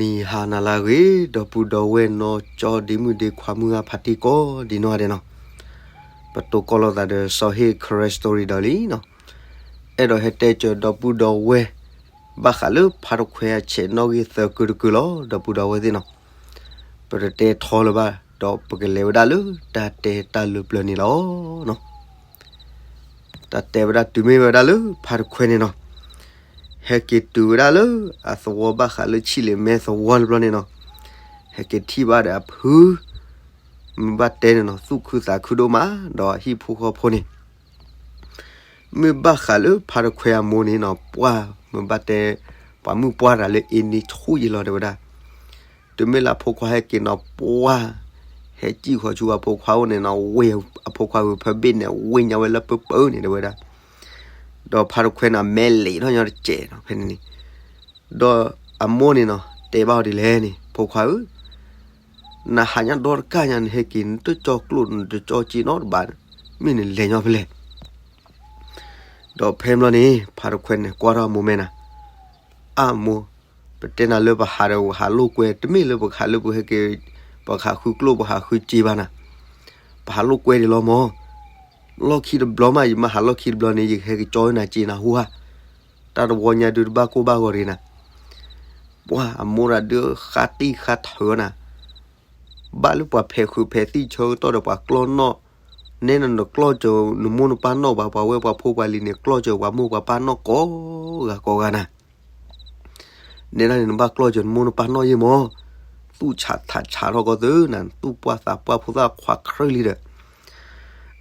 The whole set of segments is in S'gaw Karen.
နံၤဟါနၤလၢအဂ့ၤ ဒီပုၢ်ဒီဝဲၢ်နီၢ်ကၠီဒ့မုၣ်ဒ့ခွါမုၢ်ဂၤဖးတံၢ်ကိးဒံနီၢ်ဂၤဒဲးနီၤ, ပတိၢ်ကီၢ်လိာ်သးဒီးစီၤဟ့ၣ် Karen Story ဒီးလံနီၤ, အဲၣ်ဒိးဟဲတဲစၢၤဒီပုၢ်ဒီဝဲၢ် ဘၣ်ဃးလၢဖါတခွဲအဆဲးနီၣ်ဂံၢ်သၢကုတကုလီၤ ဒီပုၢ်ဒီဝဲၢ်သ့ၣ်နီၤ, ပတတဲထီလၢၤဘၣ် ဒီးပကလဲၤဝဲဒၣ်လၢတၢ်တဲတၢ်လၢပျၢၤန့ၣ်လီၤ. တၢ်တဲဝဲဒၣ်တုၤမ့ၢ်ဝဲဒၣ်လၢဖါတခွဲန့ၣ်နီၤ, ဟဲက့ၤတုၤဝဲဒၣ်လၢအသဝီဘၣ်ဃးလၢဆံးလ့ၣ်မဲသဝီတဘျီန့ၣ်နီၤ, ဟဲက့ၤထံၣ်ဘၣ်ဒီးအဖု မ့ၢ်ဘၣ်တဲန့ၣ်နီၤ သူၣ်ခုသးခုဒိၣ်မး ဒီးအဟံၣ်ဖိဃီဖိန့ၣ် မ့ၢ်ဘၣ်ဃးလၢဖါတခွဲအမိၢ်န့ၣ်နီၤ ပှၢ်မ့ၢ်ဘၣ်တဲ ပှၤမုၣ်ပှၢ်တၢ်လၢအ့န့ဆူၣ်ယံာ်လီၤတဲဝဲဒၣ်, တုၤမ့ၢ်လၢအဖိခွါဟဲက့ၤနီၤ ပှၢ် ဟဲစံၣ်ဃီၤဆူအဖိခွါအိၣ်န့ၣ်နီၤ ဝ့ၢ်အဖိခွါဂုၤဖၢဘ့ၣ်န့ၣ် ဝ့ၢ်ညါဝဲလၢပၢပၢန့ၣ်တဲဝဲဒၣ်, ဒီးဖါတခွဲန့ၣ် မဲလံာ်ထီၣ်ညီတစဲးနီၤ ဖဲန့ၣ်န့ၣ်, ဒီးအမိၢ်န့ၣ်နီၤ တဲဘၣ်အီၤဒ်လဲၣ်န့ၣ် ဖိခွါဧၢ နဟးညါဒီတကၣ်ညါ နဟဲက့ၤ နတကၠီကျိၣ် နတကၠီစ့နီတဘ့ၣ်, မ့ၢ်နလဲၤညီဖဲလဲၣ်. ဒီးဖဲန့ၣ်ဘျီန့ၣ် ဖါတခွဲန့ၣ် ကွၢ်ထီၣ်အမိၢ်မဲာ်နၤ, အမိၢ်, ပတဲနၤလၢပဟးဒီးဟးလိာ်ကွဲ တမ့ၢ်လၢပကဟးလၢပဟဲက့ၤ ပကဟးဃုကျိၣ် ပဟးဃုစ့ဘၣ်နၤ, ပဟးလိာ်ကွဲဒံးလီၤမၢ်, လီၢ်ခံတဘျီမး ယမ့ၢ်ဟးလီၢ်ခံတဘျီန့ၣ် ယကဟဲက့ၤကၠီနၤစ့နၤဟူဧါ, တၢ်တဝီညါဒုးတဘၣ်ကိၢ်ဘၣ်ဂီၤတဂ့ၤနၤ ပှၢ်အမိၢ်တၢ်ဒုးဃါတံၢ်ဃါထၢနၤ, ဘၣ်လၢပှၤဖဲးဃုာ်ဖဲးသံၣ်ဆၢကတီၢ်ဒီးပှၤကျီၢ်နီၣ်, နဲနနကျီၢ်စၢၤနမိၢ်နပၢ်နီၣ်ဘၣ် ပှၤဝဲပှၤဖိပှၤလံၤန့ၣ် ကျီၢ်စၢၤပှၤမိၢ်ပှၤပၢ်နီၣ်ကိးဂၤကိးဂၤနၤ နဲဒၣ်န့ၣ် နဘၣ်ကျီၢ်စၢၤနမိၢ်နပၢ်နီၣ်ယဲၢ်မၢ်, သူၣ်ဆးထးဆးထီၣ်ကီၢ်သုနၤ သူၣ်ပှၢ်သးပှၢ်ဖိသၣ်ခွါခရၢၣ်လံဒီး,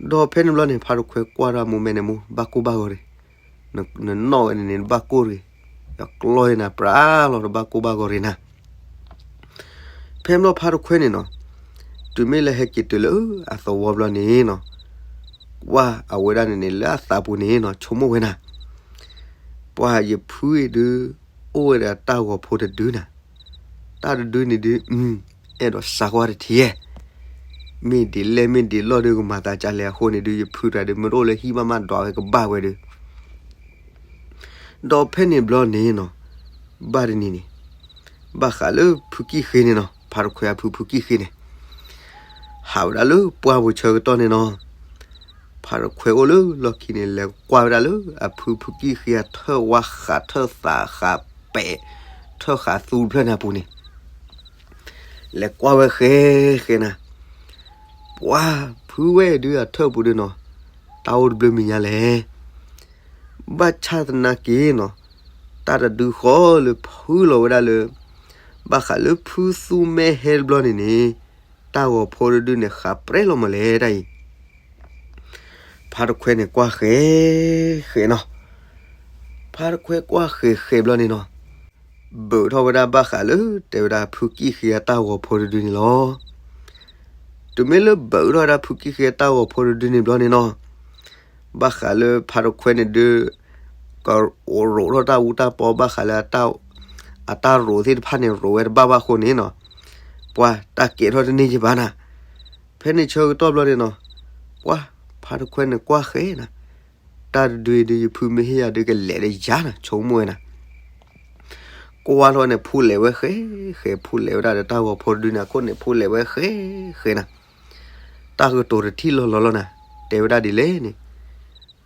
ဒီးဖဲန့ၣ်ဘျီန့ၣ် ဖါတခွဲကွၢ်ထီၣ်အမိၢ်မဲာ်န့ၣ် မိၢ် ဘၣ်ကိၢ်ဘၣ်ဂီၤတဂ့ၤ, နနီၣ်ဝဲန့ၣ်န့ၣ် နဘၣ်ကိၢ်တဂ့ၤ, ယကျီၢ်ယဲၢ်နၤပြးလီၤ တဘၣ်ကိၢ်ဘၣ်ဂီၤတဂ့ၤနၤ ဖဲန့ၣ်ဘျီဖါတခွဲန့ၣ်နီၤ, တုၤမ့ၢ်လၢဟဲက့ၤတုၤလၢအသဝီဘျီန့ၣ်နီၤ, ကွၢ်အဝဲဒၣ်န့ၣ်န့ၣ် လၢအသးပူၤန့ၣ်နီၤ ဆိကမိၣ်ဝဲနၤ, ပှၢ်ယဖုအံၤဒုး အိၣ်ဝဲဒၣ်တၢ်ဂီၤဖိတဒုနၤ, တၢ်တဒုန့ၣ်ဒုး အဲၣ်ဒိးစးကွၢ်တထံၣ်ယဲၢ်, မ့ၢ်ဒ်လဲၣ်မ့ၢ်ဒ်လဲၣ်ဒီးကမၤသးကလဲၣ်အဃိန့ၣ်ဒုး ယဖုတဂၤဒုး မ့ၢ်တအိၣ်လၢဟံၣ်ဘၣ်မးဒွးဝဲကဘၣ်ဝဲဒီး ဒီးဖဲန့ၣ်ဘျီန့ၣ်နီၤ, ဘၣ်တနံၤန့ၣ်, ဘၣ်ဃးလၢဖုကံၣ်ဃ့န့ၣ်နီၤ ဖါတခွဲအဖုဖုကံၣ်ဃ့န့ၣ်, ဟးဝဲဒၣ်လၢပှၢ်ပူၤဆၢကတီၢ်န့ၣ်နီၤ, ဖါတခွဲအိၣ်လၢလီၢ်ခံန့ၣ် လဲၤကွၢ်ဝဲဒၣ်လၢအဖုဖုကံၣ်ဃ့အထၢၣ်ဝါဃးထၢၣ်သးဃးပဲာ် ထၢၣ်ဃးသူတဖျၢၣ်န့ၣ်အပူၤန့ၣ် လဲၤကွၢ်ဝဲဃဲဃဲနၤ, ပှၢ်ဖုဝဲဒုးအထၢၣ်ပူၤဒုးနီၤ, တၢ်အိၣ်တဘျုးမံၤညါလဲၣ်. ဘၣ်ဆၣ်သနာ်က့နီၤ, တၢ်တဒုဃီလၢဖုလီၤဝဲဒၣ်လၢ ဘၣ်ဃးလၢဖုသူမဲဟဲတဘျီန့ၣ်န့ၣ်, တၢ်ဂီၤဖိတဒုန့ၣ် ဃးပြဲလီၤမးလဲၣ်တၢ်အံၤ ဖါတခွဲန့ၣ်ကွၢ်ဃဲ, ဃဲနီၤ. ဖါတခွဲကွၢ်ဃဲဃဲဘျီန့ၣ်နီၤ, ဘုးထီၣ်ဝဲဒၣ်ဘၣ်ဃးလၢ တဲဝဲဒၣ်ဖုကံၣ်ဃ့အတၢ်ဂီၤဖိတဒုန့ၣ်လီၤ. တုၤမ့ၢ်လၢဘုးထီၣ်ဝဲဒၣ်ဖုကံၣ်ဃ့အတၢ်ဂီၤဖိတဒုန့ၣ်ဘျီန့ၣ်နီၤ, ဘၣ်ဃးလၢဖါတခွဲန့ၣ်ဒုး ကရိးထီၣ်တၢ်အူတၢ်ပီ ဘၣ်ဃးလၢ အတၢ်ရိးသ့ၣ်တဖၣ်န့ၣ် ရိးဝဲတဘၣ်ဘၣ်အဃိန့ၣ်နီၤ, ပှၤတၢ်ကဲထီၣ်တန့ၢ်ကဘၣ်နၤ. ဖဲန့ၣ်ဆၢကတီၢ်ဘျီန့ၣ်နီၤ, ပှၤဖါတခွဲန့ၣ်ကွၢ်ဃဲနၤ, တၢ်တဒုအံၤဒုး ယဖုမ့ၢ်ဟ့ၣ်ယၤဒုးကလဲၤဒီးယၤနၤ ဆိကမိၣ်ဝဲနၤ. ကွၢ်ထီၣ်န့ၣ် ဖုလဲၤဝဲဃဲ, ဃဲဖုလဲၤဝဲဒၣ်ဒီးတၢ်ဂီၤဖိတဒုန့ၣ်အခိၣ်န့ၣ် ဖုလဲၤဝဲဃဲ, ဃဲနၤ. တၢ်ကတိၤတထံၣ်လီၤလီၤလီၤနၤ, တဲဝဲဒၣ်ဒ်လဲၣ်န့ၣ်,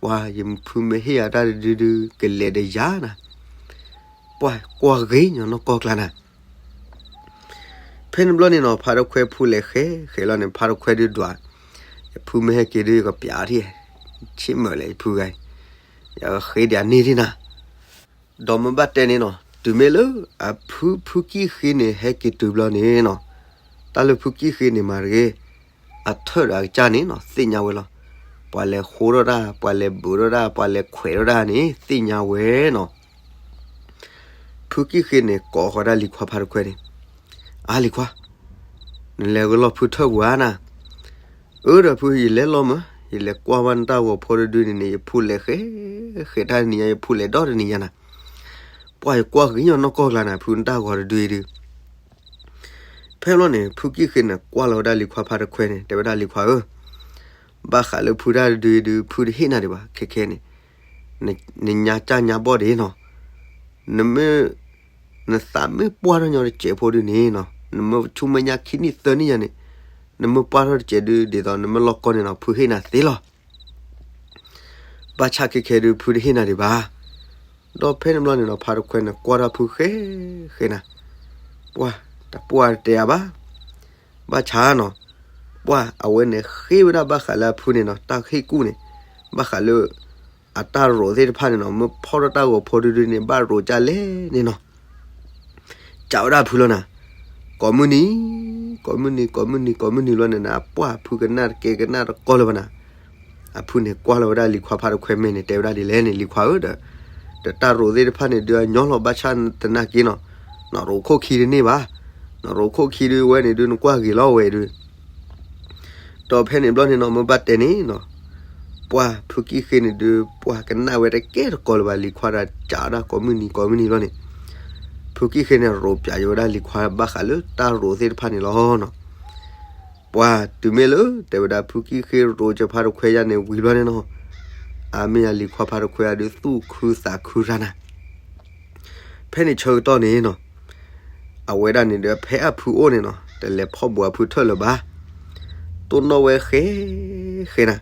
ပှၤယဖုမ့ၢ်ဟ့ၣ်ယၤတၢ်တဒုဒုး ကလဲၤဒီးယၤနၤ. ပှၤကွၢ်ဂ့ၤညီနီၢ်ကီၢ်ကျါနၤ. ဖဲန့ၣ်ဘျီန့ၣ်နီၤ ဖါတခွဲဖုလဲၤဃဲ, ဃဲလီၤန့ၣ် ဖါတခွဲဒုးဒွး, ယဖုမ့ၢ်ဟဲက့ၤဒုး ယကပျးထံၣ်, ဆ့ၣ်မုာ်လဲၣ်ယဖုဂၤ, ယဃ့ဒံးအန့ၢ်ဒံးနၤ. ဒီးမ့ၢ်ဘၣ်တဲန့ၣ်နီၤ, တုၤမ့ၢ်လၢအဖုဖုကံၣ်ဃ့န့ၣ် ဟဲက့ၤတုၤဘျီန့ၣ်နီၤ, တၢ်လၢဖုကံၣ်ဃ့န့ၣ်မၤတဂ့ၤ, အထၢၣ်ဒီးအကစၢ်န့ၣ်နီၤ သ့ၣ်ညါဝဲလီၤ. ပှၤလဲၤဃိထီၣ်တၢ်, ပှၤလဲၤဘုးထီၣ်တၢ်, ပှၤလဲၤခွဲးထီၣ်တၢ်န့ၣ် သ့ၣ်ညါဝဲနီၤ. ဖုကံၣ်ဃ့န့ၣ် ကိးဃီၤဒၣ်လံၤခွါဖါတခွဲန့ၣ်, အါလံၤခွါ, နလဲၤဂ့ၤလီၤဖုထၢၣ်ပူၤဧါနၤ. အၢ ဒီးဖု ယလဲၤလီၤမး, ယလဲၤကွၢ်ဘၣ်နတၢ်ဂီၤဖိတဒုန့ၣ်န့ၣ် ယဖုလဲၤဃဲ, ဃဲတၢ်တနံၤညါ ယဖုလဲၤဒီတနံၤညါနၤ. ပှၤယကွၢ်ဂ့ၤညီနီၢ်ကီၢ်ကျါနၤ ဖုနတၢ်ဂီၤတဒုအံၤဒုး. ဖဲဘျီန့ၣ် ဖုကံၣ်ဃ့န့ၣ် ကွၢ်လီၤဝဲဒၣ်လံၤခွါဖါတခွဲန့ၣ် တဲဝဲဒၣ်လံၤခွါဧၢ, ဘၣ်ဃးလၢဖုတၢ်တဒုအံၤဒုး ဖုတဟ့ၣ်နၤဒံးဘၣ် ခဲခဲန့ၣ်, နညါစၢ်ညါဘီၣ်ဒံးနီၤ, နမ့ၢ် နသးမ့ၢ်ပှၢ်ထီၣ်ညီတစဲးဖိဒုန့ၣ်နီၤ, နမ့ၢ်ဆူမဲာ်ညါခံနံၣ်သၢနံၣ်ယၤန့ၣ်, နမ့ၢ်ပှၢ်ထီၣ်တစဲးဒု ဒ်သိးနမ့ၢ်လီၢ်ကီၢ်န့ၣ်နီၤ ဖုဟ့ၣ်နၤသ့လီၤ. ဘၣ်ဆၣ်ခဲခဲဒု ဖုတဟ့ၣ်နၤဒံးဘၣ်. ဒီးဖဲန့ၣ်ဘျီန့ၣ်နီၤ ဖါတခွဲန့ၣ် ကွၢ်ထီၣ်ဖုဃဲဃဲနၤ, ပှၢ် တပှၢ်တတဲအါဘၣ်. ဘၣ်ဆၣ်နီၤ, ပှၢ် အဝဲန့ၣ်ဃ့ဝဲဒၣ်ဘၣ်ဃးလၢအဖုန့ၣ်နီၤ တၢ်ဟ့ၣ်ကူၣ်န့ၣ်, ဘၣ်ဃးလၢ အတၢ်ရိးသ့ၣ်တဖၣ်န့ၣ်နီၤ မ့ၢ်ဖီၣ်ထီၣ်တၢ်ဂီၤဖိဒုဒုန့ၣ် ဘၣ်ရိးကၢ်လဲၣ်န့ၣ်နီၤ ကးဝဲဒၣ်ဖုလီၤနၤ, ကိးမုၢ်နံၤ, ကိးမုၢ်နံၤ ကိးမုၢ်နံၤ ကိးမုၢ်နံၤလီၤန့ၣ်နၤ ပှၢ်ဖုကနၣ်တကဲကနၣ်တကီလၢၤဘၣ်နၤ, အဖုန့ၣ် ကွၢ်လီၤဝဲဒၣ်လံၤခွါဖါတခွဲမဲာ်န့ၣ် တဲဝဲဒၣ်ဒ်လဲၣ်န့ၣ် လံၤခွါဧၢဒီး, ဒီးတၢ်ရိးသ့ၣ်တဖၣ်န့ၣ်ဒုအညီလီၤ ဘၣ်ဆၣ်သနာ်က့နီၤ, နရိးခိၣ်ခံတန့ၢ်ဘၣ်, နရိးခိၣ်ခံဒုဝဲန့ၣ်ဒု နကွၢ်ဂ့ၤလီၤဝဲဒု ဒီးဖဲန့ၣ်ဘျီန့ၣ်နီၤ မ့ၢ်ဘၣ်တဲန့ၣ်နီၤ, ပှၢ်ဖုကံၣ်ဃ့န့ၣ်ဒု ပှၢ်ကနၣ်ဝဲတကဲတကီလၢၤဘၣ် လံၤခွါဒီးကးဒၣ်ကိးမုၢ်နံၤကိးမုၢ်နံၤလီၤန့ၣ်, ဖုကံၣ်ဃ့န့ၣ် ရိးပၠးယဝဲဒၣ်လံၤခွါဘၣ်ဃးလၢတၢ်ရိးသ့ၣ်တဖၣ်န့ၣ်လီၤနီၤ. ပှၢ်တုၤမ့ၢ်လၢ တဲဝဲဒၣ်ဖုကံၣ်ဃ့ရိးကဖါတခွဲယါန့ၣ်ဝံၤဘျီန့ၣ်နီၤ, အမ့ၢ်ယါလံၤခွါဖါတခွဲယါဒု သူၣ်ခုသးခုရၢ်နၤ ဖဲန့ၣ်ဆၢကတီၢ်န့ၣ်နီၤ, အဝဲဒၣ်န့ၣ်ဒီး ဖဲအဖုအိၣ်န့ၣ်နီၤ တလဲၤဖီၣ်ဘှီးအဖုထၢၣ်လၢၤဘၣ်. တိၢ်နီၣ်ဝဲဃဲဃဲနၤ,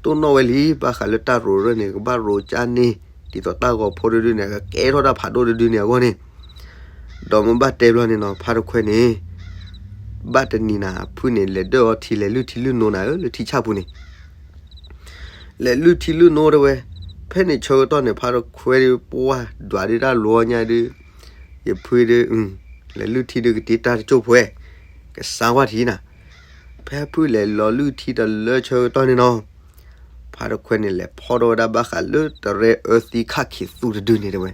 တိၢ်နီၣ်ဝဲလံ ဘၣ်ဃးလၢတၢ်ရိးရၢၢ်န့ၣ် ကဘၣ်ရိးကၢ်န့ၢ် ဒ်သိးတၢ်ဂီၤဖိတဒုန့ၣ် ကကဲထီၣ်တၢ်ဖးဒိၣ်တဒုန့ၣ်အဂီၢ်န့ၣ်, ဒီးမ့ၢ်ဘၣ်တဲဘျီန့ၣ်နီၤ ဖါတခွဲန့ၣ် ဘၣ်တနံၤနၤ အဖုန့ၣ် လဲၤဒၢၣ်အီထံ လဲၤလုၢ်ထံလုၢ်နိနၤဧၢ လၢထံဆၣ်ပူၤန့ၣ် လဲၤလုၢ်ထံလုၢ်နိတဲဝဲ, ဖဲန့ၣ်ဆၢကတီၢ်န့ၣ် ဖါတခွဲဒု ပှၢ်ဒွးဒုတၢ်လီၤညါဒု, ယဖုဒု, လဲၤလုၢ်ထံဒုကတ့တၢ်တကၠိၢ်ဖဲ, ကစါဝါထံနၤ, ဖဲဖုလဲၤလီၤလုၢ်ထံတလၢဆၢကတီၢ်န့ၣ်နီၤ, ဖါတခွဲန့ၣ် လဲၤဖီၣ်ထီၣ်ဝဲဒၣ်ဘၣ်ဃးလၢတရဲအၢသံခၣ်ခံးသူတဒုန့ၣ်တဲဝဲ,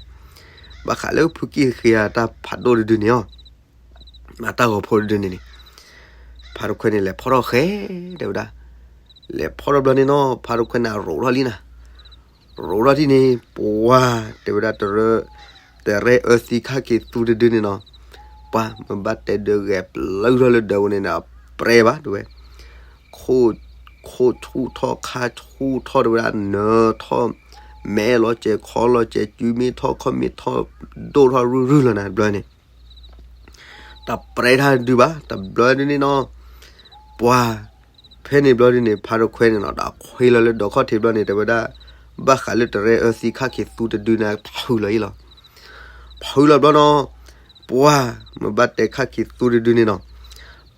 ဘၣ်ဃးလၢဖုကံၢ်ဃ့အတၢ်ဖးဒိၣ်တဒုန့ၣ်အီၤ အတၢ်ဂီၤဖိတဒုန့ၣ်န့ၣ်, ဖါတခွဲန့ၣ် လဲၤဖီၣ်ထီၣ်ဃဲ တဲဝဲဒၣ်, လဲၤဖီၣ်ထီၣ်ဘျီန့ၣ်နီၤ ဖါတခွဲန့ၣ် အရိးထီၣ်လံနၤ, ရိးထီၣ်ဒ်န့ၣ် ပှၢ် တဲဝဲဒၣ် တရဲအၢသံခၣ်က့ၤသူတဒုန့ၣ်နီၤ, ပှၢ် မ့ၢ်ဘၣ်တဲဒုးဂဲၤပျုၢ်ထီၣ်လၢဒၢးပူၤန့ၣ် အပြဲဘၣ်တဲဝဲ, ခိၣ်ဆူၣ်ထီၣ်ခါဆူၣ်ထီၣ်တဲဝဲဒၣ် နၢထီၣ် မဲလီၤစဲးခီလီၤစဲး စုမ့ၢ်ထီၣ်ခီၣ်မ့ၢ်ထီၣ် ဒိၣ်ထီၣ်ရုၢ်ရုၢ်လီၤနၤတဘျီန့ၣ်, တပြဲထီၣ်ဒုးဘၣ် တဘျီဒုးန့ၣ်နီၤ, ပှၢ် ဖဲန့ၣ်ဘျီဒုးန့ၣ် ဖါတခွဲန့ၣ်နီၤ ဒီးခွံလီၤလၢဒိးခီၣ်ထံးဘျီန့ၣ် တဲဝဲဒၣ်, ဘၣ်ဃးလၢတရဲအၢသံခၣ်က့ၤသူတဒုန့ၣ် ဖုလီၤအံၤလီၤ, ဖုလီၤဘျီနီၤ, ပှၢ် မ့ၢ်ဘၣ်တဲခၣ်က့ၤသူတဒုန့ၣ်နီၤ,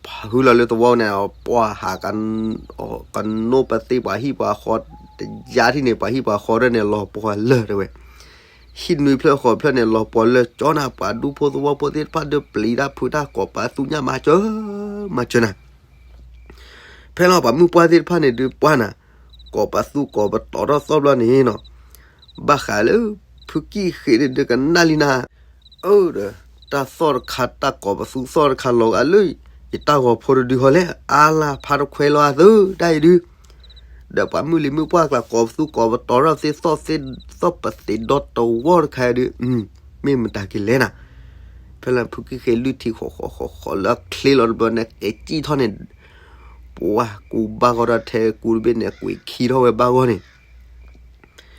ဖုလီၤလၢသဝီန့ၣ် ပှၢ်ဟး ကနိပသ့ပှၤဟံၣ်ပှၤဃီ တယါထံၣ်န့ၣ် ပှၤဟံၣ်ပှၤဃီဒၣ်န့ၣ် လီၤပှီၤလၢာ်တဲဝဲ, ဟံၣ်နွံဖျၢၣ်ဃိးဖျၢၣ်န့ၣ် လီၤပှီၤလၢာ် ကၠီနၤ ပှၤဒူဖိသဝီဖိသ့ၣ်တဖၣ်ဒုးပျံၤတၢ်ဖုးတၢ်ကိးပသူညၣ်မၤစၢၤ မၤစၢၤနၤ, ဖဲလီၤပှၤမုၣ်ပှၢ်သ့ၣ်တဖၣ်န့ၣ်ဒုးပှၢ်နၤ, ကိးပသူကိးပတီၤထီၣ်သီၣ်ဘျီန့ၣ်နီၤ, ဘၣ်ဃးလၢ ဖုကံၢ်ဃ့န့ၣ်ဒုးကနၣ်လံနၤ, အၢဒီး တၢ်သီၣ်တခါ တၢ်ကိးပသူသီၣ်တခါလီၤဂာ်လၢ ယတၢ်ဂီၤဖိတဒုဃီလဲၣ် အါလၢဖါတခွဲလီၤအသၢ တၢ်အံၤဒုး ဒီးပှၤမုၣ်လံၤမုၣ်ပှၢ်ကျါ ကိးပသူကိးပတီၤထီၣ်သ့သီၣ်သ့ သီၣ်ပသံးဒီတဝီတခါအံၤဒုး, မ့ၢ်မတၤက့ၤလဲၣ်နၤ, ဖဲလၢဖုကံၢ်ဃ့လုၢ်ထံဃီဃီဃီဃီလၢချ့လီၤတဘျီန့ၣ် က့ၤစံၣ်ထီၣ်န့ၣ်, ပှၢ်ကူဘၣ်ဂီၢ်ဒီးထဲကူတဘ့ၣ်န့ၣ် ကွံာ်ခံထီၣ်ဝဲဘၣ်ဂီၢ်န့ၣ်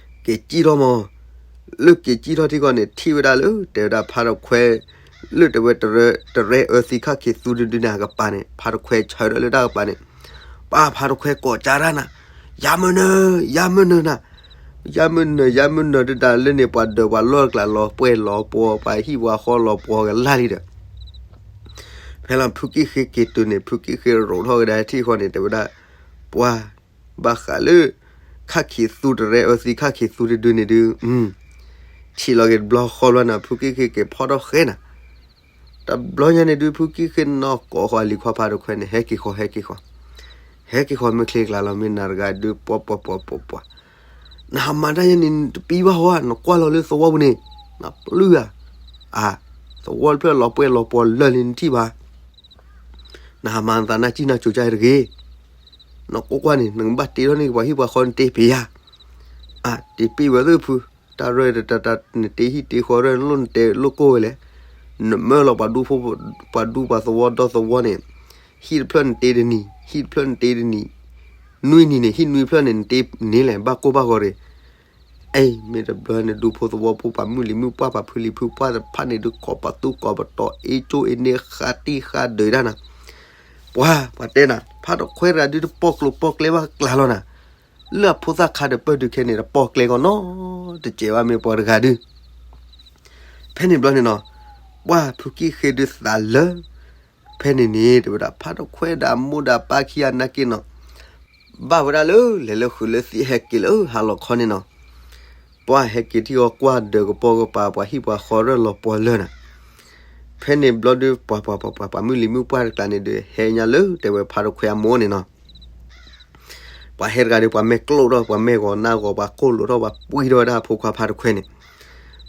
က့ၤစံၣ်ထီၣ်မး, လၢက့ၤစံၣ်ထီၣ်ထံဃီန့ၣ် ထံၣ်ဝဲဒၣ်လၢ တဲဝဲဒၣ်ဖါတခွဲ လၢတဲဝဲ တရဲအၢသံခၣ်ခံးသူတဒုန့ၣ် အကပၤန့ၣ် ဖါတခွဲဆၢဒီးလၢတၢ်ကပၤန့ၣ်, ပၢ်ဖါတခွဲကိးကၢ်တၢ်နၤ, ယါမုၢ်နၢၤ ယါမုၢ်နၢၤနၤ, ယါမုၢ်နၢၤ ယါမုၢ်နၢၤဒုးတၢ်လၢန့ၣ် ပှၤဒၢးပှၤလီၢ်တကျါလီၤပှဲၤလီၤပှီၤ ပှၤဟံၣ်ပှၤဃီလီၤပှီၤကလၢ်လံဒီး ဖဲလီၤဖုကံၢ်ဃ့က့ၤတုၤန့ၣ် ဖုကံၢ်ဃ့ရိးထီၣ်ကဒါထံၣ်ဃီန့ၣ် တဲဝဲဒၣ်, ပှၢ် ဘၣ်ဃးလၢ ခၣ်ခံးသူတရဲအၢသံခၣ်ခံးသူတဒုန့ၣ်ဒုး, ထံၣ်လီၤက့ၤတဘျီဃီဘျီနၤ ဖုကံၢ်ဃ့က့ၤဖီၣ်ထီၣ်ဃဲနၤ, တဘျီညါန့ၣ်ဒုး ဖုကံၢ်ဃ့နီၢ်ကိးဃီလံၤခွါဖါတခွဲန့ၣ် ဟဲက့ၤဃီ ဟဲက့ၤဃီ, ဟဲက့ၤဃီမ့ၢ်ချ့ကျါလီၤ မ့ၢ်နၤတဂၤဒုး ပှၢ်ပှၢ်ပှၢ်ပှၢ်ပှၢ် နဟးမၤတၢ်ယဲန့ၣ် နတပံဘၣ်ဟီဧါ နကွၢ်လီၤလၢသဝီပူၤန့ၣ် နပျုၢ်ဧါ, အါ, သဝီတဖျၢၣ်လီၤပှဲၤလီၤပှီၤလၢာ်လံနထံၣ်ဘၣ်, နဟးမၤနသးနၢ်စံၣ်နၢ်စိၤကါတဂ့ၤ, နကွၢ်ကွၢ်န့ၣ် နကဘၣ်တ့ထီၣ်န့ၢ်ပှၤဟံၣ်ပှၤဃီနတ့ဖံးဧါ, အါ, တ့ပ့ၢ်ဝဲသ့ၣ်ဖု, တၢ်ရဲၣ်တတၢ်တၢ် နတ့ဟံၣ်တ့ဃီရဲၣ် နလိၣ်နတဲလိၣ်ကိၢ်ဝဲလဲၣ်, နမၢလီၤပှၤဒူဖိ ပှၤဒူပှၤသဝီဒီသဝီန့ၣ်, ဟံၣ်တဖျၢၣ်နတ့တနံၤ ဟံၣ်တဖျၢၣ်နတ့တနံၤ, နွံနံၤန့ၣ် ဟံၣ်နွံဖျၢၣ်န့ၣ် နတ့န့ၣ်လဲၣ် ဘၣ်ကိၢ်ဘၣ်ဂီၤရ့ၣ်, အ့ မ့ၢ်တဘျီန့ၣ် ဒူဖိသဝီဖိ ပှၤမုၢ်လံၤမုၢ်ပှၢ် ပှၤဖုလံၤဖုပှၢ်တဖၣ်န့ၣ် ဒုးကိးပသူကိးပတီၤ အ့ကၠိအ့န့ ဃးတံၢ်ဃးဒုးဒၣ်နၤ. ပှၤ ပှၤတဲနၤ ဖါတခွဲတဂၤဒုး တပီၢ်ကျိၤပီၢ်ကျဲဘၣ်ကျါလီၤနၤ. လၢအဖိသၣ်ခါဒီးပၢၢ်ဒုးခဲန့ၣ် တပီၢ်ကျဲကီးနီတစဲးဘၣ် မ့ၢ်ပှၤတဂၤဒုး. ဖဲန့ၣ်ဘျီန့ၣ်နီၤ, ပှၤဖုကံၣ်ဃ့ဒုးသးလၢ ဖဲန့ၣ်န့ၣ် တဲဝဲဒၣ် ဖါတခွဲဒီးအမိၢ်ဒီးအပၢ်ခံဂၤနာ်က့နီၤ, ဘၣ်ဝဲဒၣ်လၢ လဲၤလၢဃုာ်လၢသံ ဟဲက့ၤလၢဟါလီၤခီန့ၣ်နီၤ. ပှၤဟဲက့ၤထံၣ်အီၤ ကွၢ်ဒၢးကပိာ်ကပၤ ပှၤဟံၣ်ပှၤဃီရၢၢ်လီၤပှီၢ်လၢနၤ. ဖဲန့ၣ်ဘျီဒုး ပှၤ ပှၤ ပှၤ ပှၤ ပှၤမုၢ်လံၤမုၢ်ပှၢ်တကျါန့ၣ်ဒုး ဟဲညါလၢ တဲဝဲဖါတခွဲအမိၢ်န့ၣ်နီၤ. ပှၤဟဲတဂၤဒီး ပှၤမဲာ်ကျိာ်ထီၣ် ပှၤမဲာ်ဂီၤနၢ်ဂီၤ ပှၤကိၢ်လိာ်ထီၣ် ပှၤပှံၢ်ထီၣ်ဝဲဒၣ်အဖိခွါဖါတခွဲန့ၣ်.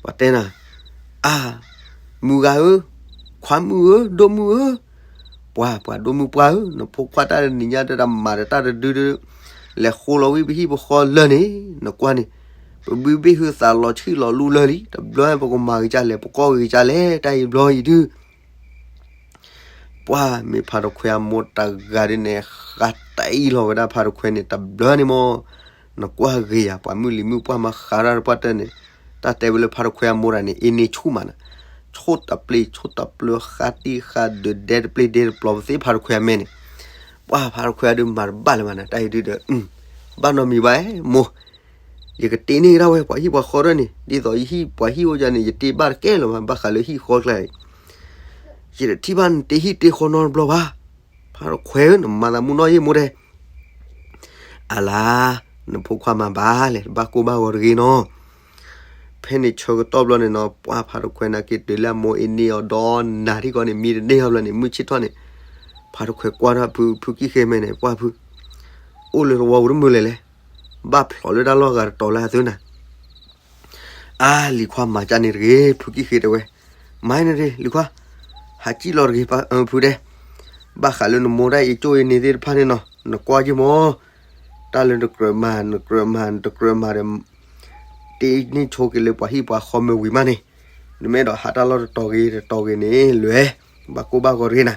ပှၤတဲနၤ, အါ, မုၢ်ဂၤဧၢ, ခွါမုၣ်ဧၢ, ဒိၣ်မုၣ်ဧၢ, ပှၤ ပှၤဒိၣ်မုၣ်ပှၢ်ဧၢ, နဖိခွါတၢ်တနံၤညါတၢ်တမၤဒီးတၢ်တဒုဒီး လဲၤဃိလီၤဝံၣ်ပဟံၣ်ပဃီလၢန့ၣ် နကွၢ်န့ၣ်, ပဘုဘ့ၣ်ဟုသးလီၤဆံၣ်လီၤလူလၢလံ, တဘျီပကမၤဂ့ၤကၢ်လဲၣ်, ပကီၢ်ဂ့ၤကၢ်လဲၣ်, တၢ်အံၤဘျီအံၤဒုး ပှၤမ့ၢ်ဖါတခွဲအမိၢ်တဂၤဒ်န့ၣ် ဃးတအံၣ်လီၤဝဲဒၣ်ဖါတခွဲန့ၣ် တဘျီန့ၣ်မ့ၢ်, နကွၢ်ဂ့ၤယၤ ပှၤမုၢ်လံၤမုၢ်ပှၢ်မၤဃးတၢ်တပှၢ်တၢၢ်န့ၣ်, တၢ်တဲဝဲလၢဖါတခွဲအမိၢ်တဂၤန့ၣ် အ့န့ဆူၣ်မးနၤ, ဆိၣ်တပျ့ၤဆိၣ်တပျၢၤ ဃးတံၢ်ဃးဒုး ဒဲတပျ့ၤဒဲတပျီၤ ပသ့ဖါတခွဲအမဲာ်န့ၣ်, ပှၤဖါတခွဲအဒုးမၤတဘၣ်လၢၤဘၣ်နၤ တၢ်အံၤဒုးဒီး, ဘၣ်နီတမံၤဘၣ်မိၢ် ယကတ့န့ၢ်ကဒါဝဲပှၤဟံၣ်ပှၤဃီဒၢန့ၣ်, ဒ်သိးယဟံၣ်ပှၤဟံၣ်အိၣ်ယၤန့ၣ် ယတ့ဘၣ်တကဲလၢၤဘၣ်, ဘၣ်ဃးလၢဟံၣ်ဃီကျါအံၤ, ယတထံၣ်ဘၣ်နတ့ဟံၣ်တ့ဃီနီတဘျီဘၣ်. ဖါတခွဲဧၢ နမၤသးမူနီၢ်ယ့ၢ်မိၢ်ဒဲး, အလါ, နဖိခွါမၤဘၣ်လဲၣ်, ဘၣ်ကိၢ်ဘၣ်ဂီၤတဂ့ၤနီၤ. ဖဲန့ၣ်ဆၢကတီၢ်ဘျီန့ၣ်နီၤ ပှၤဖါတခွဲနာ်က့တုၤလၢအမိၢ်အ့န့အီၤဒီးနၤထံၣ်ကီးန့ၣ် မံတန့ၢ်အီၤဘျီန့ၣ် မုၢ်ဆ့ၣ်ထီၣ်န့ၣ်, ဖါတခွဲကွၢ်ထီၣ်ဖု ဖုကံၣ်ဃ့မဲာ်န့ၣ် ပှၢ်ဖု, အိၣ်လၢသဝီပူၤတမုာ်လဲၣ်လဲၣ်, ဘၣ်ဖျိးလၢတၢ်လီၢ်ဂၤတတီၤလၢအသုနၤ. အါ လံၤခွါမၤကၢ်န့ၣ်တဂ့ၤ ဖုကံၢ်ဃ့တဲဝဲ, မၤန့ၣ်တဂ့ၤ လံၤခွါ, ဟးစံၣ်လီၤတဂ့ၤ ဖုဒဲး, ဘၣ်ဃးလၢနမိၢ်ဒၣ်အ့ကၠိအ့န့သ့ၣ်တဖၣ်န့ၣ်နီၤ နကွၢ်က့ၤမ့ၢ်, တၢ်လၢနကြၢးမၤ နကြၢးမၤ နတကြၢးမၤဒီး တ့န့ၢ်ဆိက့ၤလၢပှၤဟံၣ်ပှၤဃီမ့ၢ်ဝံၤမးန့ၣ်, နမ့ၢ်အဲၣ်ဒိးဟးတၢ်လီၢ်တတီၤဂ့ၤတတီၤဂ့ၤန့ၣ် လွဲၢ်, ဘၣ်ကိၢ်ဘၣ်ဂီၤတဂ့ၤနၤ.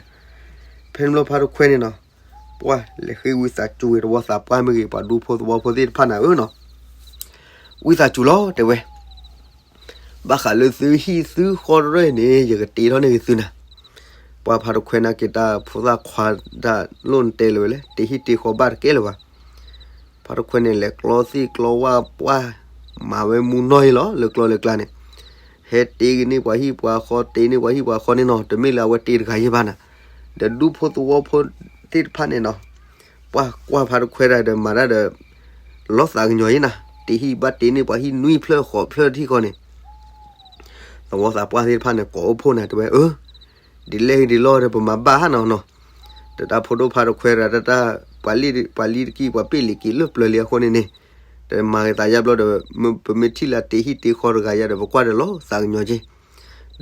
ဖဲန့ၣ်ဘျီဖါတခွဲန့ၣ်နီၤ, ပှၢ်လဲၤဃ့ဝံသးစူၤဂ့ၤတဝီသးပှၢ်မ့ၢ်ဂ့ၤ ပှၤဒူဖိသဝီဖိသ့ၣ်တဖၣ်နၤဧၢနီၤ, ဝံသးစူၤလီၤတဲဝဲ ဘၣ်ဃးလၢသုဟံၣ်သုဃီတရၢၢ်န့ၣ် ယကတ့ထီၣ်န့ၢ်ဂ့ၤသုနၤ. ပှၢ်ဖါတခွဲနာ်က့တၢ်ဖိသၣ်ခွါဒၣ်လိၣ်နတဲလၢၤဝဲလဲၣ်, တ့ဟံၣ်တ့ဃီဘၣ်တကဲလၢၤဘၣ်. ဖါတခွဲန့ၣ် လဲၤကျီသ့ၣ်ကျီဝၣ်ပှၢ်, မၤဝဲမူနီၢ်အံၤလီၤ လၢကျီလၢကျါန့ၣ်, ဟဲတ့က့ၤန့ၢ်ပှၤဟံၣ်ပှၤဃီ တ့န့ၢ်ပှၤဟံၣ်ပှၤဃီန့ၣ်နီၤ တမ့ၢ်လၢအဝဲတ့တဂၤယဲၢ်ဘၣ်နၤ, ဒီးဒူဖိသဝီဖိသ့ၣ်တဖၣ်န့ၣ်နီၤ ပှၢ်ကွၢ်ဖါတခွဲဒၣ်ဒီးမၤတၢ်ဒီး လီၤသးကညီၤယဲၢ်နၤ, တ့ဟံၣ်ဘၣ်တ့န့ၢ်ပှၤဟံၣ်နွံဖျၢၣ်ဃိးဖျၢၣ်ထံၣ်ဃီန့ၣ်, သဝီသးပှၢ်သ့ၣ်တဖၣ်န့ၣ် ကိးအိၣ်ဖှိၣ်နၤတဲဝဲ, အၢ, ဒ်လဲၣ်ဂ့ၤဒ်လဲၣ်ဂ့ၤဒီး ပမၤဘၣ်ဟါနီၤနီၤ, ဒီးတၢ်ဖိဒိၣ်ဖါတခွဲဒၣ်တၢ် ပှၤလံၤတကံၢ် ပှၤပ့ၢ်လံၤက့ၤလၢပျၢၤလံအဃိန့ၣ်န့ၣ်, ဒီးမၤဂ့ၤသးယါဘျီဒီး ပမ့ၢ်ထံၣ်လၢတ့ဟံၣ်တ့ဃီတဂၤယါဒီး ပကွၢ်ဒီးလီၤသးကညီၤက့ၤ,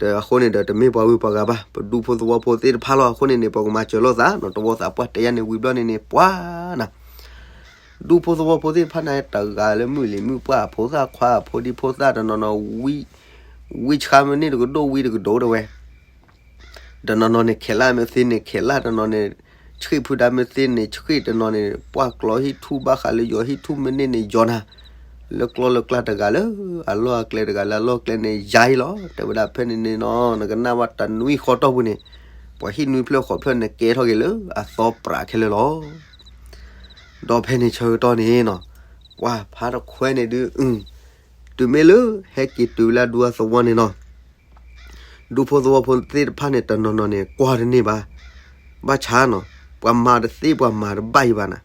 ဒီးအဃိန့ၣ်ဒီး တမ့ၢ်ပှၤဂုၤပှၤဂၤဘၣ် ပဒူဖိသဝီဖိသ့ၣ်တဖၣ်လီၤ. အဃိန့ၣ်န့ၣ် ပကမၤစၢၤလိာ်သးနီၤ, သဝီသးပှၢ်တဲယါန့ၣ်ဝံၤဘျီန့ၣ်န့ၣ် ပှၢ်နၤ ဒူဖိသဝီဖိသ့ၣ်တဖၣ်န့ၣ် တဂၤလၢမုၢ်လံၤမုၢ်ပှၢ် ဖိသၣ်ခွါ ဖိဒံဖိသၣ်တနီၤနီၤ ဝံၣ်ဆှါမ့ၢ်န့ၢ်တကဒိၣ်ဝံၣ်တကဒိၣ်တဲဝဲ, တနီၤနီၤန့ၣ် ခဲးလၢ်မ့ၢ်သ့န့ၣ် ခဲးလၢ် တနီၤန့ၣ် ဆှံၣ်ဖုဒါမ့ၢ်သ့န့ၣ် ဆှံၣ် တနီၤန့ၣ် ပှၢ်ကျီဟံၣ်ထူၣ် ဘၣ်ဃးလၢယီၤဟံၣ်ထူၣ်မ့ၢ်န့ၢ်န့ၣ် ယီၤနၤ လၢကျီလၢကျါတဂၤလၢအလီၢ်အကျဲ တဂၤလၢအလီၢ်အကျဲန့ၣ် ယါအံၤလီၤ. တဲဝဲဒၣ်ဖဲန့ၣ်န့ၣ်နီၤ နကနၣ်ဘၣ်တနွံဃီတီၢ်ပူၤန့ၣ် ပှၤဟံၣ်နွံဖျၢၣ်ဃိးဖျၢၣ်န့ၣ် ကဲထီၣ်က့ၤလၢအသီပြးခဲလၢာ်လီၤ. ဒီးဖဲန့ၣ်ဆၢကတီၢ်န့ၣ်နီၤ ပှၢ်ဖါတခွဲန့ၣ်ဒုး တုၤမ့ၢ်လၢဟဲက့ၤတုၤလၢအဒူအသဝီန့ၣ်နီၤ ဒူဖိသဝီဖိသ့ၣ်တဖၣ်န့ၣ် တနီၤနီၤန့ၣ် ကွၢ်တန့ၢ်ဘၣ်, ဘၣ်ဆၣ်နီၤ ပှၤမၤတသ့ ပှၤမၤတဘၣ်အံၤဘၣ်နၤ.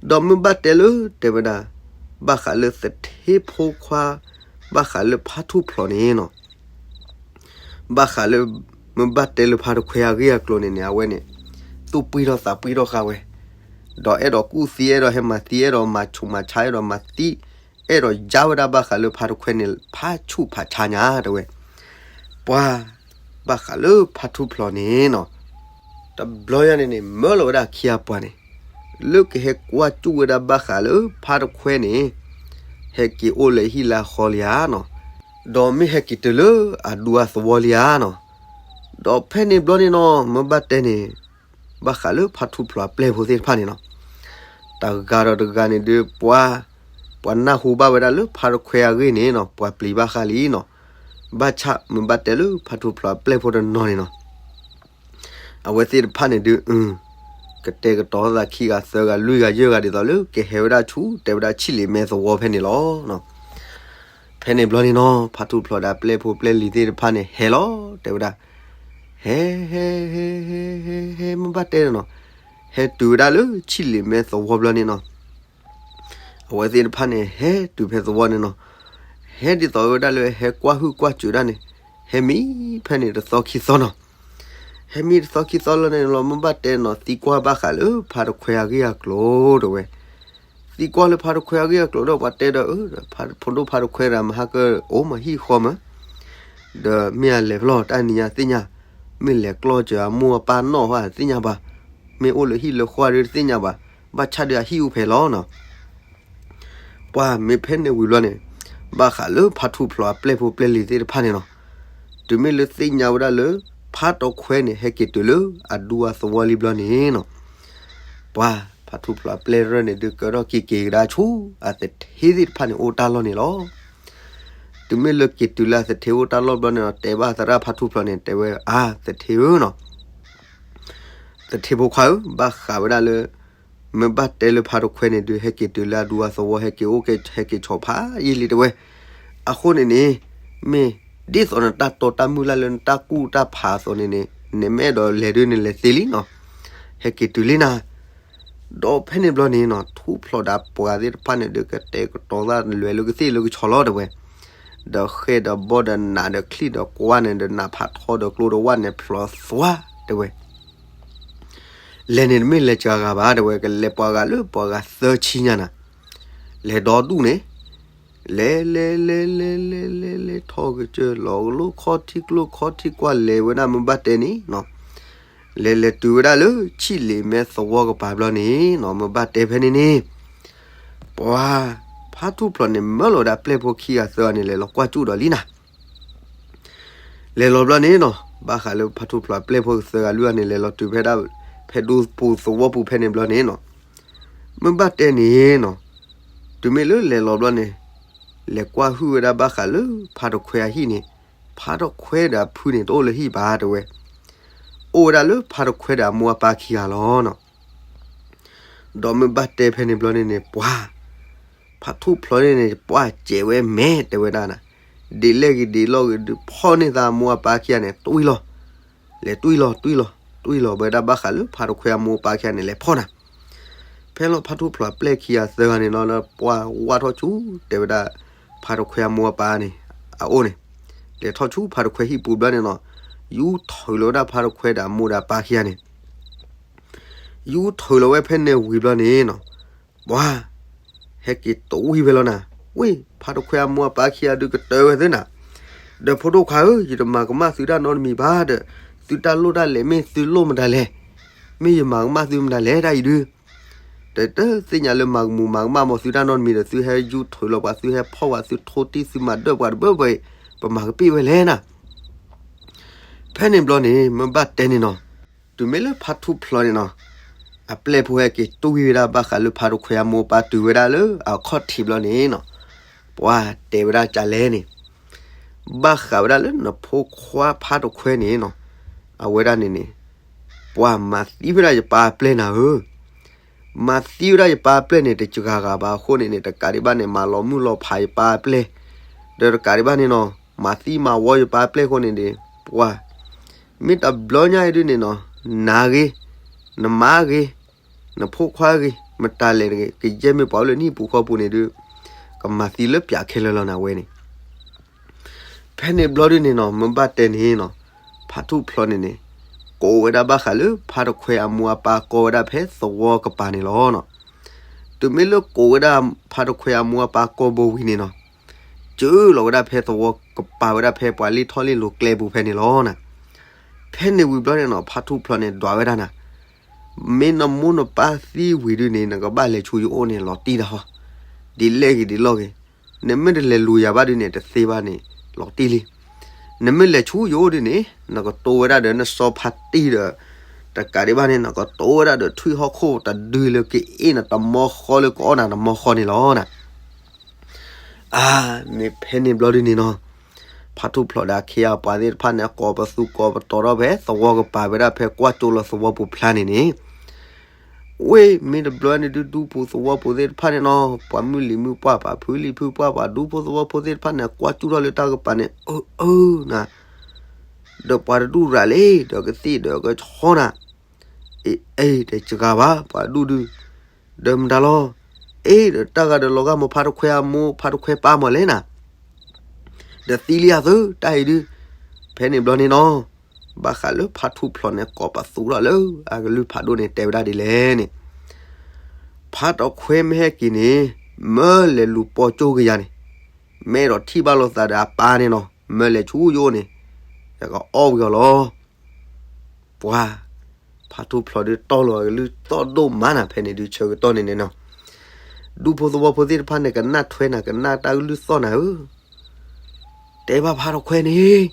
ဒီးမ့ၢ်ဘၣ်တဲလၢ တဲဝဲဒၣ် ဘၣ်ဃးလၢသထ့ဖိခွါ ဘၣ်ဃးလၢဖါထူၣ်ဖျိးန့ၣ်နီၤ ဘၣ်ဃးလၢ မ့ၢ်ဘၣ်တဲလၢဖါတခွဲအဂ့ၢ်အကျိၤန့ၣ်န့ၣ် အဝဲန့ၣ် သူၣ်ပှံၢ်ထီၣ်သးပှံၢ်ထီၣ်ဃာ်ဝဲ, ဒီးအဲၣ်ဒိးကူၣ်သံ အဲၣ်ဒိးဟဲမၤသံ အဲၣ်ဒိးမၤဆူးမၤဆါ အဲၣ်ဒိးမၤသံ အဲၣ်ဒိးယါဝဲဒၣ်ဘၣ်ဃးလၢဖါတခွဲန့ၣ် ဖးဆူးဖးဆါညါတဲဝဲ, ပှၤ ဘၣ်ဃးလၢဖါထူၣ်ဖျိးန့ၣ်နီၤ တဘျီယါန့ၣ်န့ၣ် မၢလီၤဝဲဒၣ်ခံဂၤပှၤန့ၣ် လၢကဟဲကွၢ်စူၣ်ဝဲဒၣ်ဘၣ်ဃးလၢဖါတခွဲန့ၣ် ဟဲက့ၤအိၣ်လၢဟံၣ်လၢအဃီလံဧါနီၤ, ဒီးမ့ၢ်ဟဲက့ၤတုၤလၢအဒူအသဝီလံဧါနီၤ, ဒီးဖဲန့ၣ်ဘျီန့ၣ်နီၤ မ့ၢ်ဘၣ်တဲန့ၣ် ဘၣ်ဃးလၢဖါထူၣ်ဖျိးအပျဲၢ်ဖိသ့ၣ်တဖၣ်န့ၣ်နီၤ, တဂၤဒီးတဂၤန့ၣ်ဒုးပှၤ ပှၤနၢ်ဟူဘၣ်ဝဲဒၣ်လၢဖါတခွဲအဂ့ၢ်န့ၣ်နီၤ ပှၤပျံၤဘၣ်ဃးလံနီၤ. ဘၣ်ဆၣ်မ့ၢ်ဘၣ်တဲလၢဖါထူၣ်ဖျိးအပျဲၢ်ဖိတနီၤန့ၣ်နီၤ အဝဲသ့ၣ်တဖၣ်န့ၣ်ဒုး အု ကတဲာ်ကတီၤသးခံဂၤသၢဂၤလွံၢ်ဂၤယဲၢ်ဂၤဒ်သိးလၢကဟဲဝဲဒၣ်ဆူ တဲဝဲဒၣ်ဆံၣ်လ့ၤမဲသဝီဖဲန့ၣ်လီၤ. ဖဲန့ၣ်ဘျီန့ၣ်နီၤ ဖါထူၣ်ဖျိးဒီးအပျဲၢ်ဖိပျဲၢ်လံၤသ့ၣ်တဖၣ်န့ၣ် ဟဲလီၤ တဲဝဲဒၣ် ဟဲ ဟဲ ဟဲ ဟဲ ဟဲ မ့ၢ်ဘၣ်တဲနီၤ ဟဲတုၤဝဲဒၣ်လၢဆံၣ်လ့ၤမဲသဝီဘျီန့ၣ်နီၤ အဝဲသ့ၣ်တဖၣ်န့ၣ် ဟဲတုၤဖဲသဝီန့ၣ်နီၤ ဟဲဒ်သိးဝဲဒၣ်လၢဟဲကွၢ်ဟုၣ်ကွၢ်စၢၤဒၣ်န့ၣ် ဟဲမံဖဲန့ၣ်တသီခံသီနီၤ ဟဲမံတသီခံသီလီၤန့ၣ်လီၤ မ့ၢ်ဘၣ်တဲနီၤ သံကွၢ်ဘၣ်ဃးလၢဖါတခွဲအဂ့ၢ်အကျိၤတဲဝဲ သံကွၢ်လၢဖါတခွဲအဂ့ၢ်အကျိၤဒီး ပှၤတဲဒီး အၢ ဖိဒိၣ်ဖါတခွဲတဂၤ မဟါကအိၣ်မးဟံၣ်ဃီမး ဒီးမ့ၢ်အလဲၤဖျီၣ်တၢ်နံၤညါသ့ၣ်ညါ, မ့ၢ်လဲၤကျီၢ်စၢၤအမိၢ်အပၢ်နီၣ်ဟါသ့ၣ်ညါဘၣ်, မ့ၢ်အိၣ်လၢဟံၣ်လၢဃီဒီးတသ့ၣ်ညါဘၣ်, ဘၣ်ဆၣ်ဒီးအဟံၣ်အိၣ်ဖဲလီၤနီၤ. ပှၤမ့ၢ်ဖဲန့ၣ်ဝံၤဘျီန့ၣ်, ဘၣ်ဃးလၢဖါထူၣ်ဖျိးအပျဲၢ်ဖိပျဲၢ်လံၤသ့ၣ်တဖၣ်န့ၣ်နီၤ, တုၤမ့ၢ်လၢသ့ၣ်ညါဝဲဒၣ်လၢ ဖါတခွဲန့ၣ် ဟဲက့ၤတုၤလၢအဒူအသဝီလံဘျီန့ၣ်နီၤ, ပှၤဖါထူၣ်ဖျိးအပျဲၢ်ရၢၢ်န့ၣ် ဒုးကၢထီၣ်က့ၤက့ၤကဒါဆူ အသထ့သ့ၣ်တဖၣ်န့ၣ်အိၣ်တၢ်လီၢ်န့ၣ်လီၤ. တုၤမ့ၢ်လၢက့ၤတုၤလၢအသထ့အိၣ်တၢ်လီၢ်ဘျီန့ၣ်နီၤ, တဲဘၣ်သရၣ်ဖါထူၣ်ဖျိးန့ၣ် တဲဝဲ အါ သထ့ဧၢနီၤ, သထ့ဖိခွါဧၢ, ဘၣ်ဃးဝဲဒၣ်လၢ မ့ၢ်ဘၣ်တဲလၢဖါတခွဲန့ၣ် ဒုးဟဲက့ၤတုၤလၢအဒူအသဝီ ဟဲက့ၤအိၣ်က့ၤ ဟဲက့ၤဆီဖးယံာ်လံတဲဝဲ. အဃိန့ၣ်န့ၣ်, မ့ၢ်ဒ်သိးနတၢ်တီတၢ်မုၢ်လၢ်လၢနတၢ်ကူၣ်တၢ်ဖးအသိးန့ၣ်န့ၣ်, နမ့ၢ်အဲၣ်ဒိးလဲၤဒုးနလဲၤသ့လံနီၤ, ဟဲက့ၤတုၤလံနၤ. ဒီးဖဲန့ၣ်ဘျီန့ၣ်နီၤ, ထူၣ်ဖျိးဒီးပှၤသ့ၣ်တဖၣ်န့ၣ် ဒုးကတဲာ်ကတီၤသးလွဲၤလၢကသ့ၣ်လၢကဆီလီၤတဲဝဲ, ဒီးဃဲၢ်ဒီးဘီၣ်ဒီးနးဒီးချံၣ်ဒီးကွၢ်န့ၣ် ဒီးနးဖးထီဒီးကျိဒီးဝၣ်န့ၣ်ဖျိးသွါတဲဝဲ လဲၤန့ၣ်တမ့ၢ်လဲၤစှၤဂၤဘၣ်တဲဝဲ, ကလဲၤပှၤဂၤလၢပှၤဂၤသၢဆံညါနၤ, လဲၤဒီဒူၣ်န့ၣ်, လဲၤလဲၤလဲၤလဲၤလဲၤလဲၤလဲၤထီၣ်ကစၢၢ်လီၤကလိခီထံကျိခီထံကွၢ်လဲၤဝဲဒၣ်မ့ၢ်ဘၣ်တဲန့ၣ်နီၤ, လဲၤလဲၤတုၤဝဲဒၣ်လၢ ဆံၣ်လ့ၤမဲသဝီကပၤဘျီန့ၣ်နီၤ, မ့ၢ်ဘၣ်တဲဖဲန့ၣ်န့ၣ်, ပှၤဖါထူၣ်ဖျိးန့ၣ် မၢလီၤဝဲဒၣ်ပျဲၢ်ဖိခံဂၤသၢဂၤန့ၣ် လဲၤလီၤကွၢ်ကၠူၣ်ဒီးလံနၤ လဲၤလီၤဘျီန့ၣ်နီၤ, ဘၣ်ဃးလၢဖါထူၣ်ဖျိးပျဲၢ်ဖိသၢဂၤလွံၢ်ဂၤန့ၣ် လဲၤလီၤတုၤဖဲဒၣ် ဖဲဒူပူၤသဝီပူၤဖဲန့ၣ်ဘျီန့ၣ်နီၤ, မ့ၢ်ဘၣ်တဲန့ၣ်နီၤ, တုၤမ့ၢ်လၢလဲၤလီၤဘျီန့ၣ်, လဲၤကွၢ်ဟုၣ်ဝဲဒၣ်ဘၣ်ဃးလၢဖါတခွဲအဟံၣ်န့ၣ်, ဖါတခွဲဒီးအဖုန့ၣ် တအိၣ်လၢဟံၣ်ဘၣ်တဲဝဲ, အိၣ်ဝဲဒၣ်လၢဖါတခွဲဒီးအမိၢ်အပၢ်ခံဂၤလီၤနီၤ. ဒီးမ့ၢ်ဘၣ်တဲဖဲန့ၣ်ဘျီန့ၣ်န့ၣ် ပှၤ ဖါထူၣ်ဖျိးန့ၣ်န့ၣ် ပှၤစဲးဝဲမဲာ်တဲဝဲဒၣ်နၤ, ဒ်လဲၣ်ဂ့ၤဒ်လဲၣ်ဂ့ၤဒုး ဖီၣ်န့ၢ်သးအမိၢ်အပၢ်ခံဂၤန့ၣ် တွံၢ်လီၤ, လဲၤတွံၢ်လီၤတွံၢ်လီၤတွံၢ်လီၤဝဲဒၣ်ဘၣ်ဃးလၢဖါတခွဲအမိၢ်အပၢ်ခံဂၤန့ၣ် လဲၤဖီၣ်နၤ ဖဲလီၤဖါထူၣ်ဖျိးပျဲၢ်ခံဂၤသၢဂၤန့ၣ်လီၤ လၢပှၤဝၢ်ထီၣ်ဆူ တဲဝဲဒၣ် ဖါတခွဲအမိၢ်အပၢ်န့ၣ် အအိၣ်န့ၣ်, လဲၤထီၣ်ဆူဖါတခွဲဟံၣ်ပူၤဘျီန့ၣ်နီၤ, ယူထုးလီၤဝဲဒၣ်ဖါတခွဲဒီးအမိၢ်ဒီးအပၢ်ခံဂၤန့ၣ်, ယူထုးလီၤဝဲဖဲန့ၣ်ဝံၤဘျီန့ၣ်နီၤ, ပှၤ ဟဲက့ၤတဝံၣ်ဝဲလီၤနၤ, ဝံၣ် ဖါတခွဲအမိၢ်အပၢ်ခံဂၤဒုးကတၢၢ်ဝဲသ့နၤ, ဒီးဖိဒိၣ်ခွါဧၢ, ယတမၤကမၣ်သုတၢ်နီတမံၤဘၣ်ဒီး, သုတၢ်လိၣ်တၢ်လဲၤမ့ၢ်သုလိၣ်မတၤလဲၣ်, မ့ၢ်ယမၤကမၣ်သုမတၤလဲၣ်တၢ်အံၤဒုး တတသ့ၣ်ညါလၢမၤကမူၤမၤကမၣ်မီၤသုတၢ်နီတမံၤဒီး သုဟဲယူထုးလီၤပှၤ သုဟဲဖီၣ်ပှၤ သုထိတံၢ်သုမၤဒၢၣ်ပှၤတဘၢဘၢအံၤ, ပမၤကပ့ၢ်ဝဲလဲၣ်နၤ. ဖဲန့ၣ်ဘျီန့ၣ် မ့ၢ်ဘၣ်တဲန့ၣ်နီၤ, တုၤမ့ၢ်လၢဖါထူၣ်ဖျိးန့ၣ်နီၤ, အပျဲၢ်ဖိဟဲက့ၤတွံၢ်ဝဲဒၣ်ဘၣ်ဃးလၢဖါတခွဲအမိၢ်အပၢ်တုၤဝဲဒၣ်လၢအခီၣ်ထံးဘျီန့ၣ်နီၤ, ပှၤတဲဝဲဒၣ်ကလဲၣ်န့ၣ် ဘၣ်ဃးဝဲဒၣ်လၢနဖိခွါဖါတခွဲန့ၣ်နီၤ, အဝဲဒၣ်န့ၣ်န့ၣ်, ပှၤမၤသံဝဲဒၣ်ယပၢ်အပျဲၢ်နၤဧၢ, မၤသံဝဲဒၣ်ယပၢ်အပျဲၢ်န့ၣ် တစှၤဂၤဘၣ်အဃိန့ၣ်န့ၣ် တကးဒံးဘၣ်န့ၣ် မၤလီၤမုၢ်လီၤဖးယပၢ်အပျဲၢ်, ဒီးတကးဒံးဘၣ်န့ၣ်နီၤ, မၤသံမၤဝီယပၢ်အပျဲၢ်အဃိန့ၣ်န့ၣ်, ပှၤ မ့ၢ်တဘျီညါအံၤဒုးန့ၣ်နီၤ, နၤဂ့ၤ, နမါဂ့ၤ, နဖိခွါဂ့ၤ, မတၤလဲၣ်တဂ့ၤ, ကယဲၢ်မ့ၢ်ပှၤအိၣ်လၢနဟံၣ်ပူၤဃီပူၤန့ၣ်ဒုး, ကမၤသံလၢပၠးခဲလၢာ်လီၤနၤဝဲန့ၣ် ဖဲန့ၣ်ဘျီဒုးန့ၣ်နီၤ, မ့ၢ်ဘၣ်တဲန့ၣ်နီၤ, ဖါထူၣ်ဖျိးန့ၣ်န့ၣ်, ကိးဝဲဒၣ်ဘၣ်ဃးလၢဖါတခွဲအမိၢ်အပၢ်ကီဝဲဒၣ်ဖဲသဝီကပၤန့ၣ်လီၤနီၤ. တုၤမ့ၢ်လၢကိးဝဲဒၣ်ဖါတခွဲအမိၢ်အပၢ်ကီဘိဝံၤန့ၣ်နီၤ, စၢလီၤဝဲဒၣ်ဖဲသဝီကပၤဝဲဒၣ်ဖဲပှၤလ့ၢ်ထီၣ်လ့ၢ်လီၤကျဲပူၤဖဲန့ၣ်လီၤနၤ. ဖဲန့ၣ်ဝံၤဘျီန့ၣ်နီၤ, ဖါထူၣ်ဖျိးန့ၣ်ဒွးဝဲဒၣ်နၤ, မ့ၢ်နမိၢ်နပၢ်သံဝံၤဒုးန့ၣ် နကဘၣ်လဲၤဆူယအိၣ်န့ၣ်လီၤတံၢ်တၢ်ဟီ, ဒ်လဲၣ်ဂ့ၤဒ်လဲၣ်ဂ့ၤ, နမ့ၢ်တလဲၤလူၤယၤဘၣ်ဒုးန့ၣ် တသ့ဘၣ်န့ၣ် လီၤတံၢ်လံ. နမ့ၢ်လဲၤဆူယအိၣ်ဒုးန့ၣ် နကတိဝဲဒၣ်ဒီးနစီဖါတံၢ်ဒီး တကးဒံးဘၣ်န့ၣ် နကတိဝဲဒၣ်ဒီးထွံၣ်ဟီၣ်ခိၣ်တဒုလၢကအ့ၣ်နတမီဃီလၢကအီၣ်နၤတမီဃီန့ၣ်လီၤနၤ. အါ, မ့ၢ်ဖဲန့ၣ်ဘျီဒုန့ၣ်နီၤ, ဖါထူၣ်ဖျိးဒီးအခ့အပှၤသ့ၣ်တဖၣ်န့ၣ် ကိးပသူကိးပတီၤထီၣ်ဖဲသဝီကပၤဝဲဒၣ်ဖဲကွၢ်ကၠိလီၤသဝီပူၤဖျါန့ၣ်န့ၣ်, ဝ့ၢ်မ့ၢ်တဘျီန့ၣ်ဒုး ဒူဖိသဝီဖိသ့ၣ်တဖၣ်န့ၣ်နီၤ, ပှၤမုၢ်လံၤမုၢ်ပှၢ် ပှၤဖုလံၤဖုပှၢ် ပှၤဒူဖိသဝီဖိသ့ၣ်တဖၣ်န့ၣ် ကွၢ်ကၠိထီၣ်လၢတၢ်ကပၤန့ၣ် အၢအၢနၤ, ဒီးပှၤတဒူၣ်ရၤလံ ဒီးကသ့ၣ်ဒီးကဆီနၤ, အ့ အ့ တစှၤဘၣ် ပှၤဒူၣ်ဒုး, ဒီးမတၤလီၤ, အ့ ဒီးတၢ်ဂၤဒီးလီၤဂာ်မ့ၢ်ဖါတခွဲအမိၢ် ဖါတခွဲပၢ်မ့ၢ်လဲၣ်နၤ, ဒီးသံလံအသု တၢ်အံၤဒုး, ဖဲန့ၣ်ဘျီန့ၣ်နီၤ, ဘၣ်ဃးလၢဖါထူၣ်ဖျိးန့ၣ် ကိးပသူထီၣ်လၢအကလုၢ်ဖးဒိၣ်န့ၣ် တဲဝဲဒၣ်ဒ်လဲၣ်န့ၣ်, ဖါတခွဲမ့ၢ်ဟဲက့ၤန့ၣ်, မၢလဲၤလူၤပိာ်ကၠိက့ၤယၤန့ၣ်, မ့ၢ်အဲၣ်ဒိးထံၣ်ဘၣ်လိာ်သးဒီးအပၢ်န့ၣ်နီၤ, မၢလဲၤဆူယအိၣ်န့ၣ်, ယကအီၣ်ဝံၤအီၤလီၤ. ပှၤ, ဖါထူၣ်ဖျိးဒုးတီၢ်လီၤအကလုၢ်သီၣ်ဒိၣ်မးနၤ ဖဲန့ၣ်ဒုးဆၢကတီၢ်န့ၣ်န့ၣ်နီၤ, ဒူဖိသဝီဖိသ့ၣ်တဖၣ်န့ၣ် ကနၣ်ထွဲနၤ ကနၣ်တၢ်ကလုၢ်သီၣ်နၤဧၢ, တဲဘၣ်ဖါတခွဲန့ၣ်,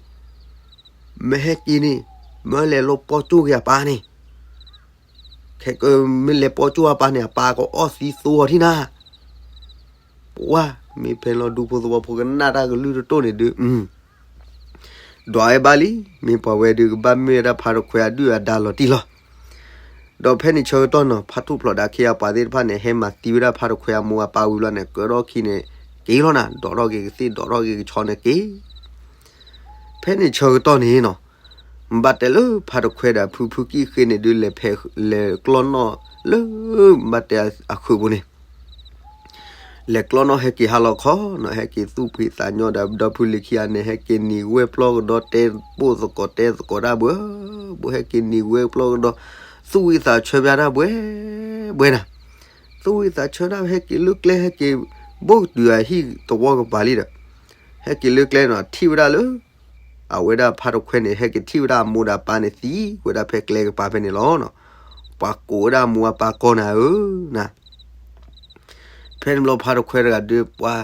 မ့ၢ်ဟဲက့ၤန့ၣ်, မၢလဲၤလူၤပိာ်ကၠိက့ၤအပၢ်န့ၣ်, ခဲကမ့ၢ်လဲၤပိာ်ကၠိအပၢ်န့ၣ် အပၢ်ကအီၣ်သံသိအီၤထံၣ်နၤ, ပှၤ, မ့ၢ်ဖဲလီၤဒူဖိသဝီဖိကနၣ်တၢ်ကလုၢ်တတိၢ်န့ၣ်ဒုး, ဒွးဝဲဘၣ်လံ, မ့ၢ်ပှၤဝဲဒုးကဘၣ်မ့ၢ်ဝဲဒၣ်ဖါတခွဲအဒုၣ်အဒါလီၤတံၢ်လီၤ. ဒီးဖဲန့ၣ်ဆၢကတီၢ်နီၤ ဖါထူၣ်ဖျိးဒီးအခ့အပှၤသ့ၣ်တဖၣ်န့ၣ် ဟဲမၤသံဝဲဒၣ်ဖါတခွဲအမိၢ်အပၢ်ဝံၤဘျီန့ၣ် ကၢထီၣ်ခံန့ၣ် က့ၤလီၤနၤ ဒိးထီၣ်က့ၤကသ့ၣ် ဒိးထီၣ်က့ၤကဆီန့ၣ်က့ၤ ဖဲန့ၣ်ဆၢကတီၢ်န့ၣ်နီၤ, ဘၣ်တဲလၢဖါတခွဲဒီးဖုဖုကံၣ်ဃ့န့ၣ်ဒုး လဲၤဖဲလဲၤကျီနီၣ်လၢ ဘၣ်တဲအဃုာ်ပူၤန့ၣ် လဲၤကျီနီၣ်ဟဲက့ၤဟါလီၤခီနီၤ ဟဲက့ၤသူၣ်ဖှံသးညီဒီး ဒီဖုလံၤခံဂၤန့ၣ် ဟဲက့ၤနံၤဝဲပျီကဒီး တဲဘိၣ်သကိးတဲသကိးတၢ်ဘှဲဘှဲ ဟဲက့ၤနံၤဝဲပျီကဒီး သူၣ်ဝံၣ်သးဆၢပျၢ်တၢ်ဘှဲဘှဲနၤ, သူၣ်ဝံၣ်သးဆၢတၢ် ဟဲက့ၤလၢကျဲ ဟဲက့ၤဘိၣ်တုၤအဟံၣ်သဝီကပၤလံဒီး ဟဲက့ၤလၢကျဲနီၤ ထံၣ်ဝဲဒၣ်လၢ အဝဲဒၣ်ဖါတခွဲန့ၣ် ဟဲက့ၤထံၣ်ဝဲဒၣ်အမိၢ်ဒီးအပၢ်န့ၣ် သံဝဲဒၣ်ဖဲကျဲကပၤဖဲန့ၣ်လီၤ. ပှၤကိးဝဲဒၣ်အမိၢ်အပၢ်ကီနၤဧၢ, နၤ ဖဲန့ၣ်ဘျီဖါတခွဲတဂၤဒုးပှၤ,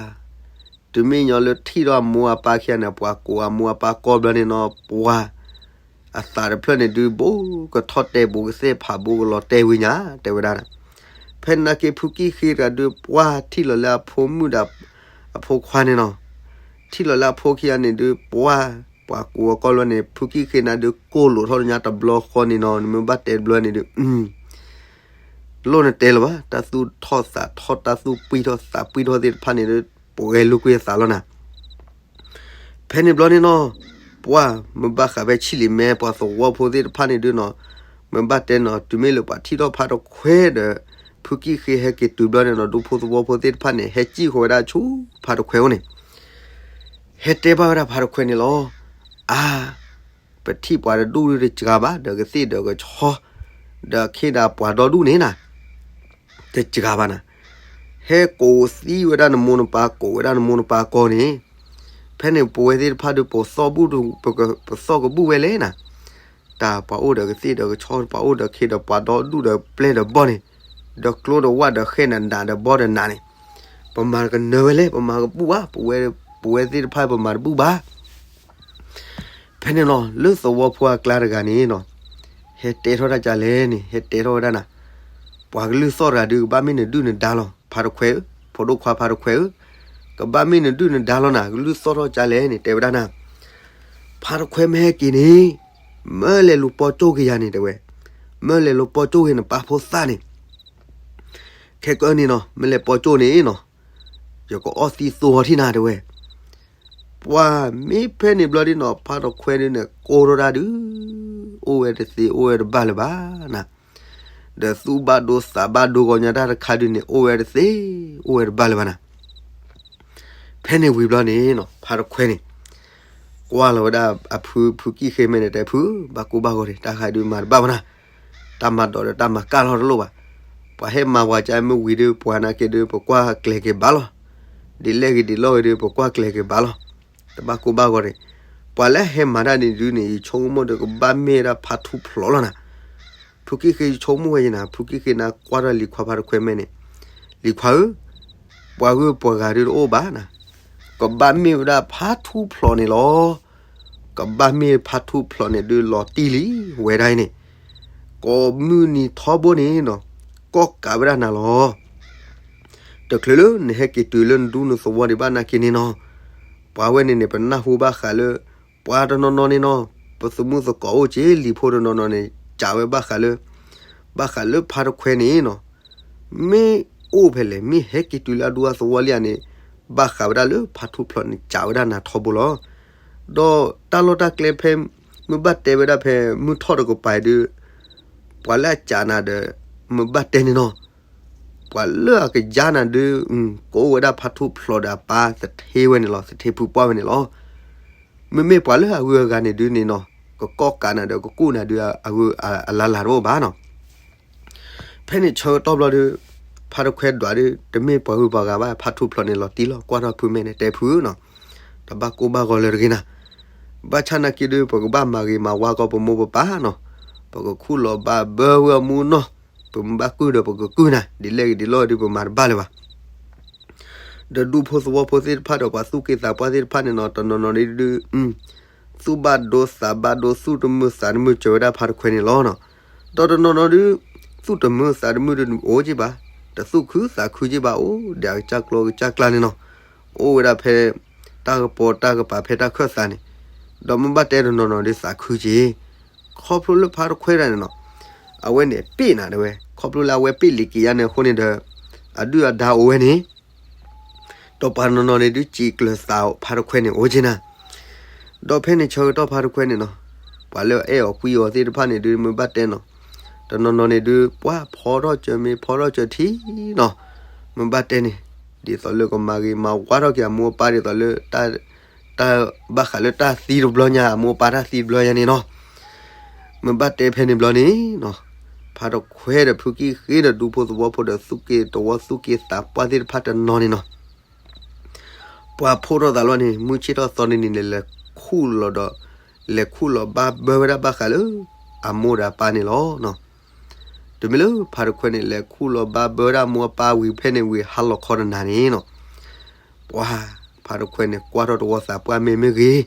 တုၤမ့ၢ်ညီလၢထံၣ်ဒီးအမိၢ်အပၢ်ခံဂၤန့ၣ် ပှၤကိးအမိၢ်အပၢ်ကီဘျီန့ၣ်နီၤ ပှၤ, အသးတဖျၢၣ်န့ၣ်ဒုး ဘိကထီၣ်တဲာ်ဘိကသ့ၣ်ဖးဘိကလီၤတဲာ်ဝံၤညါ တဲဝဲဒၣ်, ဖဲန့ၣ်နာ်က့ဖုကံၣ်ဃ့တဂၤဒုးပှၤထံၣ်လီၤလၢအဖိမုၣ်ဒီး, အဖိခွါန့ၣ်နီၤ, ထံၣ်လီၤလၢအဖိခံဂၤန့ၣ်ဒုးပှၤ, ပှၤကိးအကီဘျီန့ၣ် ဖုကံၣ်ဃ့န့ၣ်ဒုးကိၢ်လိာ်ထီၣ်ညါတဘျီဃီန့ၣ်နီၤ နမ့ၢ်ဘၣ်တဲတဘျီန့ၣ်ဒုး လိၣ်နတဲလၢၤဘၣ် တၢ်သူၣ်ထီၣ်သးထီၣ် တၢ်သူၣ်ပှံၢ်ထီၣ်သးပှံၢ်ထီၣ်သ့ၣ်တဖၣ်န့ၣ်ဒုး ပှဲၤလိာ်ကွံာ်အသးလီၤနၤ, ဖဲန့ၣ်ဘျီန့ၣ်နီၤ, ပှၤမ့ၢ်ဘၣ်ဃးဖဲဆံၣ်လံၤမဲ ပှၤသဝီဖိသ့ၣ်တဖၣ်န့ၣ်ဒုးနီၤ, မ့ၢ်ဘၣ်တဲနီၤ တုၤမ့ၢ်လၢပှၤထံၣ်ထီၣ်ဖါတခွဲဒီး, ဖုကံၣ်ဃ့ဟဲက့ၤတုၤဘျီန့ၣ်နီၤ ဒူဖိသဝီဖိသ့ၣ်တဖၣ်န့ၣ် ဟဲစံၣ်ဃီၤဝဲဒၣ်ဆူဖါတခွဲအိၣ်န့ၣ် ဟဲတဲဘၣ်ဝဲဒၣ်ဖါတခွဲန့ၣ်လီၤ, အါ ပထံၣ်ပှၤတဒူၣ်ဒုးတစှၤဘၣ် ဒီးကသ့ၣ်ဒီးကဆီ, ဒီးခ့ဒီးပှၤဒီဒူၣ်န့ၣ်နၤ, တစှၤဘၣ်နၤ, ဟဲကိးသံဝဲဒၣ်နမိၢ်နပၢ် ကိးဝဲဒၣ်နမိၢ်နပၢ်ကီန့ၣ်, ဖဲန့ၣ်ပဝဲသ့ၣ်တဖၣ်ဒုး ပသီၣ်ဘူၣ်, ပသီၣ်ကဘူၣ်ဝဲလဲၣ်နၤ, တၢ်ပှၤအိၣ်ဒီးကသ့ၣ်ဒီးကဆီ ပှၤအိၣ်ဒီးခ့ဒီးပှၤဒီဒူၣ်ဒီးပျဲၢ်ဒီးဘီၣ်န့ၣ်, ဒီးကျိဒီးဝၣ်ဒီးဃဲၣ်ဒီးနးဒီးဘီဒီးနးန့ၣ်, ပမၤကနၢၤဝဲလဲၣ် ပမၤကဘူၣ်ဘၣ်, ပဝဲသ့ၣ်တဖၣ်ပမၤတဘူၣ်ဘၣ် ဖဲန့ၣ်နီၤ လၢသဝီဖိအကျါတဂၤန့ၣ်နီၤ, ဟဲတဲထီၣ်တၢ်ကလဲၣ်န့ၣ် ဟဲတဲထီၣ်ဝဲဒၣ်နၤ, ပှၤကလုၢ်သီၣ်တဂၤဒုး ကဘၣ်မ့ၢ်နဒုၣ်နဒါလီၤ ဖါတခွဲဧၢ, ဖိဒိၣ်ခွါဖါတခွဲဧၢ, ကဘၣ်မ့ၢ်နဒုၣ်နဒါလီၤနၤ ကလုၢ်သီၣ်ထီၣ်ကလဲၣ်န့ၣ် တဲဝဲဒၣ်နၤ, ဖါတခွဲမ့ၢ်ဟဲက့ၤန့ၣ်, မၢလဲၤလူၤပိာ်ကၠိက့ၤယၤန့ၣ် တဲဝဲ, မၢလဲၤလူၤပိာ်ကၠိက့ၤနပၢ်ဖိသၣ်န့ၣ် ခဲကၢန့ၣ်နီၤ မ့ၢ်လဲၤပိာ်ကၠိန့ၣ်နီၤ, ယကအီၣ်သံသိအီၤထံၣ်နၤတဲဝဲ, ပှၤမ့ၢ်ဖဲန့ၣ်ဘျီဒ်နီၤ ဖါတခွဲဒုန့ၣ် ကိၢ်ထီၣ်တၢ်ဒုး, အိၣ်ဝဲတသ့ အိၣ်ဝဲတဘၣ်လၢၤဘၣ်နၤ, ဒီးသူၣ်ဘၣ်ဒိသးဘၣ်ဒိဂီၤညါတၢ်တခါဒုန့ၣ် အိၣ်ဝဲတသ့, အိၣ်ဝဲတဘၣ်လၢၤဘၣ်နၤ ဖဲန့ၣ်ဝံၤဘျီန့ၣ်နီၤ ဖါတခွဲန့ၣ် ကွၢ်လီၤဝဲဒၣ်အဖုဖုကံၣ်ဃ့မဲာ်န့ၣ် တဲဖု ဘၣ်ကိၢ်ဘၣ်ဂီၤန့ၣ် တၢ်ခါဒုးမၤတဘၣ်ဘၣ်နၤ, တၢ်မၤဒိးဒီးတၢ်မၤကၢ်လီၤတလိၣ်ဘၣ်, ပှၤဟဲမၤပှၤကါမ့ၢ်ဝံၤဒုး ပှၤနာ်က့ဒုး ပကွၢ်ကျဲၤက့ၤဘၣ်လီၤ, ဒ်လဲၣ်ဂ့ၤဒ်လဲၣ်ဂ့ၤဒုး ပကွၢ်ကျဲၤက့ၤဘၣ်လီၤ, တဘၣ်ကိၢ်ဘၣ်ဂီၤန့ၣ်, ပှၤလၢဟဲမၤတၢ်န့ၣ်ဒုးန့ၣ် ယဆိကမိၣ်ဒီးကဘၣ်မ့ၢ်ဝဲဒၣ်ဖါထူၣ်ဖျိးလီၤနၤ ဖုကံၣ်ဃ့ယဆိကမိၣ်ဝဲယနၤ ဖုကံၣ်ဃ့နၤကွၢ်ထီၣ်လံၤခွါဖါတခွဲမဲာ်န့ၣ်, လံၤခွါဧၢ, ပှၤဂုၤပှၤဂၤဒုးတအိၣ်ဘၣ်နၤ, ကဘၣ်မ့ၢ်ဝဲဒၣ်ဖါထူၣ်ဖျိးန့ၣ်လီၤ, ကဘၣ်မ့ၢ်ဖါထူၣ်ဖျိးန့ၣ်ဒုးလီၤတံၢ်လံဝဲဒၣ်အံၤန့ၣ်, ကိးမုၢ်နံၤထီဘိန့ၣ်နီၤ, ကီၢ်ကးဝဲဒၣ်နၤလီၤ, တ တချုးလၢနဟဲက့ၤတုၤလၢနဒူနသဝီဒံးဘၣ်နာ်က့န့ၣ်နီၤ, ပှၤဝဲန့ၣ်န့ၣ် ပနၢ်ဟူဘၣ်ဃးလၢ ပှၤတနီၤနီၤန့ၣ်နီၤ, ပသုးမုၢ်သကိးအိၣ်က့ၤလံာ်ဖိတနီၤနီၤန့ၣ် စံးဝဲဘၣ်ဃးလၢ ဘၣ်ဃးလၢဖါတခွဲန့ၣ်နီၤ, မ့ၢ်အိၣ်ဖဲလဲၣ် မ့ၢ်ဟဲက့ၤတုၤလၢအဒူအသဝီလံဧါန့ၣ်, ဘၣ်ဃးဝဲဒၣ်လၢဖါထူၣ်ဖျိးန့ၣ် စံးဝဲဒၣ်နၤထီဘိလီၤ. ဒီးတၢ်လီၢ်တၢ်ကျဲဖဲ မုၢ်ဘၣ်တဲဝဲဒၣ်ဖဲမုၢ်ထီၣ်တကပၤအံၤဒုး ပှၤလၢအစံးနၤဒီး မုၢ်ဘၣ်တဲန့ၣ်နီၤ, ပှၤလၢအကယါနၤဒုး ကအိၣ်ဝဲဒၣ်ဖါထူၣ်ဖျိးဒီးအပၢ်သထ့ဝဲန့ၣ်လီၤ, သထ့ဖုပှၢ်ဝဲန့ၣ်လီၤ. မ့မ့ၢ်ပှၤလၢအဂုၤအဂၤန့ၣ်ဒုးန့ၣ်နီၤ, ကကိးကးနၤဒီးကကူၣ်နၤဒုး အဂုၤအလၢ်လၢ်တအိၣ်ဘၣ်နီၤ. ဖဲန့ၣ်ဆၢကတီၢ်ဘျီဒုး ဖါတခွဲဒွးဒုး တမ့ၢ်ပှၤဂုၤပှၤဂၤဘၣ်, ဖါထူၣ်ဖျိးန့ၣ်လီၤတံၢ်လီၤ, ကွၢ်ထီၣ်ဖုမဲာ်န့ၣ် တဲဖုနီၤ, တဘၣ်ကိၢ်ဘၣ်ဂီၤလၢတဂ့ၤနၤ. ဘၣ်ဆၣ်နာ်က့ဒုး ပကဘၣ်မၤဂ့ၤမၤဝါကီးပမိၢ်ပပၢ်နီၤ, ပကခူၣ်လီၤဘၣ်ဘၢဝဲအမူနီၤ, ပမ့ၢ်ဘၣ်ကုၢ်ဒီးပကကုၢ်နၤ, ဒ်လဲၣ်ဂ့ၤဒ်လဲၣ်ဂ့ၤဒုး ပမၤတဘၣ်လၢၤဘၣ်. ဒီးဒူဖိသဝီဖိသ့ၣ်တဖၣ်ဒီးပှၤသူၣ်က့သးပှၢ်သ့ၣ်တဖၣ်န့ၣ်နီၤ, တနီၤနီၤဒုး သူၣ်ဘၣ်ဒိသးဘၣ်ဒိ သူၣ်တမုာ်သးတမုာ်စၢၤဝဲဒၣ်ဖါတခွဲန့ၣ်လီၤနီၤ. ဒီးတနီၤနီၤဒုး သူၣ်တမုာ်သးတမုာ်ဒုးအိၣ်က့ၤဘၣ်, တသူၣ်ခုသးခုက့ၤဘၣ်, အိၣ်ဒီးအကစၢ်ကျိအကစၢ်ကျါန့ၣ်နီၤ, အိၣ်ဝဲဒၣ်ဖဲ တၢ်ကပီၤတၢ်ကပၤဖဲတၢ်ခၢၣ်သးန့ၣ်, ဒီးမ့ၢ်ဘၣ်တဲတနီၤနီၤဒုးသးခုက့ၤ ခီဖျိလၢဖါတခွဲတဂၤန့ၣ်နီၤ, အဝဲန့ၣ်ပ့ၢ်နၤတဲဝဲ, ခီဖျိလၢအဝဲပ့ၢ်လံၤက့ၤယါန့ၣ်အဃိန့ၣ်ဒီး အဒုၣ်အဒါအိၣ်ဝဲန့ၣ်, ဒီးပှၤတနီၤနီၤန့ၣ်ဒုး စံးကျၢၤသးဖါတခွဲန့ၣ်အိၣ်က့ၤနၤ. ဒီးဖဲန့ၣ်ဆၢကတီၢ်ဖါတခွဲန့ၣ်နီၤ, ပှၤလၢအအဲၣ်အီၤကွံအီၤသ့ၣ်တဖၣ်န့ၣ်ဒုး မ့ၢ်ဘၣ်တဲနီၤ, တနီၤနီၤန့ၣ်ဒုး ပှၤဖီထီၣ်စၢၤမ့ၤ ဖီထီၣ်စၢၤထံနီၤ, မ့ၢ်ဘၣ်တဲန့ၣ် ဒ်သိးလၢကမၤဂ့ၤမၤဝါထီၣ်က့ၤအမိၢ်အပၢ်ဒ်သိးလၢ တၢ်ဘၣ်ဃးလၢတၢ်သံတဘျီညါ အမိၢ်အပၢ်တၢ်သံတဘျီညါန့ၣ်နီၤ. မ့ၢ်ဘၣ်တဲဖဲန့ၣ်ဘျီန့ၣ်နီၤ, ဖါတခွဲဒီးဖုကံၣ်ဃ့ဒီးဒူဖိသဝီဖိဒီး သူၣ်က့သဝီသူၣ်က့သးပှၢ်သ့ၣ်တဖၣ်တနီၤန့ၣ်နီၤ, ပှၤဖှိၣ်ထီၣ်သးလီၤန့ၣ် မုၢ်ဆ့ၣ်ထီၣ်သီန့ၣ်န့ၣ် လဲၤခူၣ်လီၤဒီး လဲၤခူၣ်လီၤဘၣ်ဘၢဝဲဒၣ်ဘၣ်ဃးလၢ အမိၢ်ဒီးအပၢ်န့ၣ်လီၤ. တုၤမ့ၢ်လၢဖါတခွဲန့ၣ် လဲၤခူၣ်လီၤဘၣ်ဘၢဝဲဒၣ်အမိၢ်အပၢ်ဝံၤဖဲန့ၣ်ဝံၤ ဟါလီၤခီတနၤန့ၣ်နီၤ, ပှၤဖါတခွဲန့ၣ် ကွၢ်ထီၣ်တဝီသးပှၢ်မ့ၢ်မ့ၢ်ဂ့ၤ,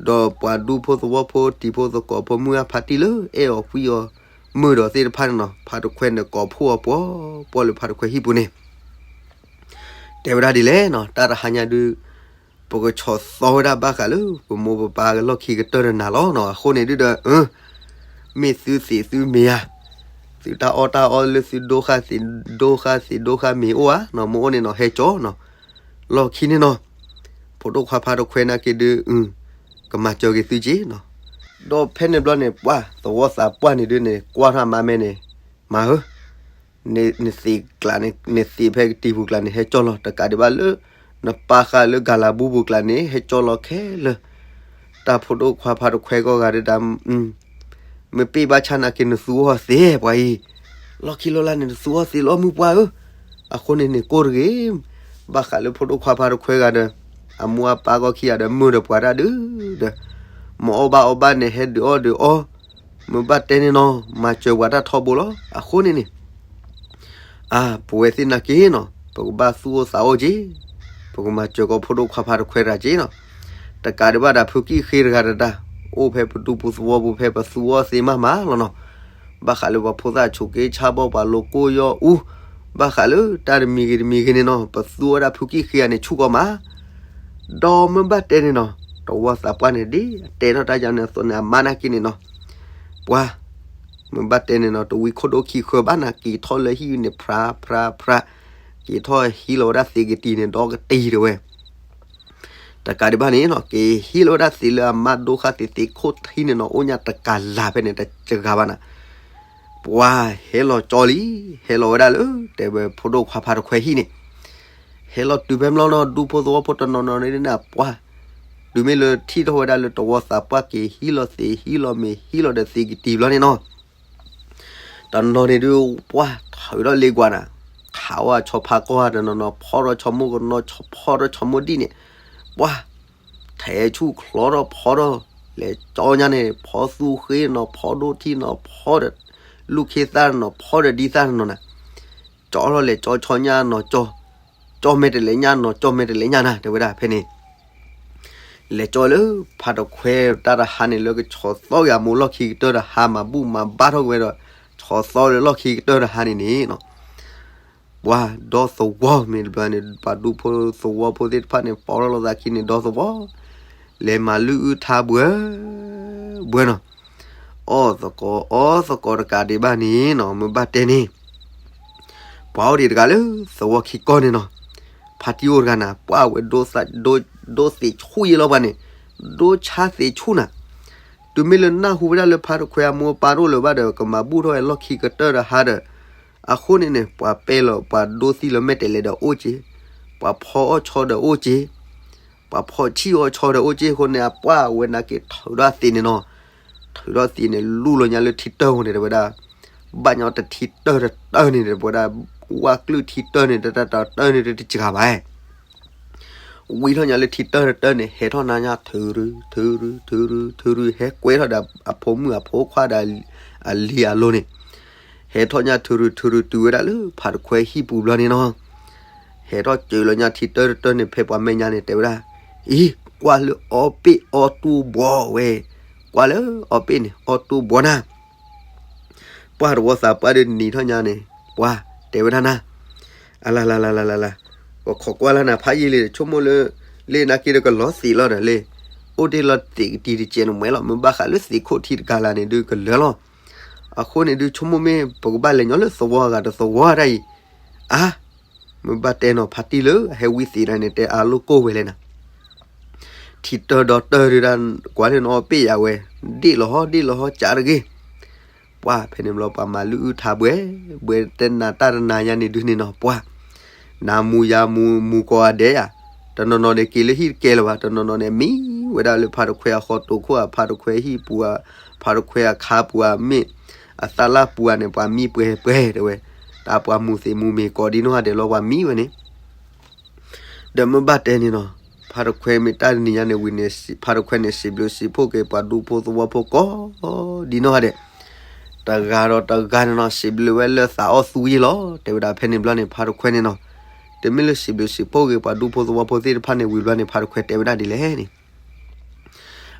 ဒီးပှၤဒူဖိသဝီဖိတံၤဖိသကိးဖိမုၢ်အဖါတံၢ်လၢအဲၣ်အီၤကွံအီၤမုာ်ဒီးသ့ၣ်တဖၣ်န့ၣ်နီၤ, ဖါတခွဲန့ၣ်ကိးဖှိၣ်အီၤပှီၤပှီၢ်လၢဖါတခွဲဟံၣ်ပူၤန့ၣ် တဲဝဲဒၣ်ဒ်လဲၣ်နီၤ, တၢ်တဟါညါဒုး ပကဆီၣ်သီဝဲဒၣ်ဘၣ်ဃးလၢ ပမိၢ်ပပၢ်လီၢ်ခံကတၢၢ်တနၤလီၤနီၤ. အဃိန့ၣ်ဒုးဒီး မ့ၢ်သုသံးသုမ့ၤဧါ, သုတၢ်အီၣ်တၢ်အီလၢသုဒိဃာ်သံးဒိဃာ်သံးဒိဃာ်မ့ၤအိၣ်ဧါနီၤ, မ့ၢ်အိၣ်န့ၣ်နီၤ ဟဲကၠီနီၤ, လီၢ်ခံန့ၣ်နီၤ, ဖိဒိၣ်ခွါဖါတခွဲနာ်က့ဒုး ကမၤစၢၤက့ၤသုက့ၤနီၤ. ဒီးဖဲန့ၣ်ဘျီန့ၣ် ပှၤသဝီသးပှၢ်န့ၣ်ဒုးန့ၣ် ကွၢ်ထီၣ်မါမဲန့ၣ်, မါဧၢ နသံးကျးန့ၣ် နသံးဖဲကတံၤပူၤကျါန့ၣ် ဟဲကၠီလီၤ, တကးဒံးဘၣ်လၢ နပာ်ဃာ်လၢကၤလၤဘူပူၤကျါန့ၣ် ဟဲကၠီလီၤခဲလၢာ်, တၢ်ဖိဒိၣ်ခွါဖါတခွဲကီၢ်ဂၤဒုးတၢ် မ့ၢ်ပ့ၢ်ဘၣ်ဆၣ်နာ်က့နသူအီၣ်သ့ပှၤအံၤ, လီၢ်ခံလီၢ်လၢ်န့ၣ် နသူအီၣ်သ့လီၤမုၢ်ပှၢ်ဧၢ, အဃိန့ၣ်န့ၣ်ကိၢ်တဂ့ၤ, ဘၣ်ဃးလၢဖိဒိၣ်ခွါဖါတခွဲဂၤဒီး အမိၢ်အပၢ်ကီၢ်ခံဂၤဒီး မုာ်ဒီးပှၤတၢ်ဒုးဒီး မ့ၢ်အီၣ်ဘၣ်အီဘၣ်န့ၣ် ဟဲဒုးအီၣ်ဒုးအီ, မ့ၢ်ဘၣ်တဲန့ၣ်နီၤ မၤစၢၤပှၤတၢ်ထီဘိလီၤ, အဃိန့ၣ်န့ၣ် အါ ပဝဲသ့ၣ်နာ်က့နီၤ ပကဘၣ်သူၣ်အိၣ်သးအိၣ်က့ၤ, ပကမၤစၢၤကီးဖိဒိၣ်ခွါဖါတခွဲတဂၤက့ၤနီၤ, တကးဒံးဘၣ်ဒီးဖုကံၣ်ဃ့တဂၤဒီးတၢ် အိၣ်ဖဲပဒူပူၤသဝီပူၤဖဲပသူအီၣ်သ့မးမးလီၤနီၤ, ဘၣ်ဃးလၢပှၤဖိသၣ်ဆိးက့ဆါဘီၣ်ပှၤလိၤကိၢ်ယီၢ်အူ, ဘၣ်ဃးလၢတၢ်တမံၤဂ့ၤတမံၤဂ့ၤန့ၣ်နီၤ ပသူအီၣ်ဒၣ်ဖုကံၣ်ဃ့ဂၤန့ၣ်ဆူၣ်ကီးမး ဒီးမ့ၢ်ဘၣ်တဲန့ၣ်နီၤ တဝီသးပှၢ်န့ၣ်ဒ်အတဲထီၣ်တၢ်ယါန့ၣ်အသိးန့ၣ် အမါနာ်က့န့ၣ်နီၤ, ပှၤ မ့ၢ်ဘၣ်တဲန့ၣ်နီၤ တဝံခိၣ်ဒိၣ်ခံဃၢဘၣ်နၤ က့ၤထီၣ်လၢဟံၣ်န့ၣ် ဖြါဖြါဖြါ, က့ၤထီၣ်ဟံးလီၤဝဲဒၣ်သ့ကတံၤန့ၣ် ဒီကတံၤတဲဝဲ တကးဒံးဘၣ်န့ၣ်နီၤ က့ၤဟံးလီၤဝဲဒၣ်သ့လၢအမါဒိဃာ်သ့သ့ခိၣ်ထံန့ၣ်နီၤ အိၣ်ညါတကးလၢ်ဖဲန့ၣ် တစှၤဘၣ်နၤ, ပှၤဟဲလီၤကၠီလံ, ဟဲလီၤဝဲဒၣ်လၢ တဲဝဲဖိဒိၣ်ခွါဖါတခွဲဟံၣ်န့ၣ်, ဟဲလီၤတုၤဖဲမျီနီၤ ဒူဖိသဝီဖိတနီၤနီၤန့ၣ် ပှၤ တုၤမ့ၢ်လၢထံၣ်ထီၣ်ဝဲဒၣ်လၢတဝီသးပှၢ်က့ၤဟံးလီၤသ့ဟံးလီၤမ့ၤဟံးလီၤဒီးသ့ကတံၤဘျီန့ၣ်နီၤ တနီၤန့ၣ်ဒုး ပှၤထီၣ်ဝဲဒီးလ့ကွၢ်နၤ, ခးဝဲဆီဖါကီၢ်တနီၤနီၤ ဖီထီၣ်ဆီမိၢ်ကနီၤ ဖီထီၣ်ဆီမိၢ်ဒံၣ်န့ၣ်, ပှၤ ထဲဆူၣ်ချီထီၣ်ဖီထီၣ်, လဲၤကၠီညါန့ၣ် ဖီသူဃ့နီၤ ဖီဒိၣ်ထံနီၤ ဖီဒီးလူၢ်ခ့သၣ်နီၤ ဖီဒီးဒ်သၣ်နီၤနၤ, ကၠီထီၣ်လဲၤကၠီဆီညါနီၤ ကၠီ ကၠီမဲာ်တလဲၤညါနီၤ ကၠီမဲာ်တလဲၤညါနၤ တဲဝဲဒၣ်ဖဲန့ၣ် လဲၤကၠီလၢဖါတခွဲတၢ်တဟါန့ၣ် လၢကဆီၣ်သီက့ၤအမိၢ်လီၢ်ခံကတၢၢ်တဟါ မၤဘူၣ်မၤဘါထီၣ်က့ၤဝဲဒီး ဆီၣ်သီလၢလီၢ်ခံကတၢၢ်တဟါန့ၣ်န့ၣ်နီၤ, ပှၤဒီသဝီမ့ၢ်တဘျီန့ၣ် ပှၤဒူဖိသဝီဖိသ့ၣ်တဖၣ်န့ၣ် ပိာ်ထီၣ်လိာ်သးခံန့ၣ် ဒီသဝီ လဲၤမၤလုၢ်အုၣ်ထါဘှဲ ဘှဲနီၤ, အီၣ်သကိး အီသကိးတကးဒံးဘၣ်န့ၣ်နီၤ, မ့ၢ်ဘၣ်တဲန့ၣ် ပှၤအိၣ်ဒံးတဂၤလၢသဝီခံကီၢ်န့ၣ်နီၤ, ဖါတံၢ်အိၣ်တဂၤနၤ ပှၤဝဲ ဒိးသ့ၣ်ဆူၣ်ယဲလီၤပှၤန့ၣ်, ဒိးဆါသ့ၣ်ဆူၣ်နၤ, တုၤမ့ၢ်လၢနၢ်ဟူဝဲဒၣ်လၢဖါတခွဲအမိၢ်အပၢ်တအိၣ်လၢၤဘၣ်ဒီး ကမၤဘူၣ်ထီၣ်ဝဲလီၢ်ခံကတၢၢ်ဒီးဟါဒီး, အဃိန့ၣ်န့ၣ် ပှၤပဲလီၤ ပှၤဒိးသံလီၤမဲာ်တဲးလဲးဒီးအိၣ်က့ၤ, ပှၤဖီအီၣ်ဆီဒီးအိၣ်က့ၤ, ပှၤဖီဆံၣ်အီၣ်ဆီဒီးအိၣ်က့ၤအဃိန့ၣ် အပှၢ်ဝဲနာ်က့ၤထုးထီၣ်သ့ၣ်န့ၣ်နီၤ, ထုးထီၣ်သ့ၣ်န့ၣ် လူၢ်လီၤညါလၢထံတၢၢ်အဃိန့ၣ် တဲဝဲဒၣ်, ဘၣ်ညီတထံတၢၢ်တတၢၢ်န့ၣ် တဲဝဲဒၣ်, ဝၣ်ကျုၢ်ထံတၢၢ်န့ၣ် တတၢၢ်တၢၢ်န့ၣ်တစှၤဘၣ် ဝံထီၣ်ညါလၢထံတၢၢ်တတၢၢ်န့ၣ် ဟဲထီၣ်နၤညါ ထုးရု ထုးရု ထုးရု ထုးရု ဟဲကွဲထီၣ်ဒီးအဖိမုၣ်အဖိခွါဒီးအလံၤအလိၤန့ၣ်, ဟဲထီၣ်ညါ ထုးရု ထုးရု တုၤဝဲဒၣ်လၢဖါတခွဲဟံၣ်ပူၤဘျီန့ၣ်နီၤ, ဟဲထီၣ်စၢၤလီၤညါထံတၢၢ်တတၢၢ်န့ၣ် ဖဲပှၤမဲာ်ညါန့ၣ် တဲဝဲဒၣ်, အံၤ ကွၢ်လၢအီပ့ၣ်အီတူဘှီဝဲ, ကွၢ်လၢအီပ့ၣ်န့ၣ် အီတူဘှီနၤ ပှၢ်တဝီသးပှၢ်ဒုးနံၤထီၣ်ညါန့ၣ် ပှၢ်တဲဝဲဒၣ်နၤ, အလလလလလလ, ပခိးကွၢ်လၢနၤဖးယံာ်လံ ဆိကမိၣ်လၢ လၢနာ်က့ဒီးကလီၤသ့းလီၤဒီးလၢ အိၣ်တ့ၢ်လီၤသ့းကတံၤတကဲးန့ၣ်မွဲလီၤ မ့ၢ်ဘၣ်ဃးလၢသ့းခိၣ်ထံတကၤလၢ်န့ၣ်ဒုးကလၢာ်လီၤ. အဃိန့ၣ်ဒုးဆိကမိၣ်မ့ၢ် ပကဘၣ်လဲၤညီလၢသဝီအဂၤတသဝီတၢ်အံၤ, အါ မ့ၢ်ဘၣ်တဲနီၤ ဖါတံၢ်လၢအဟဲဝံသ့းဒၣ်န့ၣ် တဲအါလိၣ်ကိၢ်ဝဲလဲၣ်နၤ ထံတၢၢ်ဒီတၢၢ်ဒုးဒၣ် ကွၢ်လၢနအီပ့ၣ်ယၤဝဲ, ဒ့ၣ်လီၤဟီ ဒ့ၣ်လီၤဟီ ကးတဂ့ၤ. ပှၢ်ဖဲန့ၣ်ဘျီ ပှၤမၤလုၢ်အုၣ်ထါဘှဲ, ဘှဲတဲနၤတၢ်တနၤညါန့ၣ်ဒုးန့ၣ်နီၤ ပှၢ်, နၤမူယၤမူ မူကိးဂၤဒဲးယၤ, တနီၤနီၤန့ၣ်က့ၤလၢဟံၣ်တကဲလၢၤဘၣ်, တနီၤနီၤန့ၣ်မံဝဲဒၣ်လၢဖါတခွဲအဃီတိာ်ခိၣ်ဧါ, ဖါတခွဲဟံၣ်ပူၤဧါ, ဖါတခွဲအခါပူၤဧါ, မ့ၢ်အသၣ်လၢ်ပူၤဧါန့ၣ် ပှၤမံပှဲၤပှဲၤတဲဝဲ, တၢ်ပှၤမူသ့ၣ်မူမ့ၤကိးဒ်နီၢ်ဂၤဒဲးလီၤ ပှၤမံဝဲန့ၣ် ဒီးမ့ၢ်ဘၣ်တဲန့ၣ်နီၤ, ဖါတခွဲမ့ၢ်တၢ်တနံၤညါန့ၣ်ဝံၤန့ၣ် ဖါတခွဲန့ၣ် စံးဘျုးစံးဖှိၣ်က့ၤပှၤဒူဖိသဝီဖိကိးဒ်နီၢ်ဂၤဒဲး, တဂၤဒီးတဂၤန့ၣ်နီၤ စံးဘျုးဝဲလၢသးအီၣ်သူယ့ၢ်လီၤ တဲဝဲဒၣ်ဖဲန့ၣ်ဘျီန့ၣ် ဖါတခွဲန့ၣ်နီၤ, တမ့ၢ်လၢစံးဘျုးစံးဖှိၣ်က့ၤပှၤဒူဖိသဝီဖိသ့ၣ်တဖၣ်န့ၣ်ဝံၤဘျီန့ၣ် ဖါတခွဲတဲဝဲဒၣ်ဒ်လဲၣ်န့ၣ်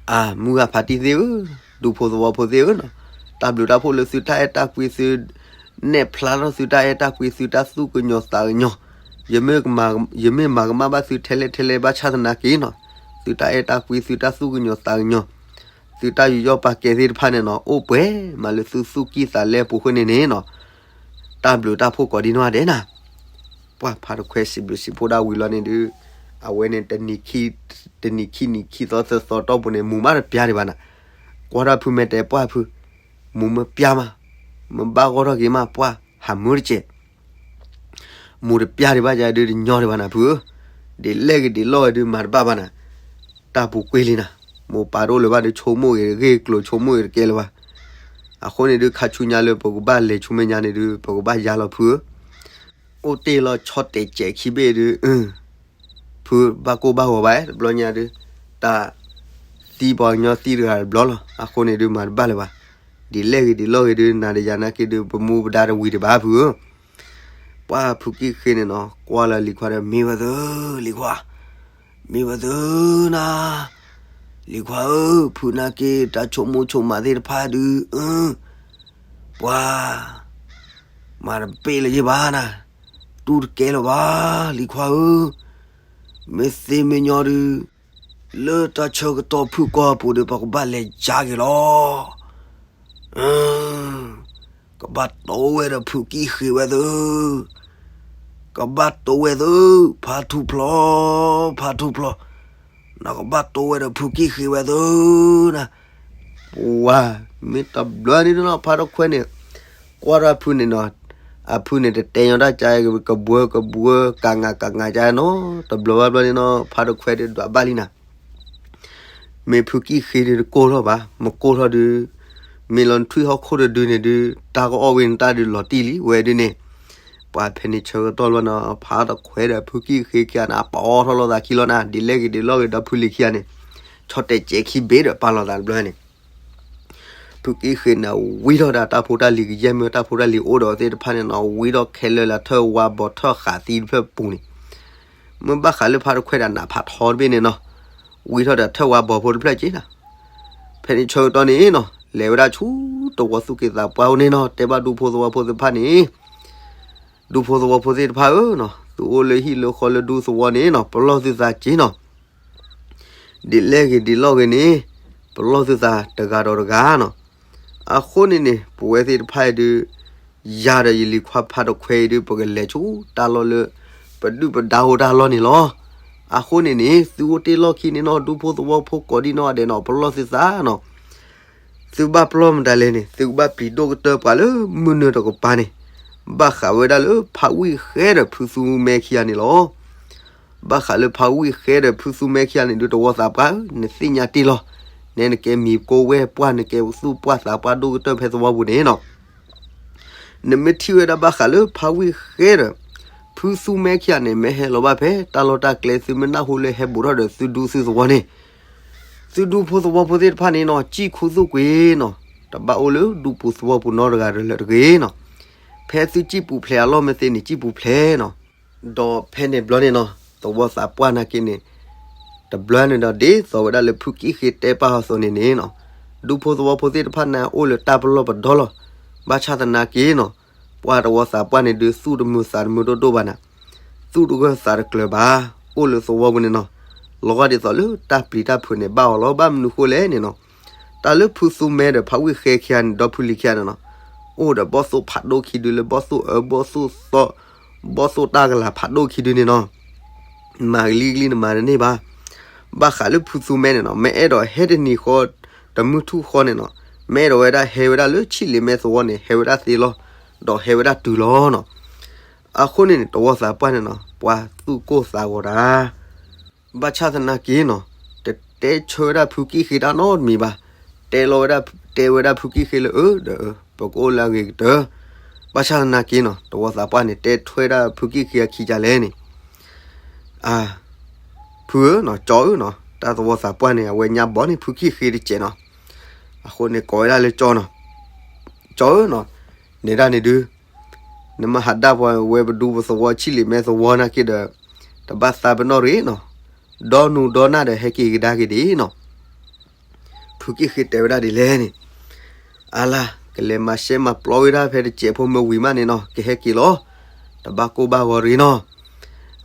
အၢ မုၢ်ဂၤဖါတံၢ်သ့ၣ်ဧၢ, ဒူဖိသဝီဖိသ့ၣ်ဧၢနီၤ, တၢ်ဘျုးတၢ်ဖှိၣ်လၢသုတၢ်အဲၣ်တၢ်ကွံသု, နဲၣ်ဖျါထီၣ်သုတၢ်အဲၣ်တၢ်ကွံ သုတၢ်သူၣ်ကညီၤသးကညီၤ, ယမ့ၢ်မၤကမၣ်ဘၣ်သုထဲလဲၣ်ထဲလဲၣ်ဘၣ်ဆၣ်သနာ်က့နီၤ, သုတၢ်အဲၣ်တၢ်ကွံ သုတၢ်သူၣ်ကညီၤသးကညီၤ, သုတၢ်ယူးယီၣ်ပာ်ကဲသ့ၣ်တဖၣ်န့ၣ်နီၤ အိၣ်ပှဲၤမးလၢသုသူၣ်ကံၢ်သးလဲအပူၤဃိန့ၣ်န့ၣ်နီၤ, တၢ်ဘျုးတၢ်ဖှိၣ်ကိးဒ်နီၢ်ဂၤဒဲးနၤ ပှၢ်ဖါတခွဲစံးဘျုးစံးဖှိၣ်ဒၣ်ဝံၤလီၤန့ၣ်ဒုး, အဝဲန့ၣ် တနံၤခံနံၤခံသီသၢသီတီၢ်ပူၤန့ၣ် မူၤမးတပျၢ်ဒံးဘၣ်နၤ, ကွၢ်ထီၣ်ဖုမဲာ်တဲပှၢ်ဖု, မူၤမးပျၢ်မး, မ့ၢ်ဘၣ်ဂီၢ်ထီၣ်က့ၤမးပှၢ်, ဟးမုာ်တကဲး မူၤတပျၢ်ဒံးဘၣ်ယၤဒုးတညီဒံးဘၣ်နၤဖုဧၢ, ဒ်လဲၣ်ဂ့ၤဒ်လဲၣ်ဂ့ၤဒုးမၤတဘၣ်ဘၣ်နၤ, တၢ်ပူၤကွံာ်လံနၤ, မိၢ်ပၢ်တအိၣ်လၢၤဘၣ်ဒုးဆိကမိၣ်ဂ့ၤဂ့ၢ်ကျိၤဆိကမိၣ်ဂ့ၤတကဲလၢၤဘၣ်, အဃိန့ၣ်ဒုးခါဆူညါလၢပကဘၣ်လဲၤဆူမဲာ်ညါန့ၣ်ဒုး ပကဘၣ်ယါလီၤဖုဧၢ, အိၣ်တ့ၢ်လီၤဆီတဲာ်ကဲးခံဘ့ၣ်ဒုး ဖုဘၣ်ကိၢ်ဘၣ်ဂီၤဘၣ် တဘျီညါဒုး, တၢ်သံပှၤကညီသံတဂၤတဘျီလီၤ အဃိန့ၣ်ဒုးမၤတဘၣ်လၢၤဘၣ်, ဒ်လဲၣ်ဂ့ၤဒ်လဲၣ်ဂ့ၤဒုး နၤဒီးယၤနာ်က့ဒုး ပမူပဒါတဝံၤတဘၣ်ဖုဧၢ, ပှၢ်ဖုကံၢ်ဃ့န့ၣ်နီၤ ကွၢ်လၢလံၤခွါဒီး မ့ၢ်ဝဲသု, လံၤခွါ, မ့ၢ်ဝဲသုနၤ, လံၤခွါဧၢ, ဖုနာ်က့ တၢ်ဆိကမိၣ်ဆိကမးသ့ၣ်တဖၣ်ဒုး ပှၤ မၤတပ့ၢ်လၢၤယ့ၢ်ဘၣ်နၤ, တူၢ်တကဲလၢၤဘၣ် လံၤခွါဧၢ, မ့ၢ်သ့မ့ၢ်ညီဒုး လၢတၢ်ဆၢကတီၢ်ဖုၣ်ကိာ်အပူၤဒီး ပကဘၣ်လဲၤယါက့ၤလီၤ. ကဘၣ်တိဝဲဒီးဖုကံၢ်ဃ့ဝဲသု, ကဘၣ်တိဝဲသု, ဖါထူၣ်ဖျိ, ဖါထူၣ်ဖျိ, နကဘၣ်တိဝဲဒီးဖုကံၢ်ဃ့ဝဲသုနၤ. ပှၤ မ့ၢ်တဘျီန့ၣ်နီၤ ဖါတခွဲန့ၣ် ကွၢ်ထီၣ်အဖုန့ၣ်နီၤ, အဖုန့ၣ်တတဲညီတၢ်ကါ ကဘှၢကဘှၢ ကးငါကးငါကါနီၤ, တဘျီဘၣ်ဘျီန့ၣ်နီၤ ဖါတခွဲဒုးဒွးဘၣ်လံနၤ. မ့ၢ်ဖုကံၢ်ဃ့ဒုးတကိၢ်ထီၣ်ဘၣ်, မ့ၢ်ကိၢ်ထီၣ်ဒုး မ့ၢ်လီၤနထွံၣ်ဟီၣ်ခိၣ်တဒုန့ၣ်ဒုး တၢ်ကအီၣ်ဝဲနတၢ်ဒုးလီၤတံၢ်လံဝဲဒုးန့ၣ်, ပှၤဖဲန့ၣ်ဆၢကတီၢ်လီၤနီၤ ဖါတခွဲဒီးဖုကံၢ်ဃ့ခံဂၤန့ၣ် အပာ်အီထီၣ်လိာ်သးခံလီၤနၤ, ဒ်လဲၣ်ဂ့ၤဒ်လဲၣ်ဂ့ၤဒီးဖုလံၤခံဂၤန့ၣ် ဆီတဲာ်ကဲးခံဘ့ၣ်ဒီးပာ်လီၤသးတဘျီန့ၣ် ဖုကံၢ်ဃ့န့ၣ် ဝံထီၣ်ဒီးတၢ်ဖိတၢ်လံၤကယဲၢ်မ့ၢ်တၢ်ဖိတၢ်လံၤအိၣ်ဒီးသ့ၣ်တဖၣ်န့ၣ်နီၤ ဝံထီၣ်ခဲလၢာ်လၢထၢၣ်ဝါဘီထၢၣ်ဃးသံတဖျၢၣ်ပူၤန့ၣ်, မ့ၢ်ဘၣ်ဃးလၢဖါတခွဲဒီးနးဖးထီတဘ့ၣ်န့ၣ်နီၤ, ဝံထီၣ်ဒီးထၢၣ်ဝါဘီဖိတဖျၢၣ်က့ၤနၤ. ဖဲန့ၣ်ဆၢကတီၢ်န့ၣ်နီၤ လဲၤဝဲဒၣ်ဆူတဝီသူၣ်က့သးပှၢ်အိၣ်န့ၣ်နီၤ တဲဘၣ်ဒူဖိသဝီဖိသ့ၣ်တဖၣ်န့ၣ် ဒူဖိသဝီဖိသ့ၣ်တဖၣ်ဧၢနီၤ, သုအိၣ်လၢဟံၣ်လၢဃီလၢဒူသဝီန့ၣ်နီၤ, ပလီၢ်သုသးက့နီၤ. ဒ်လဲၣ်ဂ့ၤဒ်လဲၣ်ဂ့ၤန့ၣ်, ပလီၢ်သုသးတဂၤဒီးတဂၤနီၤ. အဃိန့ၣ်န့ၣ် ပဝဲသ့ၣ်တဖၣ်အံၤဒုး ယၤဒီးယလံၤခွါဖါတခွဲအံၤဒုး ပကလဲၤဆူတၢ်လီၢ်လၢ ပဒုၣ်ပဒါအိၣ်တၢ်လီၢ်န့ၣ်လီၤ. အဃိန့ၣ်န့ၣ် သုအိၣ်တ့ၢ်လီၢ်ခံန့ၣ်နီၤ, ဒူဖိသဝီဖိကိးဒံနီၢ်ဂၤဒဲးနီၤ, ပလီၢ်သုသးနီၤ. သုဘၣ်ပလီၢ်မတၤလဲၣ်န့ၣ် သုကဘၣ်ပျံၤဒိၣ်ကတၢၢ်ပှၤလၢမုၢ်နုာ်တကပၤန့ၣ်, ဘၣ်ဃးဝဲဒၣ်လၢဖးဝံၣ်ဃဲဒီးဖုသူမဲခံဂၤန့ၣ်လီၤ. ဘၣ်ဃးလၢဖးဝံၣ်ဃဲဒီးဖုသူမဲခံဂၤန့ၣ်ဒုး တဝီသးပှၢ်ဧၢ, နသ့ၣ်ညါတ့ၢ်လီၤ. နဲနကဲမံၤကိးဝဲၢ်ပှၢ် နကဲသူၣ်ပှၢ်သးပှၢ်ဒိၣ်ကတၢၢ်ဖဲသဝီပူၤန့ၣ်နီၤ. နမ့ၢ်ထံၣ်ဝဲဒၣ်ဘၣ်ဃးလၢဖးဝံၣ်ဃဲဒီး ဖုသူမဲခံဂၤန့ၣ် မ့ၢ်ဟဲလီၤဘၣ်ဖဲတၢ်လီၢ်တၢ်ကျဲ သုမ့ၢ်နၢ်ဟူလၢဟဲဘူးထီၣ်ဒီးသုဒူသုသဝီန့ၣ်, သုဒူဖိသဝီဖိသ့ၣ်တဖၣ်န့ၣ်နီၤ, စံၣ်ခူသူၣ်ကွံာ်နီၤ, တဘၣ်အိၣ်လၢဒူပူၤသဝီပူၤနီတဂၤလၢၤတဂ့ၤနီၤ. ဖဲသုစံၣ်ပူၤဖျဲးအလီၢ်မ့ၢ်သ့န့ၣ် စံၣ်ပူၤဖျဲးနီၤ. ဒီးဖဲန့ၣ်ဘျီန့ၣ်နီၤ, သဝီသးပှၢ်နာ်က့န့ၣ် တဘျီန့ၣ်ဒီးဒ်သိးဝဲဒၣ်လၢဖုကံၣ်ဃ့တဲပာ်အီၤအသိးန့ၣ်န့ၣ်နီၤ, ဒူဖိသဝီဖိသ့ၣ်တဖၣ်န့ၣ် အိၣ်လၢတၢ်ပလီၢ်ပဒီလီၤ. ဘၣ်ဆၣ်သနာ်က့နီၤ, ပှၤတဝီသးပှၢ်န့ၣ်ဒုး သူၣ်တမုာ်သးတမုာ်ဒိၣ်ဒိၣ်ဘၣ်နၤ, သူၣ်တဂၢၢ်သးတကျၢၤဘၣ်, အိၣ်လၢသဝီပူၤန့ၣ်နီၤ, လီၤဂာ်ဒ်သိးလၢတၢ်ပျံၤတၢ်ဖုးန့ၣ် ဘၣ်အီၤလီၤ. ဘၣ်မနုၤဃိလဲၣ်န့ၣ်နီၤ, တၢ်လၢဖုသူမဲဒီးဖးဝံၣ်ဃဲခံဂၤန့ၣ် ဒီဖုလံၤခံဂၤန့ၣ်နီၤ, အိၣ်ဒီးဘီၣ်သိၣ်ဖးဒိၣ်ခံဒုလၢ ဘီၣ်သိၣ်အၢဘီၣ်သိၣ်သီ, ဘီၣ်သိၣ်တၢ်ကလၤဖးဒိၣ်ခံဒုန့ၣ်နီၤ. မၤကလံကလံနမၤတန့ၢ်ဘၣ်. ဘၣ်ဃးလၢဖုသူမဲန့ၣ်နီၤ, မ့ၢ်အဲၣ်ဒိးဟဲတနံၤဃီ တမုၢ်ထူၣ်ဃီန့ၣ်နီၤ, မ့ၢ်အဲၣ်ဒိးဝဲဒၣ်ဟဲဝဲဒၣ်လၢဆံၣ်လ့ၤမဲသဝီန့ၣ် ဟဲဝဲဒၣ်သ့လီၤ, ဒီးဟဲဝဲဒၣ်တုၤလီၤနီၤ. အဃိန့ၣ်န့ၣ် တဝီသးပှၢ်န့ၣ်နီၤ, ပှၤသူၣ်ကိၢ်သးဂီၤတၢ် ဘၣ်ဆၣ်သနာ်က့နီၤ, တတဲဆၢဝဲဒၣ်ဖုကံၣ်ဃ့တၢ်နီတမံၤဘၣ်. တဲလီၤဝဲဒၣ်, တဲဝဲဒၣ်ဖုကံၣ်ဃ့လၢ အၢ ဒီး ပကအိၣ်လၢအဂ့ၤကတၢၢ်. ဘၣ်ဆၣ်သနာ်က့နီၤ, တဝီသးပှၢ်န့ၣ် တဲထွဲဒၣ်ဖုကံၣ်ဃ့အခံကလဲၣ်န့ၣ်, အ, ဖုဧၢနီၤ, ကၠီဧၢနီၤ, တၢ်တဝီသးပှၢ်န့ၣ် အဝဲညါဘီန့ၣ် ဖုကံၣ်ဃ့တစဲးနီၤ. အဃိန့ၣ်ကိးဝဲဒၣ်လၢကၠီနီၤ, ကၠီဧၢနီၤ, နဲဒၣ်န့ၣ်ဒုး နမ့ၢ်ဟးဒၣ်ပှၤဝဲပဒူပသဝီဆံၣ်လ့ၤမဲသဝီနာ်က့ဒီး, တဘၣ်သးပနီၣ်ရ့ၣ်နီၤ, ဒီနူဒီနၢ်ဒီးဟဲက့ၤကဒါက့ၤဒ်နီၤ. ဖုကံၣ်ဃ့တဲဝဲဒၣ်ဒ်လဲၣ်န့ၣ်, အလါ, ကလဲၤမၤရှဲမၤပျီဝဲဒၣ်ဖဲတစဲးဖိမ့ၢ်ဝံၤမးန့ၣ်နီၤ, ကဟဲက့ၤလီၤ. တဘၣ်ကိၢ်ဘၣ်ဂီၤရ့ၣ်နီၤ.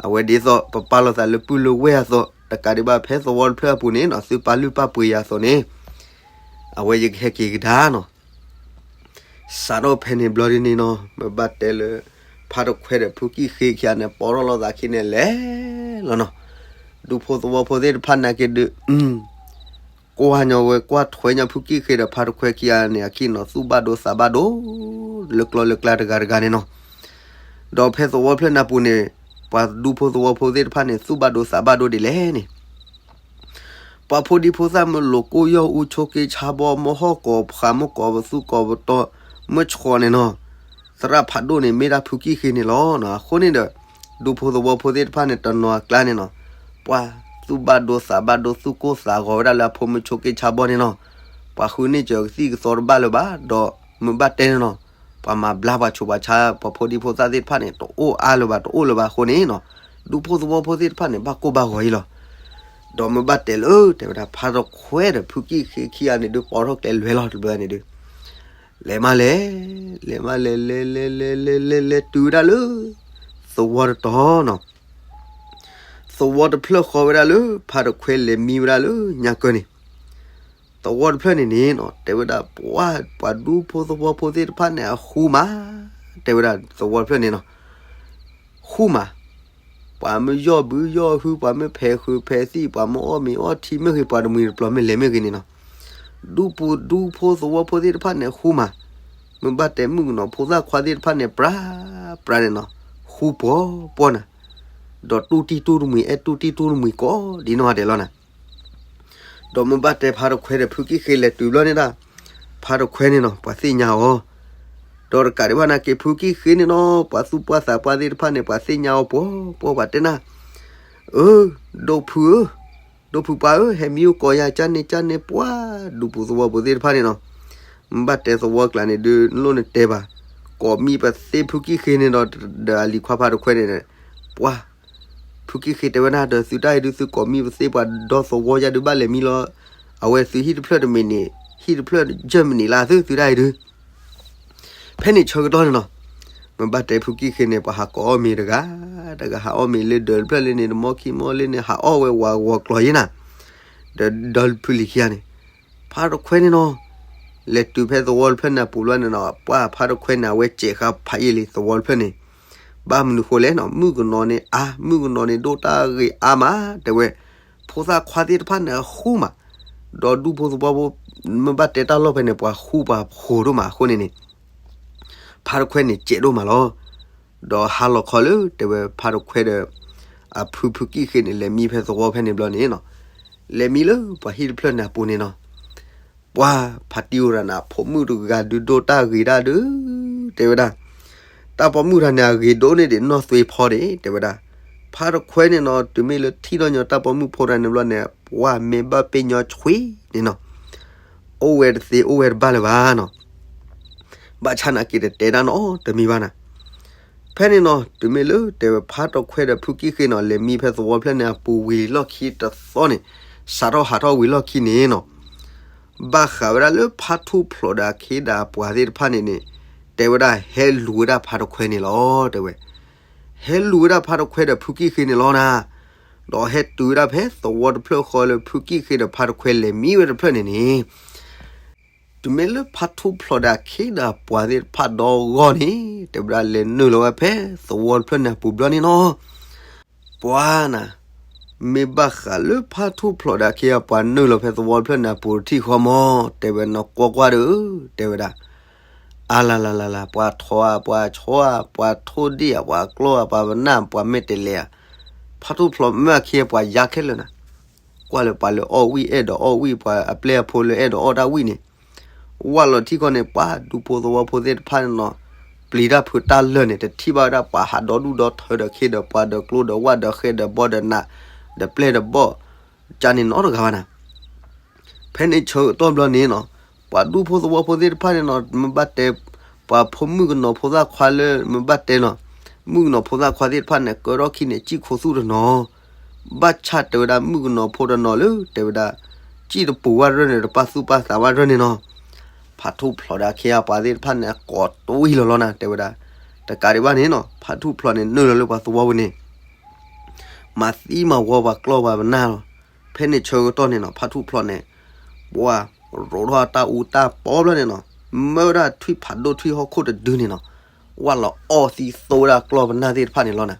အဝဲဒ်သိးပပာ်လီၤသးလၢပုၢ်လၢဝဲၢ်အသိး, တကးဒံးဘၣ်ဖဲသဝီတဖျၢၣ်အပူၤန့ၣ်နီၤ, သုပာ်လုၢ်ပာ်ပှ့ၤယၤအသိးန့ၣ်, အဝဲယကဟဲက့ၤကဒါနီၤ. စးထီၣ်ဖဲန့ၣ်ဘျီဒ်န့ၣ်နီၤ, မ့ၢ်ဘၣ်တဲလၢ ဖါတခွဲဒီးဖုကံၣ်ဃ့ခံဂၤန့ၣ် ပိာ်ထီၣ်လိာ်သးခံန့ၣ်လဲၤလီၤနီၤ. ဒူဖိသဝီဖိသ့ၣ်တဖၣ်နာ်က့ဒုး, ကွၢ်ညီဝဲကွၢ်ထွဲညီဖုကံၣ်ဃ့ဒီးဖါတခွဲခံဂၤန့ၣ် အခံနီၤ, သူၣ်ဘၣ်ဒိသးဘၣ်ဒိ လၢကျီလၢကျါတဂၤတဂၤန့ၣ်နီၤ. ဒီးဖဲသဝီဖျၢၣ်နၢ်ပူၤန့ၣ်, ပှၤဒူဖိသဝီဖိသ့ၣ်တဖၣ်န့ၣ် သူၣ်ဘၣ်ဒိသးဘၣ်ဒိဒ်လဲၣ်န့ၣ် ပှၤဖိဒံဖိသၣ်မ့ၢ်လိာ်ကိၢ်ယီၢ်အူဆိးက့ဆါဘီ မ့ၢ်ဟီၣ်ကိးဖှး မ့ၢ်ကိးပသူကိးပတီၢ် မ့ၢ်ဆှီန့ၣ်နီၤ, သရၣ်ဖးဒိၣ်န့ၣ် မ့ၢ်ဒၣ်ဖုကံၣ်ဃ့န့ၣ်လီၤ. အဃိန့ၣ်ဒီး ဒူဖိသဝီဖိသ့ၣ်တဖၣ်န့ၣ် တနီၤအကျါန့ၣ်နီၤ, ပှၤသူၣ်ဘၣ်ဒိသးဘၣ်ဒိ သူၣ်ကိၢ်သးဂီၤဝဲဒၣ်လၢအဖိမုၣ်ဆိးက့ဆါဘီန့ၣ်နီၤ, ပှၤဃုန့ၢ်စၢၤကသံၣ်ကသီတဘၣ်လၢၤဘၣ်, ဒီးမ့ၢ်ဘၣ်တဲန့ၣ်နီၤ, ပှၤမၤဘျါပှၤဆူးပှၤဆါ ပှၤဖိဒံဖိသၣ်သ့ၣ်တဖၣ်န့ၣ် တအိၣ်အါလၢၤဘၣ် တအိၣ်လၢၤဘၣ်အဃိန့ၣ်နီၤ, ဒူဖိသဝီဖိသ့ၣ်တဖၣ်န့ၣ် ဘၣ်ကိၢ်ဘၣ်ဂီၤအံၤလီၤ. ဒီးမ့ၢ်ဘၣ်တဲလၢ တဲဝဲဒၣ်ဖါတခွဲဒီးဖုကံၣ်ဃ့ခံဂၤန့ၣ်ဒုး ပိာ်ထီၣ်ကျဲလဲၤလီၤတဘျီန့ၣ်ဒုး, လဲၤမးလဲၤ, လဲၤမးလဲၤ လဲၤလဲၤလဲၤလဲၤလဲၤလဲၤတုၤဝဲဒၣ်လၢ သဝီတတီၤနီၤ, သဝီတဖျၢၣ်ဃီဝဲဒၣ်လၢ ဖါတခွဲလဲၤမံဝဲဒၣ်လၢညါကၢန့ၣ်, သဝီတဖျၢၣ်န့ၣ်န့ၣ်နီၤ, တဲဝဲဒၣ်ပှၤ ပှၤဒူဖိသဝီဖိသ့ၣ်တဖၣ်န့ၣ် အဃူမး, တဲဝဲဒၣ်သဝီတဖျၢၣ်န့ၣ်နီၤ, ဃူမး, ပှၤမ့ၢ်ယီၢ်ဘုယီၢ်ဟု ပှၤမ့ၢ်ဖဲးဃုာ်ဖဲးသံၣ် ပှၤမ့ၢ်အီၣ်မ့ၤအီထံမ့ၢ်ဂ့ၤ ပှၤတမှံၤတပျီၤမ့ၢ်လဲၤမ့ၢ်ဂ့ၤန့ၣ်နီၤ, ဒူဖိဒူဖိသဝီဖိသ့ၣ်တဖၣ်န့ၣ် အဃူမး, မ့ၢ်ဘၣ်တဲမုၣ်ကနီၤဖိသၣ်ခွါသ့ၣ်တဖၣ်န့ၣ် ပြးပြးန့ၣ်နီၤ, ဃူပှီၤပှီၤနၤ, ဒီးတူၢ်တံၢ်တူၢ်တမှံၤ အဲၣ်တူၢ်တံၢ်တူၢ်တမှံၤကိးဒ်နီၢ်ဂၤဒဲးလီၤနၤ. ဒီးမ့ၢ်ဘၣ်တဲဖါတခွဲဒီးဖုကံၣ်ဃ့လဲၤတုၤဘျီန့ၣ်ဒၣ်, ဖါတခွဲန့ၣ်နီၤ ပှၤသ့ၣ်ညါအီၤ, ဒီးတကးဒံးဘၣ်နာ်က့ ဖုကံၣ်ဃ့န့ၣ်နီၤ ပှၤသူၣ်ပှၢ်သးပှၢ်သ့ၣ်တဖၣ်န့ၣ် ပှၤသ့ၣ်ညါအီၤပှီၤပှီၤ ပှၤတဲနၤ, အၢ, ဒိၣ်ဖုဧၢ, ဒိၣ်ဖုပှၢ်ဧၢ, ဟဲမံအိၣ်ကိးယၤကၢ်န့ၣ်ကၢ်န့ၣ် ပှၤဒူဖိသဝီဖိသ့ၣ်တဖၣ်န့ၣ်နီၤ, မ့ၢ်ဘၣ်တဲသဝီကျါန့ၣ်ဒုး နလိၣ်နတဲဘၣ်, ကိးမံပသ့ဖုကံၣ်ဃ့န့ၣ်ဒီး ဒီးအလံၤခွါဖါတခွဲန့ၣ်, ပှၤ ဖုကံၣ်ဃ့တဲဝဲဒၣ်ဒီး သုတၢ်အံၤဒုး သုကိးမံပသ့ပှၤဒီသဝီယၤဒုး ဘၣ်လဲၤမံလီၤ, အဝဲသုဟံၣ်တဖျၢၣ်တမံၤန့ၣ် ဟံၣ်တဖျၢၣ်ယဲၢ်မံးနံးလၢသု သုတၢ်အံၤဒုး, ဖဲန့ၣ်ဆၢကတီၢ်န့ၣ်နီၤ, မ့ၢ်ဘၣ်တဲဖုကံၣ်ဃ့န့ၣ် ပှၤဟးကိးအီၣ်မ့ၤတဂၤ, တဂၤဟးအီၣ်မ့ၤလၢဒၢးတဖျၢၣ်လၢန့ၣ် တမီၢ်ခံမီၢ်လၢန့ၣ် ဟးအီၣ်ဝဲဝးဂီၤကျီၤယဲနၤ, ဒီးဒီဖုလံၤခံဂၤန့ၣ်, ဖါတခွဲန့ၣ်နီၤ, လဲၤတုၤဖဲသဝီတဖျၢၣ်န့ၣ်အပူၤဘျီန့ၣ်နီၤ, ပှၤဖါတခွဲန့ၣ် အဝဲစဲးဃာ်ဖးယံာ်လံသဝီတဖျၢၣ်န့ၣ်, ဘၣ်မနုၤဃိလဲၣ်နီၤ, မုၣ်ကနီၤန့ၣ်အါ, မုၣ်ကနီၤန့ၣ်ဒိၣ်တၢ်ဂ့ၤအါမး, တဲဝဲ, ဖိသၣ်ခွါသ့ၣ်တဖၣ်န့ၣ်အဃူမး, ဒီးဒူဖိသဝီဖိ, မ့ၢ်ဘၣ်တဲတၢ်လီၢ်ဖဲန့ၣ် ပှၤဃူပှၤဖိးဒိၣ်မးအဃိန့ၣ်န့ၣ် ဖါတခွဲန့ၣ်စဲးဒိၣ်မးလီၤ. ဒီးဟါလီၤခီလၢတဲဝဲဖါတခွဲဒီး အဖုဖုကံၣ်ဃ့န့ၣ် လဲၤမံဖဲသဝီဖဲန့ၣ်ဘျီန့ၣ်နီၤ, လဲၤမံလၢပှၤဟံၣ်တဖျၢၣ်န့ၣ်အပူၤန့ၣ်နီၤ, ပှၤဖါတံၢ်အိၣ်တဂၤန့ၣ် ဖိမုၣ်တဂၤဒုးဒိၣ်တၢ်ဂ့ၤဒၣ်ဒုး, တဲဝဲဒၣ်, တၢ်ပိာ်မုၣ်တဂၤန့ၣ် အဂ့ၤဒိၣ်န့ၢ်ဒံးနီၢ်သွ့ဖီဒံး တဲဝဲဒၣ်, ဖါတခွဲန့ၣ်နီၤ တုၤမ့ၢ်လၢထံၣ်ထီၣ်ညီတၢ်ပိာ်မုၣ်ဖိတဂၤန့ၣ်ဘျီန့ၣ် ပှၤမ့ၢ်ဘၣ်ပ့ၤညီဆွံန့ၣ်နီၤ, အိၣ်ဝဲတသ့အိၣ်ဝဲတဘၣ်လၢၤဘၣ်နီၤ, ဘၣ်ဆၣ်နာ်က့တတဲတၢ်နီတမံၤဘၣ်နၤ ဖဲန့ၣ်နီၤ တုၤမ့ၢ်လၢတဲဝဲဖါတခွဲဒီးဖုကံၣ်ဃ့နီၤ လဲၤမံဖဲသဝီဖျၢၣ်န့ၣ်အပူၤဝံၤလီၢ်ခံတသီန့ၣ်, စးထီၣ်ဟးထီၣ်ဝံၤလီၢ်ခံန့ၣ်နီၤ, ဘၣ်ဃးဝဲဒၣ်လၢဖါထူၣ်ဖျိးဒီးအခ့ဒီးအပှၤသ့ၣ်တဖၣ်န့ၣ်န့ၣ်, တဲဝဲဒၣ်ဟဲလူၤဝဲဒၣ်ဖါတခွဲန့ၣ်လီၤ တဲဝဲ, ဟဲလူၤဝဲဒၣ်ဖါတခွဲဒီးဖုကံၣ်ဃ့န့ၣ်လီၤနၤ, ဒီးဟဲတုၤဝဲဒၣ်ဖဲသဝီတဖျၢၣ်ဃီလၢဖုကံၣ်ဃ့ဒီးဖါတခွဲလဲၤမံဝဲတဖျၢၣ်န့ၣ်န့ၣ် တုၤမ့ၢ်လၢဖါထူၣ်ဖျိးဒီးအခ့ဒီးအပှၤသ့ၣ်တဖၣ်ဒီဂီၢ်န့ၣ်, တဲဝဲဒၣ်လဲၤနုာ်လီၤဝဲဖဲသဝီတဖျၢၣ်န့ၣ်အပူၤဘျီန့ၣ်နီၤ, ပှၤနၤ, မ့ၢ်ဘၣ်ဃးလၢဖါထူၣ်ဖျိးဒီးအခ့အပှၤနုာ်လီၤဖဲသဝီတဖျၢၣ်န့ၣ်အပူၤတထံၣ်ဃီမး, တဲဝဲနီၤကွၢ်ကွၢ်ဒီး, တဲဝဲဒၣ်, အါလါလါလါလါ ပှၤထိးဧါ ပှၤဆီဧါ ပှၤထိၣ်ဒံၣ်ဧါ ပှၤကျီဧါ ပှၤပနၢ် ပှၤမ့ၢ်တဲလဲၤဧါ, ဖါထူၣ်ဖျိးမ့ၢ်အခ့အပှၤယါခဲလၢာ်နၤ, ကွၢ်လၢပှၤလၢအီၣ်ဝံၣ်အဲၣ်ဒိးအီၣ်ဝံၣ် ပှၤအပျဲၢ်အဖိလၢအဲၣ်ဒိးအီၣ်တၢ်ဝံၣ်န့ၣ်, ဝၢ်လီၤထံၣ်ခီန့ၣ် ပှၤဒူဖိသဝီဖိသ့ၣ်တဖၣ်န့ၣ်နီၤ, ပျံၤတၢ်ဖုးတၢ်လၢာ်န့ၣ် တထံၣ်ဘၣ်ဝဲဒၣ်ပှၤဟးဒီဒူၣ်ဒီထၢဒီးခ့ဒီးပှၤဒီးကျိဒီးဝၣ်ဒီးဃဲဒီးဘီဒီးနး, ဒီးပျဲၢ်ဒီးဘီၣ်, ကန့ၣ်နီတဂၤဘၣ်နၤ ဖဲန့ၣ်ဆၢကတီၢ်ဘျီန့ၣ်နီၤ, ပှၤဒူဖိသဝီဖိသ့ၣ်တဖၣ်န့ၣ်နီၤ မ့ၢ်ဘၣ်တဲ, ပှၤဖိမုၣ်ကနီၤဖိသၣ်ခွါလၢမ့ၢ်ဘၣ်တဲနီၤ, မုၣ်ကနီၤဖိသၣ်ခွါသ့ၣ်တဖၣ်န့ၣ် ကၢထီၣ်ခံန့ၣ် စံၣ်ခိၣ်သူၣ်တနီၤ, ဘၣ်ဆၣ်တဲဝဲဒၣ်မုၣ်ကနီၤဖိတနီၤလၢ တဲဝဲဒၣ်, စံၣ်တပူၤဝဲရဲၣ်န့ၣ် တပာ်သူၣ်ပာ်သးဝဲရဲၣ်န့ၣ်နီၤ, ဖါထူၣ်ဖျိးဒီးအခ့အပှၤသ့ၣ်တဖၣ်န့ၣ် ကိးတွံၢ်လီၤလီၤနၤ တဲဝဲဒၣ်, တကးဒံးဘၣ်န့ၣ်နီၤ ဖါထူၣ်ဖျိးန့ၣ် နုာ်လီၤလၢပှၤသဝီပူၤန့ၣ် မၤသံမၤဝီပှၤကျီၢ်ပှၤပနၢ်လီၤ. ဖဲန့ၣ်ဆၢကတီၢ်န့ၣ်နီၤ ဖါထူၣ်ဖျိးန့ၣ်, ပှၤရိးထီၣ်တၢ်အူတၢ်ပီဘျီန့ၣ်နီၤ, မၢဝဲဒၣ်ထွံၣ်ဖးဒိၣ်ထွံၣ်ဟီၣ်ခိၣ်တဒုန့ၣ်နီၤ, ဝၢ်လီၤအီၣ်သံသိဝဲဒၣ်ကျီၢ်ပနၢ်သ့ၣ်တဖၣ်န့ၣ်လီၤနၤ.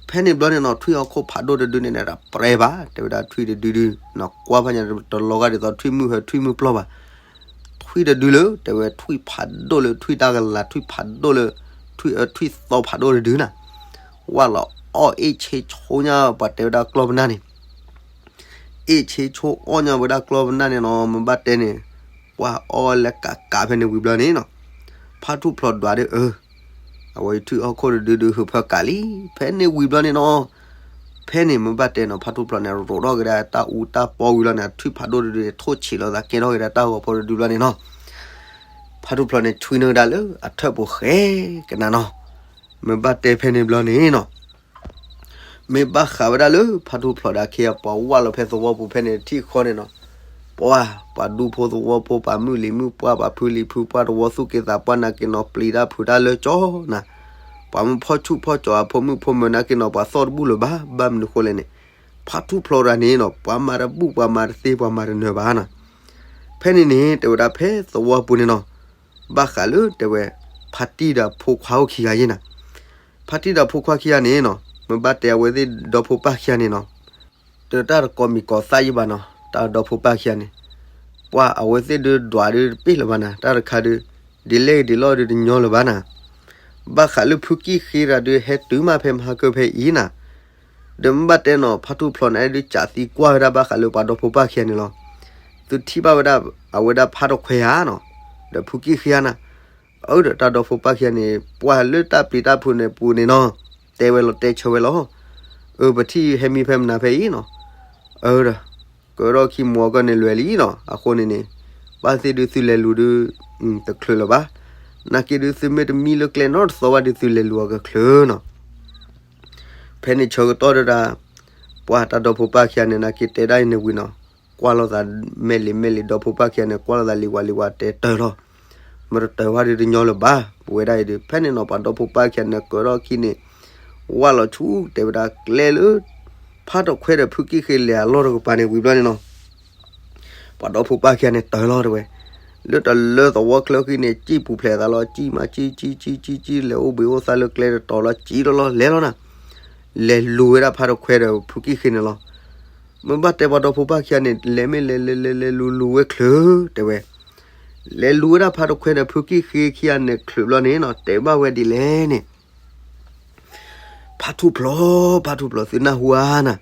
ဖဲန့ၣ်ဘျီန့ၣ်နီၤ ထွံၣ်ဟီၣ်ခိၣ်ဖးဒိၣ်တဒုန့ၣ်န့ၣ် တပြဲဘၣ် တဲဝဲဒၣ်ထွံၣ်တဒုဒုနီၤ, ကွၢ်ဖဲညါတလီၤဂာ်ဒ်သိးထွံၣ်မုၢ်ဟၢ ထွံၣ်မုၢ်ပျီၢ်ဘၣ် ထွံၣ်တဒုလၢ တဲဝဲထွံၣ်ဖးဒိၣ်လၢထွံၣ်တၢ်ကလၤ ထွံၣ်ဖးဒိၣ်လၢ ထွံၣ်အၢထွံၣ်သီဖးဒိၣ်တဒုနၤ, ဝၢ်လီၤအီၣ်အ့ၣ်ဆ့ဆိညါ ပှၤတဲဝဲဒၣ်ကျီၢ်ပနၢ်န့ၣ်, အ့ၣ်ဆ့ဆိအီၣ်ညါဝဲဒၣ်ကျီၢ်ပနၢ်န့ၣ်နီၤ မ့ၢ်ဘၣ်တဲန့ၣ်, ပှၤအီၣ်ဝဲလၢကးကးဖဲန့ၣ်ဝံၤဘျီန့ၣ်နီၤ, ဖါထူၣ်ဖျိးဒွးဒီးအၢ အဝဲထွံၣ်ဟီၣ်ခိၣ်တဒုဒုဟုးဖၢကးလံ, ဖဲန့ၣ်ဝံၤဘျီန့ၣ်နီၤ, ဖဲန့ၣ်မ့ၢ်ဘၣ်တဲနီၤ ဖါထူၣ်ဖျိးန့ၣ် ရိးထီၣ်က့ၤဒၣ်တၢ်အူတၢ်ပီဝံၤလီၤန့ၣ် ထွံၣ်ဖးဒိၣ်တဒုန့ၣ် ထိၣ်ဆံးလိာ်သးကဲထီၣ်က့ၤဒၣ်တၢ်ဂီၤဖိတဒုဘျီန့ၣ်နီၤ, ဖါထူၣ်ဖျိးန့ၣ် ဆွံနုာ်ဒၣ်လၢအထၢၣ်ပူၤဃဲကနၤနီၤ, မ့ၢ်ဘၣ်တဲဖဲန့ၣ်ဘျီန့ၣ်နီၤ မ့ၢ်ဘၣ်ဃးဝဲဒၣ်လၢဖါထူၣ်ဖျိးဒီးအခ့အပှၤဝၢ်လီၤဖဲသဝီပူၤဖဲန့ၣ်တထံၣ်ဃီန့ၣ်နီၤ, ပှၤ, ပှၤဒူဖိသဝီဖိ ပှၤမုၣ်လံၤမုၣ်ပှၢ် ပှၤဖုလံၤဖုပှၢ် သဝီသူၣ်က့သးပှၢ်နာ်က့နီၤ ပျံၤတၢ်ဖုးတၢ်လၢကၠီနၤ, ပှၤမ့ၢ်ဖီၣ်ဆူၣ်ဖီၣ်ကၠီၤအဖိမုၣ်ဖိမၢၤနာ်က့နီၤ ပှၤသီၣ်တဘူၣ်လၢၤဘၣ်, ဘၣ်မနုၤဃိလဲၣ်န့ၣ်, ဖါထူၣ်ဖျိးတဂၤန့ၣ်နီၤ ပှၤမၤတဘူၣ် ပှၤမၤတသ့ ပှၤမၤတနၢၤဘၣ်နီၤ, ဖဲန့ၣ်န့ၣ် တဲဝဲဒၣ်ဖဲသဝီပူၤန့ၣ်နီၤ, ဘၣ်ဃးလၢတဲဝဲ, ဖါတံၢ်ဒီးဖိခွါအိၣ်ခံဂၤယဲနၤ, ဖါတံၢ်ဒီးဖိခွါခံဂၤန့ၣ်နီၤ မ့ၢ်ဘၣ်တဲအဝဲသ့ၣ်ဒီဖိပၢ်ခံဂၤန့ၣ်နီၤ, တတၢ်တကိးမံၤကိးသၣ်ယံဘၣ်နီၤ တၢ်ဒီဖိပၢ်ခံဂၤန့ၣ်, ပှၤအဝဲသ့ၣ်ဒုးဒွးဒုးတပ့ၢ်လၢၤဘၣ်နၤ တၢ်တခါဒုး, ဒ်လဲၣ်ဒ်လဲၣ်ဒုးတညီလၢၤဘၣ်နၤ, ဘၣ်ဃးလၢဖုကံၢ်ဃ့တဂၤဒုးဟဲတုၤမးဖဲမဟါကၢဖဲအံၤနၤ ဒီးမ့ၢ်ဘၣ်တဲနီၤ ဖါထူၣ်ဖျိးန့ၣ်ဒုးကးသံကွၢ်ဝဲဒၣ်ဘၣ်ဃးလၢပှၤဒီဖိပၢ်ခံဂၤန့ၣ်လီၤ, သုထံၣ်ဘၣ်ဝဲဒၣ်, အဝဲဒၣ်ဖါတခွဲဧါနီၤ, ဒီးဖုကံၢ်ဃ့ဧါနၤ, အၢဒီးတၢ်ဒီဖိပၢ်ခံဂၤန့ၣ် ပှၤလၢတၢ်ပျံၤတၢ်ဖုးန့ၣ်ပူၤန့ၣ်နီၤ, တဲဝဲလီၤတဲဆၢဝဲလီၤ, အၢပထံၣ်ဟဲမံဖဲမနၤဖဲအံၤနီၤ, အၢဒီး, ကၢထီၣ်ခံမူၤအကီၢ်န့ၣ်လွဲၤလံနီၤ အဃိန့ၣ်န့ၣ်, ဘၣ်သ့ၣ်ဒုးသုလဲၤလူၤဒုး, တချုးလၢၤဘၣ်, နာ်က့ဒုးသုမ့ၢ်တမံလၢကျဲနီတသီဘၣ်ဒုးသုလဲၤလူၤအီၤကချုးနီၤ ဖဲန့ၣ်ဆၢကတီၢ်ဒၣ်, ပှၤတၢ်ဒီဖိပၢ်ခံဂၤန့ၣ် နာ်က့တဲဒၣ်အံၤန့ၣ်ဝံၤနီၤ, ကွၢ်လိာ်သးမဲာ်လံၤမဲာ်လံၤ ဒီဖိပၢ်ခံဂၤန့ၣ် ကွၢ်လိာ်သးလံၤဝါလံၤဝါတဲတၢ်လီၤ, မ့ၢ်တတၢၢ်ဝဲဒုးတညီလၢၤဘၣ် ပဝဲဒၣ်အံၤဒုး ဖဲန့ၣ်နီၤ ပှၤဒီဖိပၢ်ခံဂၤန့ၣ် ကၢၤထီၣ်ခံန့ၣ် ဝၢ်လီၤဆူတဲဝဲဒၣ်ကျဲလၢ ဖးထီၣ်ခွဲဒီးဖုကံၣ်ဃ့လဲၤအလီၢ်တကပၤန့ၣ်ဝံၤဘျီန့ၣ်နီၤ ပှၤဒီဖိပၢ်ခံဂၤန့ၣ်တၢၢ်လီၤတဲဝဲ, လၢတလၢသဝီချၢခံန့ၣ် စံၣ်ပူၤဖျဲးသးလီၤ စံၣ်မး စံၣ် စံၣ် စံၣ် စံၣ် လဲၤအိၣ်ဘှံးအိၣ်သါလၢကျဲတတီၤလီၤ စံၣ်လီၤလီၤ လဲၤလီၤနၤ, လဲၤလူၤဝဲဒၣ်ဖးထီၣ်ခွဲဒီးဖုကံၣ်ဃ့န့ၣ်လီၤ. မ့ၢ်ဘၣ်တဲပှၤဒီဖိပၢ်ခံဂၤန့ၣ် လဲၤမ့ၢ်လဲၤလဲၤလဲၤလဲၤလူၤလူၤဝဲချုးတဲဝဲ, လဲၤလူၤဝဲဒၣ်ဖးထီၣ်ခွဲဒီးဖုကံၣ်ဃ့ခံဂၤန့ၣ်ချုးဘျီန့ၣ်နီၤ တဲဘၣ်ဝဲဒ်လဲၣ်န့ၣ် ဖးထူၣ်ဖျိး ဖးထူၣ်ဖျိး သုနၢ်ဟူဧါနၤ,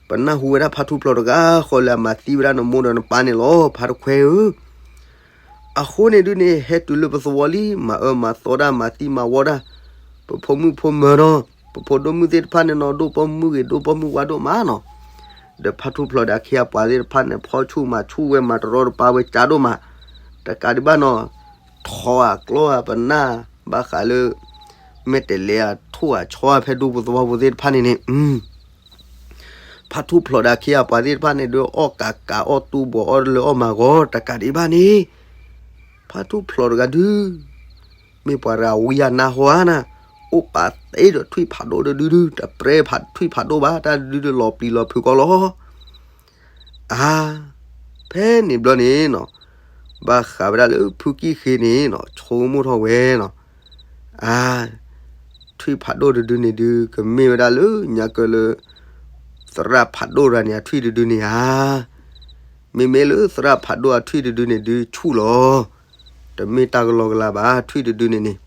ပနၢ်ဟူဝဲဒၣ်ဖးထူၣ်ဖျိးတဂၤဃီလၢအမၤသံဝဲဒၣ်နမိၢ်ဒီးနပၢ်န့ၣ်လီၤ ဖးထီၣ်ခွဲဧၢ, အဃိန့ၣ်ဒုးန့ၣ် ဟဲတုၤလၢပသဝီလံ မၤအၢမၤသီတၢ် မၤသံမၤဝီတၢ်, ပဖိမုၣ်ဖိမၢၤဒီး ပဖိဒိၣ်မုၣ်သ့ၣ်တဖၣ်န့ၣ်နီၤ ဒိၣ်ပိာ်မုၣ်ဂ့ၤ ဒိၣ်ပိာ်မုၣ်ဝါဒိၣ်မးနီၤ, ဒီးဖးထူၣ်ဖျိးဒီးအခ့အပှၤသ့ၣ်တဖၣ်န့ၣ် ဖီဆူၣ်မၤဆူၣ်ဝဲ မၤတရီတပါဝဲကၢဒိၣ်မး, တကးဒံးဘၣ်နီၤ ထီၣ်အကျီအပနၢ် ဘၣ်ဃးလၢ မ့ၢ်တလဲၤအထိၣ်အဆီဖဲဒူပသဝီပူၤသ့ၣ်တဖၣ်န့ၣ်န့ၣ် ဖးထူၣ်ဖျိးဒီးအခ့အပှၤသ့ၣ်တဖၣ်န့ၣ် ဒုးအီၣ်ကးကးအီၣ်တူၢ်ဘီၣ်အီၣ်လၢအီၣ်မၤဂီၤ တကးဒံးဘၣ်န့ၣ် ဖးထူၣ်ဖျိးတဂၤဒုး မ့ၢ်ပှၤတဂၤဝံယၤနါဟီဧါနၤ, အိၣ်ပာ်သ့ဒီးထွံၣ်ဖးဒိၣ်တဒုဒု တပြဲးထွံၣ်ဖးဒိၣ်ဘၣ် တၢ်ဒုဒုလီၤပျံၤလီၤဖုးကီလီၤ အါ, ဖဲန့ၣ်ဘျီန့ၣ်နီၤ, ဘၣ်ဃးဝဲဒၣ်လၢဖုကံၣ်ဃ့န့ၣ်နီၤ ဆိကမိၣ်ထီၣ်ဝဲနီၤ, အါ, ထွံၣ်ဖးဒိၣ်တဒုန့ၣ်ဒုး ကမ့ၢ်ဝဲဒၣ်လၢညါကၢလၢ သရၣ်ဖးဒိၣ်တဂၤန့ၣ်အထွံၣ်တဒုန့ၣ်ဧါ, မ့မ့ၢ်လၢသရၣ်ဖးဒိၣ်အထွံၣ်တဒုန့ၣ်ဒုးဆူၣ်လီၤ, တမ့ၢ်တၢ်ကလီကလီဘၣ် ထွံၣ်တဒုန့ၣ်န့ၣ်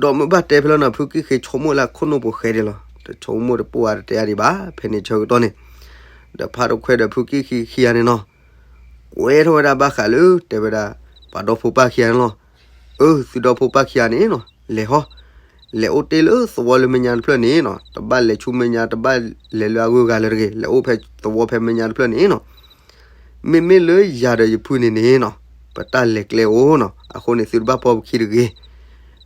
ဒီးမ့ၢ်ဘၣ်တဲဖဲလီၤနီၤ ဖုကံၣ်ဃ့ဆိကမိၣ်လၢအခိၣ်နူာ်ပူၤဃဲဒံးလီၤ, တဆိကမိၣ်တပိၢ်အါတတဲအါဒံးဘၣ် ဖဲန့ၣ်ဆၢကတီၢ်န့ၣ်, ဒီးဖးထီၣ်ခွဲဒီးဖုကံၣ်ဃ့ခံဂၤန့ၣ်နီၤ, ကွဲထီၣ်ဝဲဒၣ်ဘၣ်ဃးလၢတဲဝဲဒၣ် ပှၤဒီဖိပၢ်ခံဂၤန့ၣ်လီၤ, အၢ သုဒီဖိပၢ်ခံဂၤန့ၣ်နီၤ လဲၤဟီ လဲၤအိၣ်တ့ၢ်လၢသဝီလၢမဲာ်ညါတဖျၢၣ်န့ၣ်နီၤ တဘၣ်လဲၤဆူမဲာ်ညါ တဘၣ်လဲၤလၢအဂုၤအဂၤလၢတဂ့ၤ လဲၤအိၣ်ဖဲသဝီဖဲမဲာ်ညါတဖျၢၣ်န့ၣ်နီၤ, မ့မ့ၢ်လၢယၤဒီးယဖုန့ၣ်န့ၣ်နီၤ ပတၢ်လဲၤကျဲအိၣ်နီၤ အဃိန့ၣ်သုတဘၣ်ပီပခံတဂ့ၤ,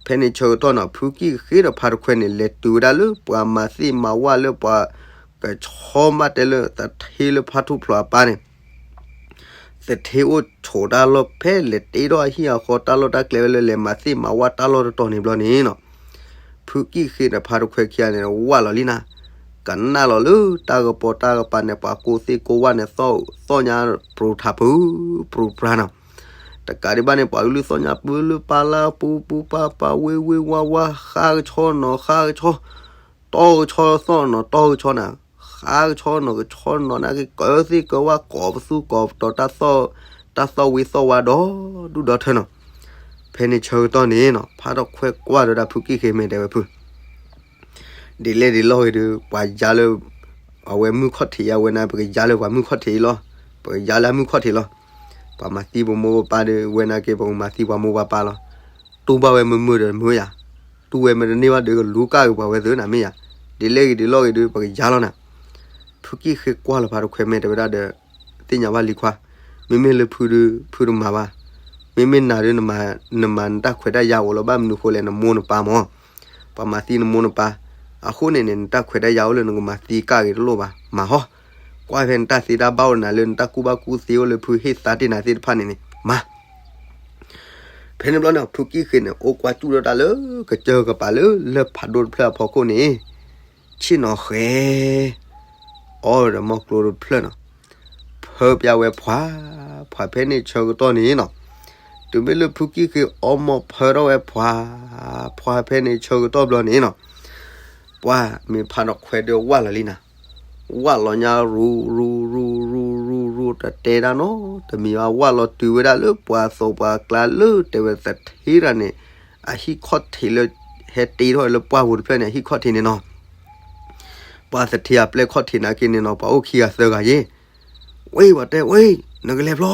ဖဲန့ၣ်ဆၢကတီၢ်နီၤ ဖုကံၣ်ဃ့ဒီးဖးထီၣ်ခွဲန့ၣ် လဲၤတုၤဝဲဒၣ်လၢပှၤမၤသ့ၣ်မၤဝၣ်လၢပှၤ ကဆီမးတဲလၢသထ့လၢဖးထူၣ်ဖျိးအပၢ်န့ၣ် သထ့အိၣ်ဆိးတၢ်လီၢ်ဖဲလဲၤတ့ထီၣ်အဟံၣ်အဃီတၢ်လီၢ်တၢ်ကျဲဝဲလၢလဲၤမၤသ့ၣ်မၤဝၣ်တၢ်လီၢ်တတီၤန့ၣ်ဘျီန့ၣ်နီၤ, ဖုကံၣ်ဃ့ဒီးဖးထီၣ်ခွဲခံဂၤန့ၣ် ဝၢ်လီၤလံနၤ, ကနၣ်လီၤလၢတၢ်ကပီၤတၢ်ကပၤန့ၣ် ပှၤကိးသ့ၣ်ကိးဝၣ်န့ၣ် သီၣ်ညါပြူၤထးပူၤ ပြူၤပြါနီၤ, တကးဒံးဘၣ်န့ၣ် ပှၤကလုၢ်သီၣ်ညါပူၤလၢပၢ်လၢပူၤပူၤပၢ်ပၢ်ဝ့ဝ့ဝါဝါ ဃါကဆီနီၤ ဃါကဆီ တီကဆီသီၣ်နီၤ တီကဆီနၤ, ဃါကဆီနီၤ ကဆီနီၤ နာ်က့ကၢသ့ၣ်ကၢဝၣ် ကိးပသူကိးပတီၤ တၢ်သီၣ်ဝံသီၣ်ဝါဒီဒူၣ်ဒီထၢနီၤ, ဖဲန့ၣ်ဆၢကတီၢ်န့ၣ်နီၤ ဖးထီၣ်ခွဲကွၢ်ဒီးဒၣ်ဖုကံၣ်ဃ့ မ့ၢ်တဲဝဲဖု ဒ်လဲၣ်ဒ်လဲၣ်ဂ့ၤဒီး ပှၤယါလၢ အဝဲမုၢ်ခီၣ်ထံးယါဝဲန့ၣ် ပကယါလၢပှၤမုၢ်ခီၣ်ထံးလီၤ, ပကယါလၢအမုၢ်ခီၣ်ထံးလီၤ, ပှၤမၤသံပမိၢ်ပပၢ်ဒီး ဝဲန့ၣ်က့ၤ ပကမၤသံပှၤမိၢ်ပှၤပၢ်လီၤ, တူၢ်ဘၣ်ဝဲမုာ်မုာ်ဒီးမုာ်ယါ, တူၢ်ဝဲမ့ၢ်တန့ၢ်ဘၣ်ဒီး ကလူၤကၣ်က့ၤပှၤဝဲသ့ၣ်နၤမ့ၢ်ယါ, ဒ်လဲၣ်ဂ့ၤဒ်လဲၣ်ဂ့ၤဒီး ပကယါလီၤနၤ, ဖုကံၣ်ဃ့ကွၢ်လီၤဖးထီၣ်ခွဲ မ့ၢ်တဲဝဲဒၣ်ဒီး သ့ၣ်ညါဘၣ်လံခွါ, မ့မ့ၢ်လၢဖုဒီး ဖုတမၤဘၣ်, မ့မ့ၢ်နၤဒီး နမၤနတၢ်ခွဲးတၢ်ယာ်အိၣ်လီၤ ဘၣ်မနုၤဃိလဲၣ် နမိၢ်နပၢ်မၢ်, ပှၤမၤသံနမိၢ်နပၢ်, အဃိန့ၣ်န့ၣ် နတၢ်ခွဲးတၢ်ယာ်အိၣ်လၢနကမၤသံကၣ်ဂ့ၤတလိၣ်ဘၣ် မၤဟီ, ကွၢ်ဖဲနတၢ်သ့တၢ်ဘၣ်အိၣ်နၤလၢနတၢ်ကူၣ်ဘၣ်ကူၣ်သ့အိၣ်လၢဖုဟ့ၣ်သါတ့ၢ်နၤသ့ၣ်တဖၣ်န့ၣ်န့ၣ် မၤ ဖဲန့ၣ်ဘျီန့ၣ် ဖုကံၣ်ဃ့န့ၣ် အိၣ်ကွၢ်စူၣ်ဒီးတၢ်လၢကစၢၢ်ကပၤလၢ လၢၢ်ဖးဒိၣ်တဖျၢၣ်အဖီခိၣ်န့ၣ် ဆ့ၣ်နီၤဃဲၤ အီဒီးမီၢ်ကျိတဖျၢၣ်နီၤ, ဖၢပျၢ်ဝဲဖှၤ, ဖှၤဖဲန့ၣ်ဆၢကတီၢ်န့ၣ်နီၤ, တုၤမ့ၢ်လၢဖုကံၣ်ဃ့အီမီၢ်ဖၢထီၣ်ဝဲဖှၤ, ဖှၤဖဲန့ၣ်ဆၢကတီၢ်ဘျီန့ၣ်နီၤ, ပှၤမ့ၢ်ဖးထီၣ်ခွဲးဒီးဝၢ်လီၤလံနၤ, ဝၢ်လီၤညါရူၤ ရူၤ ရူၤ ရူၤ ရူၤ ရူၤ တတဲဒၣ်နီတမံၤဘၣ် ဝၢ်လီၤတုၤဝဲဒၣ်လၢပှၤသိးပှၤကျါလၢတဲဝဲသထ့တၢ်န့ၣ် အဟံၣ်ခီၣ်ထံးလၢ ဟဲတ့ထီၣ်လၢပှၢ်ပူၤတဖျၢၣ်န့ၣ် အဟံၣ်ခီၣ်ထံးန့ၣ်နီၤ, ပှၤသထ့အပျဲၢ်ခီၣ်ထံးနာ်က့န့ၣ်နီၤ ပှၤအိၣ်ခံဂၤသၢဂၤယ့ၣ်, ဝ့ၢ် ပှၤတဲဝ့ၢ် နကလဲၤဖျီ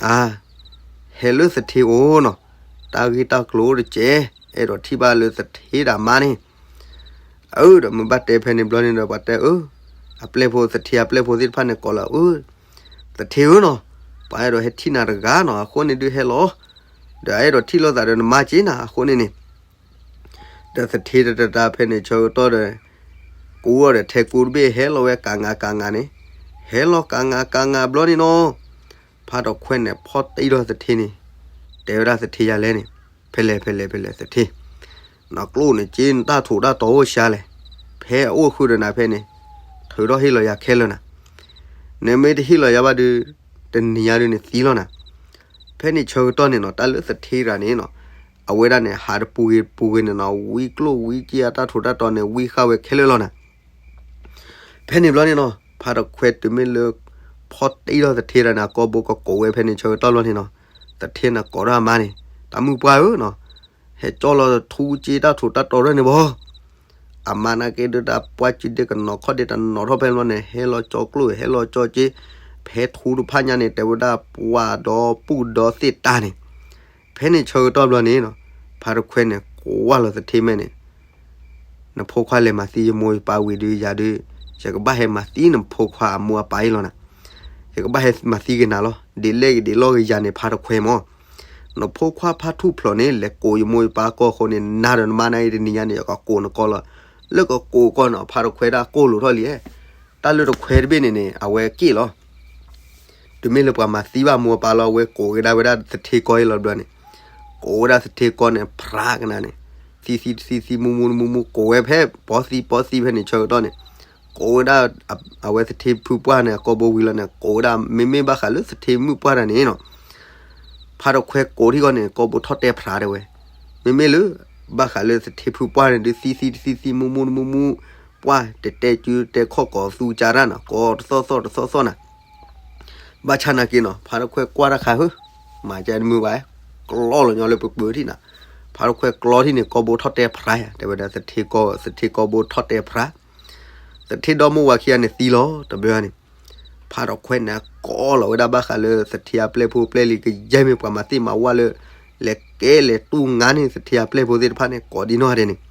အါ, ဟဲလၢသထ့အိၣ်နီၤ, တၢ်ဂ့ၢ်တၢ်ကျိၤတကဲ, အဲၣ်ဒိးထံၣ်ဘၣ်လၢသထ့ဒၣ်မါန့ၣ်, အၢ ဒီးမ့ၢ်ဘၣ်တဲဖဲန့ၣ်ဘျီန့ၣ်ဒီး ပှၤတဲအၢ, အပျဲၢ်ဖိ သထ့အပျဲၢ်ဖိသ့ၣ်တဖၣ်န့ၣ် ကိးလီၤအၢ, သထ့ဧၢနီၤ, ပှၤအဲၣ်ဒိးဟဲထံၣ်နၤတဂၤနီၤ အဃိန့ၣ်ဒုးဟဲလီၤ, ဒီးအဲၣ်ဒိးထံၣ်လိာ်သးဒီးနမါက့နၤ အဃိန့ၣ်န့ၣ် ဒီးသထ့တတၢ်ဖဲန့ၣ်ဆၢကတီၢ်ဒီး ကူဒီးထဲကူတဘ့ၣ်ဟဲလီၤဝဲကးငါကးငါန့ၣ်, ဟဲလီၤကးငါကးငါဘျီန့ၣ်နီၤ, ဖးထီၣ်ခွဲးန့ၣ် ဖီၣ်တံၢ်ထီၣ်သထ့န့ၣ်, တဲဝဲဒၣ်သထ့ယၤလဲၣ်န့ၣ်, ဖဲလဲၣ်ဖဲလဲၣ်ဖဲလဲၣ်သထ့, နကျိၣ်န့ၣ်က့ နတၢ်ထူးတၢ်တီၤအိၣ်စှၤလဲၣ်, ဖဲအအိၣ်ဃုာ်ဒီးနၤဖဲန့ၣ်, ထုးထီၣ်ဟ့ၣ်လီၤယၤခဲလၢာ်နၤ, နမ့ၢ်တဟ့ၣ်လီၤယၤဘၣ်ဒီး, တနံၤညါဒုးန့ၣ်သံလီၤနၤ. ဖဲန့ၣ်ဆၢကတီၢ်န့ၣ်နီၤ တၢ်လၢသထ့တဂၤန့ၣ်နီၤ, အဝဲဒၣ်န့ၣ် ဟးတပူၤဂ့ၤတပူၤဂ့ၤန့ၣ်နီၤ ဝံကျိၣ်ဝံစ့အတၢ်ထူးတၢ်တီၤန့ၣ် ဝံဃာ်ဝဲခဲလၢာ်လီၤနၤ. ဖဲန့ၣ်ဘျီန့ၣ်နီၤ ဖါတခွဲတုၤမ့ၢ်လၢ ဖီၣ်တံၢ်ထီၣ်သထ့တဂၤန့ၣ် အကိာ်ဘိကကိးဝဲဖဲန့ၣ်ဆၢကတီၢ်ဘျီန့ၣ်နီၤ, သထ့န့ၣ်ကိးထီၣ်အမါန့ၣ်, တၢ်မုၣ်ပှၢ်ဧၢနီၤ, ဟဲကၠီလီၤထူစ့တၢ်ထူးတၢ်တီၤရၢၢ်န့ၣ်ဘၣ်. အမါနာ်က့ဒုးတၢ်ပှၢ်စုဒ့ကနီၤခီၣ်ဒ့တနီၤထီၣ်ဖဲန့ၣ်ဘျီန့ၣ် ဟဲလီၤကၠီကျိၣ် ဟဲလီၤကၠီစ့, ဖဲထူတဖၣ်ညါန့ၣ် တဲဝဲဒၣ်ပှၢ်ဒီပုၢ်ဒီသ့ၣ်တၢ်န့ၣ်, ဖဲန့ၣ်ဆၢကတီၢ်ဘျီန့ၣ်နီၤ, ဖါတခွဲန့ၣ် ကွၢ်လီၤသထ့မဲာ်န့ၣ်, နဖိခွါလဲၤမၤသံယမိၢ်ယပၢ်ဝံၤဒီးယၤဒီး, ယကဘၣ်ဟဲမၤသံနဖိခွါအမိၢ်အပၢ်အံၤလီၤနၤ. ယကဘၣ်ဟဲမၤသံက့ၤနၤလီၤ. ဒ်လဲၣ်ဂ့ၤဒ်လဲၣ်ဂ့ၤယၤန့ၣ် ဖါတခွဲမၢ်, နဖိခွါဖါထူၣ်ဖျိးန့ၣ် လဲၤကိးယမိၢ်ယပၢ်ကီၢ်အဃိန့ၣ် နၤဒီးနမါနၤအံၤတနံၤညါန့ၣ် ယကကိးနကိးလီၤ. လၢကကိးကီၢ်န့ၣ် ဖါတခွဲဒၣ်ကိၢ်လိာ်ထီၣ်လံ, တၢ်လၢတခွဲတဘ့ၣ်န့ၣ်န့ၣ် အဝဲက့ၣ်လီၤ. တုၤမ့ၢ်လၢပှၤမၤသံဘၣ်မိၢ်ပၢ်လီၤ အဝဲကိးကဒါဝဲဒၣ်သထ့ကီၢ်အံၤလီၤဘျီန့ၣ်, ကိးဝဲဒၣ်သထ့ကီၢ်န့ၣ် ဖြးကနၤန့ၣ်, သံသံတသံသံ မူမူတမူမူ ကိးဝဲဖဲပီသံပီသံဖဲန့ၣ်ဆၢကတီၢ်န့ၣ်, ကိးဝဲဒၣ် အဝဲသထ့ဖုပှၢ်န့ၣ် အကိာ်ဘိဝံၤလီၤန့ၣ် ကိးဝဲဒၣ် မ့မ့ၢ်ဘၣ်ဃးလၢသထ့မုၣ်ပှၢ်တဂၤန့ၣ်နီၤ, ဖါတခွဲကိးထံၣ်ဂီၢ်န့ၣ် ကိာ်ဘိထီၣ်တဲဖြးတဲဝဲ, မ့မ့ၢ်လၢ ဘၣ်ဃးလၢသထ့ဖုပှၢ်န့ၣ်ဒုး သံသံတသံသံ မူမူတမူမူ, ပှၢ်တတဲကၠူတဲခီၣ်ကိးသူကၢ်တၢ်နီၤ ကိးတသီၣ်သီၣ်တသီၣ်သီၣ်နၤ, ဘၣ်ဆၣ်နာ်က့နီၤ ဖါတခွဲကွၢ်တၢ်ခါဧၢ, မၤကဲတမုာ်ဘၣ်, ကျီလီၤညီလၢပပၢၤထံၣ်နၤ, ဖါတခွဲကျီထံၣ်န့ၣ် ကိာ်ဘိထီၣ်တဲဖြးယၤ တဲဝဲဒၣ်သထ့ကိာ် သထ့ကိာ်ဘိထီၣ်တဲဖြး, သထ့ဒီမိၢ်ဝၤခံဂၤန့ၣ်သံလီၤတဘျီန့ၣ်, ဖါတခွဲန့ၣ်ကိးလီၤဝဲဒၣ်ဘၣ်ဃးလၢသထ့အပျဲၢ်ဖိပျဲၢ်လံၤ ကယဲၢ်မ့ၢ်ပှၤမၤသ့ၣ်မၤဝၣ်လၢ လဲၤကဲလဲၤတူၢ်ငါန့ၣ် သထ့အပျဲၢ်ဖိသ့ၣ်တဖၣ်န့ၣ် ကိးဒံနီၢ်ဒဲးန့ၣ်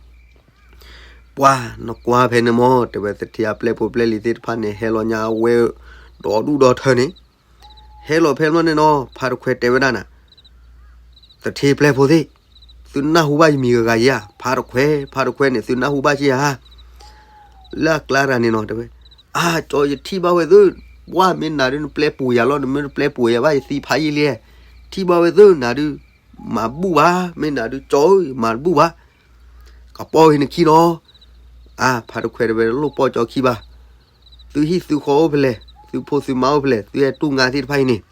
ပှၢ်နကွၢ်ဖဲန့ၣ်မၢ် တဲဝဲသထ့အပျဲၢ်ဖိပျဲၢ်လံၤသ့ၣ်တဖၣ်န့ၣ် ဟဲလီၤညါဝဲ ဒီဒူၣ်ဒီထၢန့ၣ်, ဟဲလီၤဖဲန့ၣ်နီၤ ဖါတခွဲတဲဝဲဒၣ်နၤ, သထ့ပျဲၢ်ဖိသ့ၣ်, သုနၢ်ဟူဘၣ်ယမံၤဂၤဂၤဧါ, ဖါတခွဲ ဖါတခွဲန့ၣ် သုနၢ်ဟူဘၣ်က့ဧါ လၢအကျါတဂၤန့ၣ်နီၤ တဲဝဲ, အါ ကၠီယထံၣ်ဘၣ်ဝဲသု, ပှၢ်မ့ၢ်နၤဒုးနပျဲပူၤယၤလီၤ နမ့ၢ်တပျဲပူၤယၤဘၣ် ယသံဖးယံာ်လံ, ထံၣ်ဘၣ်ဝဲသုနၤဒုး, မၤဘူၣ်ဘၣ် မ့ၢ်နၤဒုးကၠီဧၢ မၤတဘူၣ်ဘၣ်, ကပီၢ်ဂ့ၤနခံနီၤ, အါ ဖါတခွဲတဲဝဲလိၣ်ပီၢ်ကၠီခံဘၣ်, သုဟံၣ်သုဃီအိၣ်ဖဲလဲၣ် သုဖိသုမါအိၣ်ဖဲလဲၣ် သုဟဲတူၢ်ငါသ့ၣ်တဖၣ်အံၤန့ၣ်,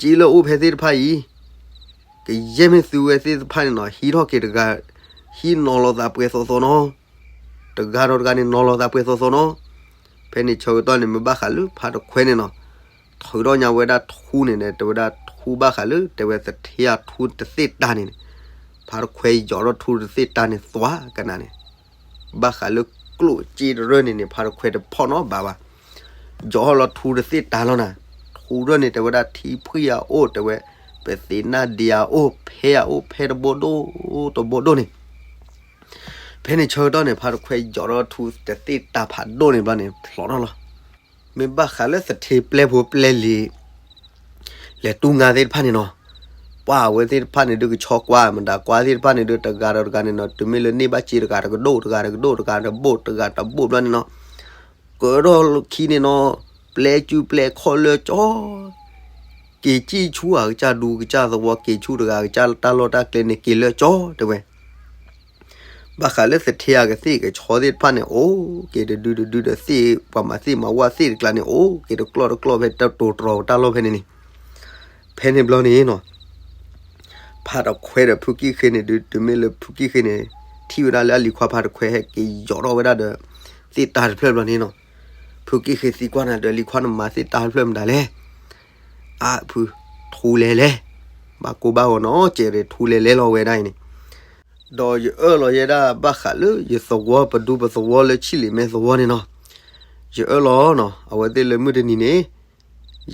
ကျိၣ်စ့လၢအိၣ်ဖဲသ့ၣ်တဖၣ်အံၤ ကယဲၢ်မ့ၢ်သုဝဲသ့ၣ်တဖၣ်န့ၣ်နီၤ ဟံးထီၣ်က့ၤတဂၤ, ဟံးနီၤလီၤသးပှဲၤသီသီနီၤ, တဂၤဒီးတဂၤန့ၣ် နီၤလီၤသးပှဲၤသီသီနီၤ, ဖဲန့ၣ်ဆၢကတီၢ်န့ၣ် မ့ၢ်ဘၣ်ဃးလၢဖါတခွဲန့ၣ်နီၤ, ထုးထီၣ်ညါဝဲဒၣ်ထူန့ၣ်န့ၣ် တဲဝဲဒၣ်ထူဘၣ်ဃးလၢ တဲဝဲသထ့အထူတသ့ၣ်တၢ်န့ၣ်န့ၣ်, ဖါတခွဲယီၤထီၣ်ထူတသ့ၣ်တၢ်န့ၣ် သွါကနၤန့ၣ် ဘၣ်ဃးလၢကျိၣ်စ့တရၢၢ်န့ၣ်န့ၣ် ဖါတခွဲတဖီၣ်နီတဘျီဘၣ်. ယီၤထီၣ်လီၤထူတသ့ၣ်တၢ်လီၤနၤ, ထူတရၢၢ်န့ၣ် တဲဝဲဒၣ်ထံဖှံၣ်အအိၣ် တဲဝဲ, ပသ့ၣ်နၢ်ဒံးအအိၣ် ဖဲအအိၣ် ဖဲတဘိဒိၣ်တဘိဒိၣ်န့ၣ်, ဖဲန့ၣ်ဆၢကတီၢ်န့ၣ် ဖါတခွဲယီၤထီၣ်ထူတသ့ၣ်တၢ်ဖးဒိၣ်န့ၣ်ဘျီန့ၣ် ဖျိးထီၣ်လီၤ. မ့ၢ်ဘၣ်ဃးလၢသထ့ပျဲၢ်ဖိပျဲၢ်လံၤ လဲၤတူၢ်ငါသ့ၣ်တဖၣ်န့ၣ်နီၤ, ပှၢ်အဝဲသ့ၣ်တဖၣ်န့ၣ်ဒုးကဆီကွၢ် မတၤကွၢ်သ့ၣ်တဖၣ်န့ၣ်ဒုး တဂၤဒီးတဂၤန့ၣ်နီၤ တုၤမ့ၢ်လၢန့ၢ်ဘၣ်စ့တဂၤတကဒိၣ် တဂၤတကဒိၣ် တဂၤတဘိၣ် တဂၤတဘိၣ်ဘျီန့ၣ်နီၤ, ကၢထီၣ်လၢခံန့ၣ်နီၤ, ပျဲကၠူပျဲခီၣ်လၢကၠီ က့ၤစံၣ်ဆူအကစၢ်ဒူကစၢ်သဝီ က့ၤဆူတဂၤကစၢ်တၢ်လီၢ်တၢ်ကျဲန့ၣ် က့ၤလၢကၠီ တဲဝဲ ဘၣ်ဃးလၢသထ့အကသ့ၣ်ကဆီသ့ၣ်တဖၣ်န့ၣ် အိၣ်က့ၤတဒုတဒုဒီးသ့ၣ် ပှၤမၤသ့ၣ်မၤဝၣ်သ့ၣ်တကျါန့ၣ် အိၣ်က့ၤတကျီၢ်တကျီၢ်ဖဲတတိၤတြီၤတၢ်လီၢ်ဖဲန့ၣ်န့ၣ်, ဖဲန့ၣ်ဘျီန့ၣ်နီၤ ဖါတခွဲဒီးဖုကံၣ်ဃ့န့ၣ်ဒုး တုၤမ့ၢ်လၢဖုကံၣ်ဃ့န့ၣ် ထံၣ်ဝဲဒၣ်လၢအလံၤခွါဖါတခွဲဟဲက့ၤယီၤထီၣ်ဝဲဒၣ်ဒီး သ့ၣ်တၢ်တဖျၢၣ်ဘျီန့ၣ်နီၤ, ဖုကံၣ်ဃ့သံကွၢ်နၤဒီး လံၤခွါနမၤသ့ၣ်တၢ်တဖျၢၣ်မတၤလဲၣ်, အါဖု ထူလဲၤလဲၤ, ဘၣ်ကိၢ်ဘၣ်ဂီၤနီၤ ကဲးရ့ၣ်ထူလဲၤလဲၤလီၤဝဲဒၣ်အံၤန့ၣ် ဒီးယအၢၣ်လီၤယဲဒၣ်ဘၣ်ဃးလၢယသဝီပဒူပသဝီလၢဆံၣ်လ့ၣ်မဲသဝီန့ၣ်နီၤ, ယအၢၣ်လီၤနီၤ အဝဲသ့ၣ်လၢမုၢ်တနံၤန့ၣ်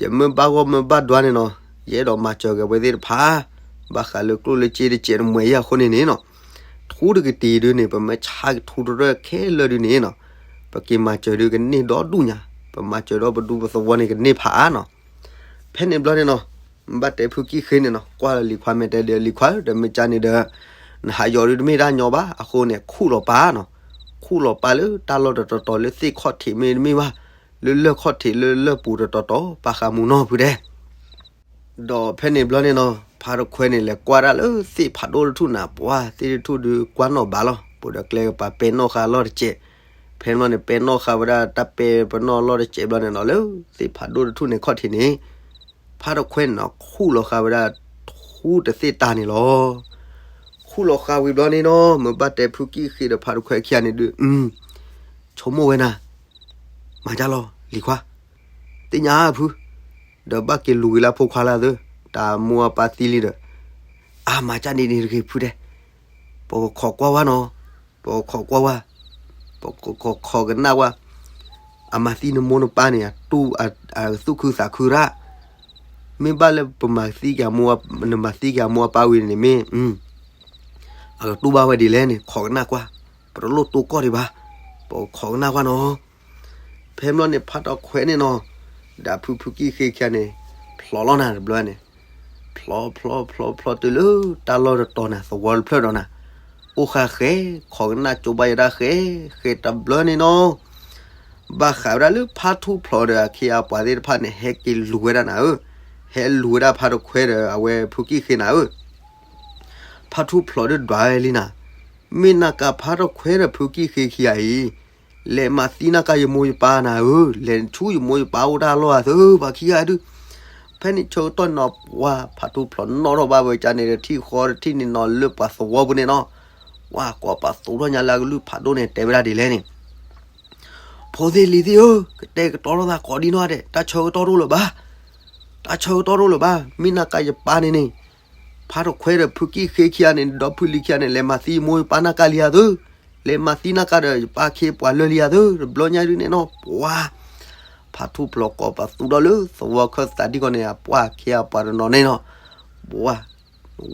ယမ့ၢ်ဘၣ်ဂီၢ်မ့ၢ်ဘၣ်ဒွါန့ၣ်နီၤ ယအဲၣ်ဒိးမၤစၢၤက့ၤအဝဲသ့ၣ်တဖၣ် ဘၣ်ဃးလၢကျိၣ်လၢစ့တစဲးတမှဲၤယဲၢ်အဃိန့ၣ်န့ၣ်နီၤ, ထူတကတံၤဒုးန့ၣ် ပမ့ၢ်ဆါက့ၤထူတရၢၢ်ခဲလၢာ်ဒုးန့ၣ်နီၤ, ပက့ၤမၤစၢၤဒုးကန့ၢ်ဒီဒူၣ်ညါ, ပမၤစၢၤဒီးပဒူပသဝီန့ၣ်ကန့ၢ်ဖးအါနီၤ ဖဲန့ၣ်ဘျီန့ၣ်နီၤ, ဘၣ်တဲဖုကံၣ်ဃ့န့ၣ်နီၤ ကွၢ်လၢလံၤခွါမဲာ်တဲဒီး လံၤခွါဧၢ တမ့ၢ်ကၢ်န့ၣ်ဒီး နဟးယီၤဒုးတမ့ၢ်တၢ်ညီဘၣ် အဃိန့ၣ် ခူၣ်လီၤပာ်နီၤ, ခူၣ်လီၤပာ်လၢတၢ်လီၢ်တတီၤတီၤလၢသ့ၣ်ခီၣ်ထံးမ့တမ့ၢ်ဘၣ်, လၢလၢၢ်ခီၣ်ထံးလၢလၢၢ်ပူၤတတီၤတီၤ ပာ်ဃာ်မူနီၤဖုတဲ ဒီးဖဲန့ၣ်ဘျီန့ၣ်နီၤ ဖါတခွဲန့ၣ် လဲၤကွၢ်ဒၣ်လၢသ့ၣ်ဖးဒိၣ်တထူၣ်နၤ, ပှၤသ့ၣ်တထူၣ်ဒုးကွၢ်နီၣ်ဘၣ်လီၤ, ပှၤဒီးကျဲကပၤပဲာ်နီၣ်ဃာ်လီၢ်တစဲး. ဖဲန့ၣ်ဘျီန့ၣ် ပဲာ်နီၣ်ဃာ်ဝဲဒၣ်တၢ်ပဲာ်ပနီၣ်လီၢ်တစဲးဘျီန့ၣ်နီၤ, လၢသ့ၣ်ဖးဒိၣ်တထူၣ်န့ၣ်ခီၣ်ထံးန့ၣ် ဖါတခွဲန့ၣ်နီၤ ခူၣ်လီၤဃာ်ဝဲဒၣ်ထူတသ့ၣ်တၢ်န့ၣ်လီၤ. ခူၣ်လီၤဃာ်ဝံၤဘျီန့ၣ်နီၤ မ့ၢ်ဘၣ်တဲဖုကံၣ်ဃ့ဒီးဖါတခွဲခံဂၤန့ၣ်ဒုး ဆိကမိၣ်ဝဲနၤ, မၤဒ်လဲၣ် လံၤခွါ, သ့ၣ်ညါဖု, ဒီးဘၣ်က့ၤလူၤက့ၤလၢဖိခွါလၢအသၢ, တၢ်မိၢ်အပၢ်သံလံဒီး, အါ မၤကၢ်န့ၣ်န့ၣ်တဂ့ၤဖုတဲ, ပကခိးကွၢ်ဝဲနီၤ, ပကခိးကွၢ်ဝဲ, ပကခိးကနၣ်ဝဲ, အမၤသံနမိၢ်နပၢ်န့ၣ် အသူၣ်ခုသးခုရၣ်, မ့ၢ်ဘၣ်လၢပမၤသံက့ၤအမိၢ်, နမၤသံက့ၤအမိၢ်အပၢ်ဝံၤန့ၣ်မ့ၢ် အကတူၢ်ဘၣ်ဝဲဒ်လဲၣ်န့ၣ် ခိးကနၣ်ကွၢ်, ပတလိၣ်တိၢ်ကီၢ်ဒံးဘၣ်, ပခိးကနၣ်ကွၢ်နီၤ. ဖဲဘျီန့ၣ် ဖါတခွဲန့ၣ်နီၤ, ဒီးဖုဖုကံၣ်ဃ့ခံဂၤန့ၣ် ဖျိးလီၤနၤတဘျီန့ၣ်, ဖျိးဖျိးဖျိးဖျိးတုၤလၢတၢ်လီၢ်တတီၤနၤ သဝီတဖျၢၣ်ဒီးနၤ, အိၣ်ဃာ်ဃဲ, ခိးကနၣ်ကၠိဘၣ်ယဲဒၣ်ဃဲ, ဃဲတဘျီန့ၣ်နီၤ ဘၣ်ဃးဝဲဒၣ်လၢဖါထူၣ်ဖျိးဒီးအခ့အပှၤသ့ၣ်တဖၣ်န့ၣ် ဟဲက့ၤလူၤဝဲဒၣ်နၤဧၢ, ဟဲလူၤဝဲဒၣ်ဖါတခွဲဒီးအဝဲဖုကံၣ်ဃ့နၤဧၢ. ဖါထူၣ်ဖျိးဒုးဒွးဝဲလံနၤ, မ့ၢ်နၤကၤဖါတခွဲဒီးဖုကံၣ်ဃ့ခံဂၤအံၤ, လဲၤမၤသံနၤကၤယမိၢ်ယပၢ်နၤဧၢ, လဲၤဆူယမိၢ်ယပၢ်အိၣ်တၢ်လီၢ်အသၢ ပှၤခံဂၤဒုး. ဖဲန့ၣ်ဆၢကတီၢ်နီၤ ပှၤဖါထူၣ်ဖျိးနီၣ်ထီၣ်ဘၣ်ဝဲကန့ၣ်ဒီး ထံၣ်ဃီတထံၣ်န့ၣ်နီၤ လၢပှၤသဝီပူၤန့ၣ်နီၤ, ပှၤကိးပသူထီၣ်ညါလၢအကလုၢ်ဖးဒိၣ်န့ၣ် တဲဝဲဒၣ်ဒ်လဲၣ်န့ၣ် ဖိသ့ၣ်လံၤသ့ၣ်ဧၢ, ကတဲာ်ကတီၤထီၣ်သးကိးဒံနီၢ်ဒဲး, တၢ်ဆၢကတီၢ်တအိၣ်လၢၤဘၣ်, တၢ်ဆၢကတီၢ်တအိၣ်လၢၤဘၣ်. မ့ၢ်နၤကၤယပၢ်န့ၣ်န့ၣ်, ဖါတခွဲဒီးဖုကံၣ်ဃ့ခံဂၤန့ၣ် ဒီဖုလံၤခံဂၤန့ၣ် လဲၤမၤသံယမိၢ်ယပၢ်နၤကၤလံအသၢ, လဲၤမၤသံနၤကၤဒီးယပၢ်အခ့အပှၤလၢလံအသၢ, တဘျီညါဒုးန့ၣ်နီၤ ပှၤ ဖါထူၣ်ဖျိးကိးပသူဒီးလၢသဝီခၢၣ်သးဒ်ကီးန့ၣ် အပှၢ်အခ့အပှၤတနီၤန့ၣ်နီၤ, ပှၤ ဝံ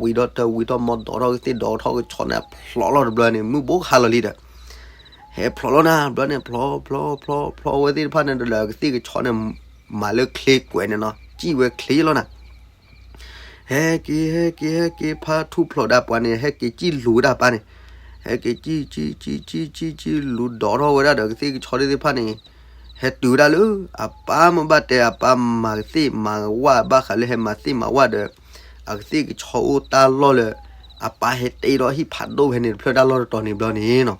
ၤဒီးတၢ်ဝံၤထီၣ်မီၢ်ဒီးထီၣ်ကသ့ၣ်ဒီးထီၣ်ကဆီန့ၣ် ဖျိးလီၤတဘျီန့ၣ် မုၢ်ဘိဟါလီၤလံဒီး ဟဲဖျိးလီၤနၤ တဘျီန့ၣ် ဖျိးဖျိးဖျိးဖျိးဝဲသ့ၣ်တဖၣ်န့ၣ်ဒီး ကသ့ၣ်ကဆီန့ၣ် မၤလၢချ့ကွဲးန့ၣ်နီၤ စံၣ်ဝဲချ့လီၤနၤ. ဟဲက့ၤ ဟဲက့ၤ ဟဲက့ၤ ဖါထူၣ်ဖျိးဒီးပှၤန့ၣ် ဟဲက့ၤစံၣ်လူၤဝဲဒၣ်ပၢ်န့ၣ်, ဟဲက့ၤစံၣ် စံၣ် စံၣ် စံၣ် စံၣ် လူၤဒီးထီၣ်ဝဲဒၣ်ဒီး ကသ့ၣ်ကဆီသ့ၣ်တဖၣ်န့ၣ် ဟဲတုၤဝဲဒၣ်လၢ အပၢ်မ့ၢ်ဘၣ်တဲ အပၢ်မၤကသ့ၣ်မၤဝၣ် ဘၣ်ဃးလၢဟဲမၤသ့ၣ်မၤဝၣ်ဒီး အကသ့ၣ်ကဆီအိၣ်တၢ်လီၢ်လၢ အပၢ်ဟဲတ့ဒီးဟံၣ်ဖးဒိၣ်ဖဲန့ၣ်တဖျၢၣ်တၢ်လီၢ်တတီၤန့ၣ်ဘျီန့ၣ်နီၤ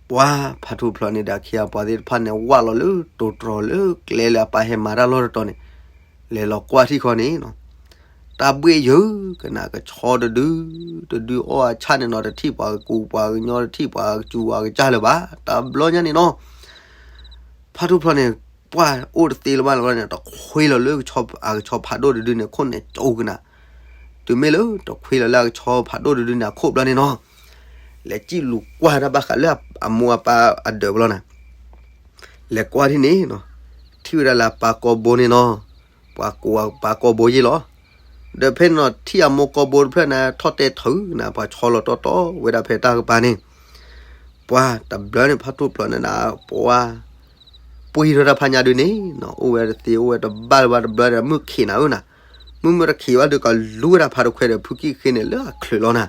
ပှၤဖါထူၣ်ဖျိးန့ၣ်ဒီးအခ့အပှၤသ့ၣ်တဖၣ်န့ၣ် ဝၢ်လီၤလၢတိၤတြီၤလၢကျဲလၢအပၢ်ဟဲမၤတၢ်လီၢ်တတီၤန့ၣ် လဲၤလီၤကွၢ်ထံၣ်ဃီန့ၣ်နီၤ တၢ်ဘှ့ၣ်ယုာ်ကနၣ်ကဆီတဒု တဒုအီၣ်အဆၣ်န့ၣ်နီၤ တထံၣ်ပှၤကူပှၤကညီ တထံၣ်ပှၤကစူၤပှၤကစၢ်လၢၤဘၣ် တဘျီညါန့ၣ်နီၤ ဖါထူၣ်ဖျိးန့ၣ် ပှၢ်အိၣ်တသ့လၢၤဘၣ်လၢၤဘၣ်န့ၣ် တခွ့လီၤလၢအကဆီဖးဒိၣ်တဒုန့ၣ် ခိၣ်န့ၣ်ကၠိကနၣ် တုၤမ့ၢ်လၢတခွ့လီၤလၢအကဆီဖးဒိၣ်တဒုန့ၣ် အခိၣ်ဘျီန့ၣ်နီၤ လဲၤစံၣ်လူၤကွၢ်တၢ်ဘၣ်ဃးလၢအမိၢ်အပၢ်အဒၢးဘျီနၤ လဲၤကွၢ်ထံၣ်န့ၣ်နီၤ ထံၣ်ဝဲဒၣ်လၢအပၢ်ကိာ်ဘိန့ၣ်နီၤ ပှၤကိးအပၢ်ကိာ်ဘိယ့ၢ်လီၤ ဒီးဖဲန့ၣ်နီၤ ထံၣ်အမိၢ်ကိာ်ဘိတဖျၢၣ်န့ၣ် ထီၣ်တဲထီၣ်နၤ ပှၤဆီလီၤတီတီဝဲဒၣ်ဖဲတၢ်ကပၤန့ၣ် ပှၤတဘျီန့ၣ် ဖါထူၣ်ဖျိးန့ၣ်နၤ ပှၤ ပှ့ၤထီၣ်တၢ်ဖးညါဒုးန့ၣ်နီၤ အိၣ်ဝဲတသ့ အိၣ်ဝဲတဘၣ်လၢၤဘၣ် တဘျီန့ၣ်မုၢ်ခံးနၤဧၢနၤ မုၢ်မ့ၢ်တခံးဘၣ်ဒုး ကလူဝဲဒၣ်ဖါတခွဲဒီးဖုကံၣ်ဃ့န့ၣ် လၢအချုးလီၤနၤ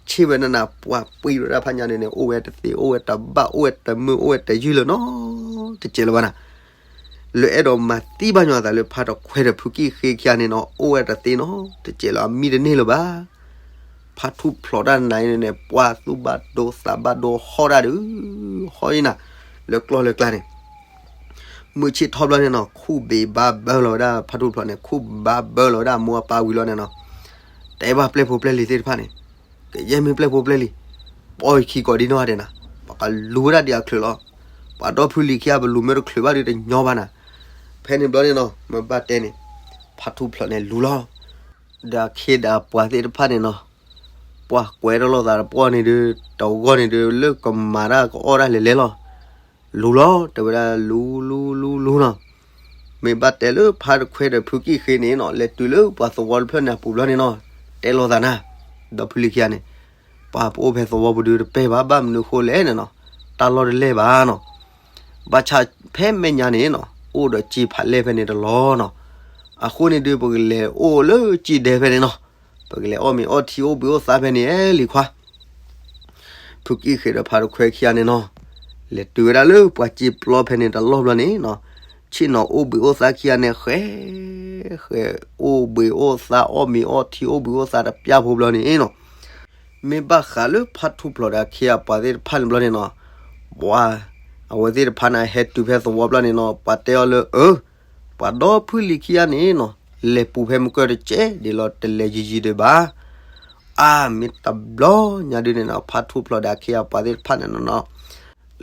ဆ့ၣ်ဝဲနၤနၤ ပှၤပှ့ၤထီၣ်တၢ်ဖးညါဒုးန့ၣ် အိၣ်ဝဲတသ့ အိၣ်ဝဲတဘၣ် အိၣ်ဝဲတမုာ် အိၣ်ဝဲတယုၢ်လၢၤနီတစဲးလၢၤဘၣ်နၤ လၢအဲၣ်ဒိးမၤသံဘၣ်ညီအသးလၢဖါတခွဲဒီးဖုကံၣ်ဃ့ခံဂၤန့ၣ်နီၤ အိၣ်ဝဲတသ့နီတစဲးလၢၤ အမံတန့ၢ်လၢၤဘၣ်. ဖါထူၣ်ဖျိးတၢ်နၤအံၤန့ၣ် ပှၤသူၣ်ဘၣ်ဒိသးဘၣ်ဒိဟီၣ်ဒၣ်ဒုး ဟီၣ်အံၤနၤ လၢကျီၢ်လၢကျါန့ၣ် မုၢ်ဆ့ၣ်ထီၣ်ဘျီန့ၣ်နီၤ ခူၣ်ဘ့းဘါဘၢလီၤဝဲဒၣ် ဖါထူၣ်ဖျိးန့ၣ် ခူၣ်ဘါဘၢလီၤဝဲဒၣ်အမိၢ်အပၢ်ဝံၤလီၤန့ၣ်နီၤ တဲဘၣ်ပျဲၢ်ဖိပျဲၢ်လံၤသ့ၣ်တဖၣ်န့ၣ် ကယဲၢ်မ့ၢ်ပျဲၢ်ဖိပျဲၢ်လံၤ ပီၢ်ယခံကိးဒံနီၢ်ဂၤဒဲးနၤ ပကလူၤဝဲဒၣ်ဒံးအချုးလီၤ. ပှၤဒီဖုလံၤခံဂၤ ပလူၤမ့ၢ်တချုးဘၣ်ဒုးတညီဘၣ်နၤ. ဖဲန့ၣ်ဘျီန့ၣ်နီၤ မ့ၢ်ဘၣ်တဲန့ၣ် ဖါထူၣ်ဖျိးန့ၣ်လူၤလီၤ. ဒီးအခ့ဒီးအပှၤသ့ၣ်တဖၣ်န့ၣ်နီၤ ပှၤကွဲးထီၣ်လိာ်သးတပှီၢ်န့ၣ်ဒုး တဂီၢ်န့ၣ်ဒုး လၢကမၤတၢ်ကအီၣ်တၢ်လဲၤလဲၤလီၤ. လူၤလီၤ တဲဝဲဒၣ်လူၤလူၤလူၤလူၤနီၤ. မ့ၢ်ဘၣ်တဲလၢဖါတခွဲဒီးဖုကံၣ်ဃ့န့ၣ်နီၤ လဲၤတုၤလၢပှၤသဝီတဖျၢၣ်န့ၣ်အပူၤဘျီန့ၣ်နီၤ တဲလိာ်သးနၤ ဒီဖုလံၤခံဂၤန့ၣ် ပှၤပအိၣ်ဖဲသဝီပူၤဒုးတပဲၢ်ဘၣ် ဘၣ်မနုၤဃိလဲၣ်န့ၣ်နီၤ တၢ်လီၢ်တလဲၢ်ဘၣ်နီၤ ဘၣ်ဆၣ်ဖဲမဲာ်ညါန့ၣ်နီၤ အိၣ်ဒီးစ့ဖးလဲၢ်ဖဲန့ၣ်တလီၢ်နီၤ. အဃိန့ၣ်ဒုး ပကလဲၤအိၣ်လၢစ့ဒဲဖဲန့ၣ်နီၤ. ပကလဲၤအီၣ်မ့ၤအီထံအိၣ်ဘှံးအိၣ်သါဖဲန့ၣ်လံၤခွါ. ဖုကံၣ်ဃ့ဒီးဖါတခွဲခံဂၤန့ၣ်နီၤ လဲၤတုၤဝဲဒၣ်လၢပှၤစ့ပျီဖဲန့ၣ်တလီၢ်ဘျီန့ၣ်နီၤ ဆ့ၣ်နီၤအိၣ်ဘှံးအိၣ်သါခံဂၤန့ၣ် ဃဲ ဃဲ အိၣ်ဘှံးအိၣ်သါ အီၣ်မ့ၤအီထံ အိၣ်ဘှံးအိၣ်သါတပျၢ်ဖိဘျီန့ၣ်နီၤ, မ့ၢ်ဘၣ်ဃးလၢဖါထူၣ်ဖျိးဒီးအခ့အပှၤသ့ၣ်တဖၣ်န့ၣ်ဘျီန့ၣ်နီၤ, ပှၤ အဝဲသ့ၣ်တဖၣ်န့ၣ် ဟဲတုၤဖဲသဝီဘျီန့ၣ်နီၤ, ပှၤတဲအီၤလၢ အၢ ပှၤဒီဖုလံၤခံဂၤန့ၣ်နီၤ, လဲၤပူၤဖဲမုၢ်ကၢၢ်တကဲးဒ်လီၤ တလဲၤယံၤယံၤဒံးဘၣ်. အါ မ့ၢ်တဘျီညါဒုန့ၣ်နီၤ, ဖါထူၣ်ဖျိးဒီးအခ့အပှၤသ့ၣ်တဖၣ်န့ၣ်နီၤ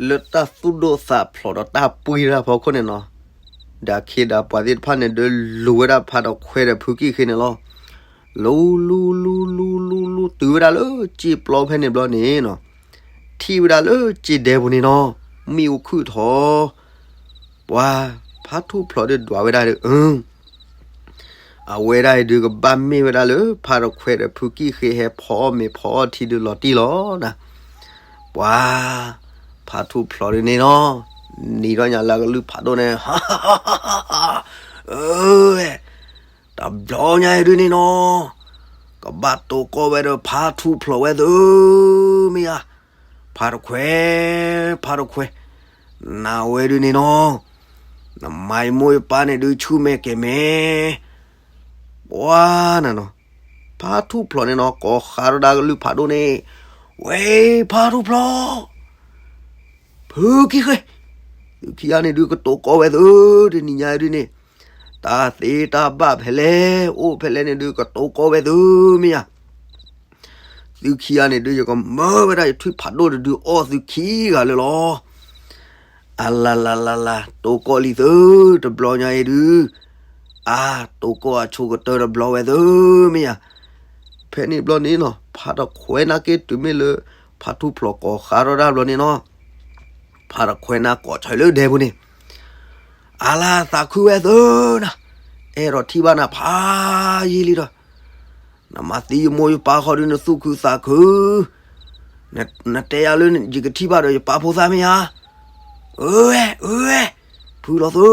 လၢတၢ်သူၣ်ဒိၣ်သးဖျိးဒီးတၢ်ပှ့ၤတၢ်ဖီခိၣ်န့ၣ်နီၤ, ဒီးအခ့ဒီးပှၤသ့ၣ်တဖၣ်န့ၣ် ဒုးလူၤဝဲဒၣ်ဖါတခွဲဒီးဖုကံၣ်ဃ့န့ၣ်လီၤ. လူၤလူၤလူၤလူၤလူၤလူၤ တုၤဝဲဒၣ်လၢစ့ပျီဖဲန့ၣ်ဘျီန့ၣ်နီၤ, ထံၣ်ဝဲဒၣ်လၢစ့ဒဲပူၤန့ၣ်နီၤ, မ့ၣ်အူခုၣ်ထီၣ်, ပှၤ ဖါထူၣ်ဖျိးဒုးဒွးဝဲဒၣ်ဒီး အၢ အဝဲဒၣ်အံၤဒုးကဘၣ်မ့ၢ်ဝဲဒၣ်လၢ ဖါတခွဲဒီးဖုကံၣ်ဃ့ဟဲဖီအီၣ်မ့ၤဖီအီၣ်ထံဒုးလီၤတံၢ်လီၤနၤ, ပှၤ ဖါထူၣ်ဖျိးဒုန့ၣ်နီၤ, နံၤထီၣ်ညါလၢအကလုၢ်ဖးဒိၣ်န့ၣ်, အၢ တဘျီညါအံၤဒုန့ၣ်နီၤ, ကဘၣ်တိၢ်ကီၢ်ဝဲဒီးဖါထူၣ်ဖျိးဝဲသုမ့ၢ်ဧါ, ဖါတခွဲ ဖါတခွဲ, နဝဲဒုန့ၣ်နီၤ, နမၤယမိၢ်ယပၢ်န့ၣ်ဒုးဆူၣ်မဲာ်ကဲၤမဲာ် ပှၤနၤနီၤ, ဖါထူၣ်ဖျိးန့ၣ်နီၤ ကိးဃးထီၣ်ဒၣ်ကလုၢ်ဖးဒိၣ်န့ၣ်, ဝဲဖါထူၣ်ဖျိး, ဖုကံၣ်ဃ့, သုခံဂၤန့ၣ်ဒုးကတိၢ်ကီၢ်ဝဲသု, တနံၤညါဒုန့ၣ်, တၢ်သ့တၢ်ဘၣ်ဖဲလဲၣ် အိၣ်ဖဲလဲၣ်န့ၣ်ဒုးကတိၢ်ကီၢ်ဝဲသုမ့ၢ်ဧါ သုခံဂၤန့ၣ်ဒုး ယကမၢဝဲဒၣ်ယထွံၣ်ဖးဒိၣ်တဒုအီၣ်သုခံဂၤလၢာ်လီၤ. အလၤလၤလၤလၤ တိၢ်ကီၢ်လံသု တဘျီညါအံၤဒုး, အါ တိၢ်ကီၢ်အဆိကတၢၢ်တဘျီဝဲသုမ့ၢ်ဧါ. ဖဲန့ၣ်ဘျီန့ၣ်နီၤ ဖါတခွဲနာ်က့တုၤမ့ၢ်လၢ ဖါထူၣ်ဖျိးကိးဃးထီၣ်ဒၣ်ဘျီန့ၣ်နီၤ ဖါတခွဲနၢ်ကိးဆၢလၢဒဲပူၤန့ၣ်, အလၤသးခုဝဲသုနၤ, အဲၣ်ဒိးထံၣ်ဘၣ်နၤဖးယံာ်လံဒီး, နမၤသံယမိၢ်ယပၢ်ဃီဒုး နသူၣ်ခုသးခု, နတဲယၤလၢယကထံၣ်ဘၣ်ဒီးယပၢ်ဖိသၣ်မ့ၢ်ဧါ. အၢ အၢ ဖုလီၤသု,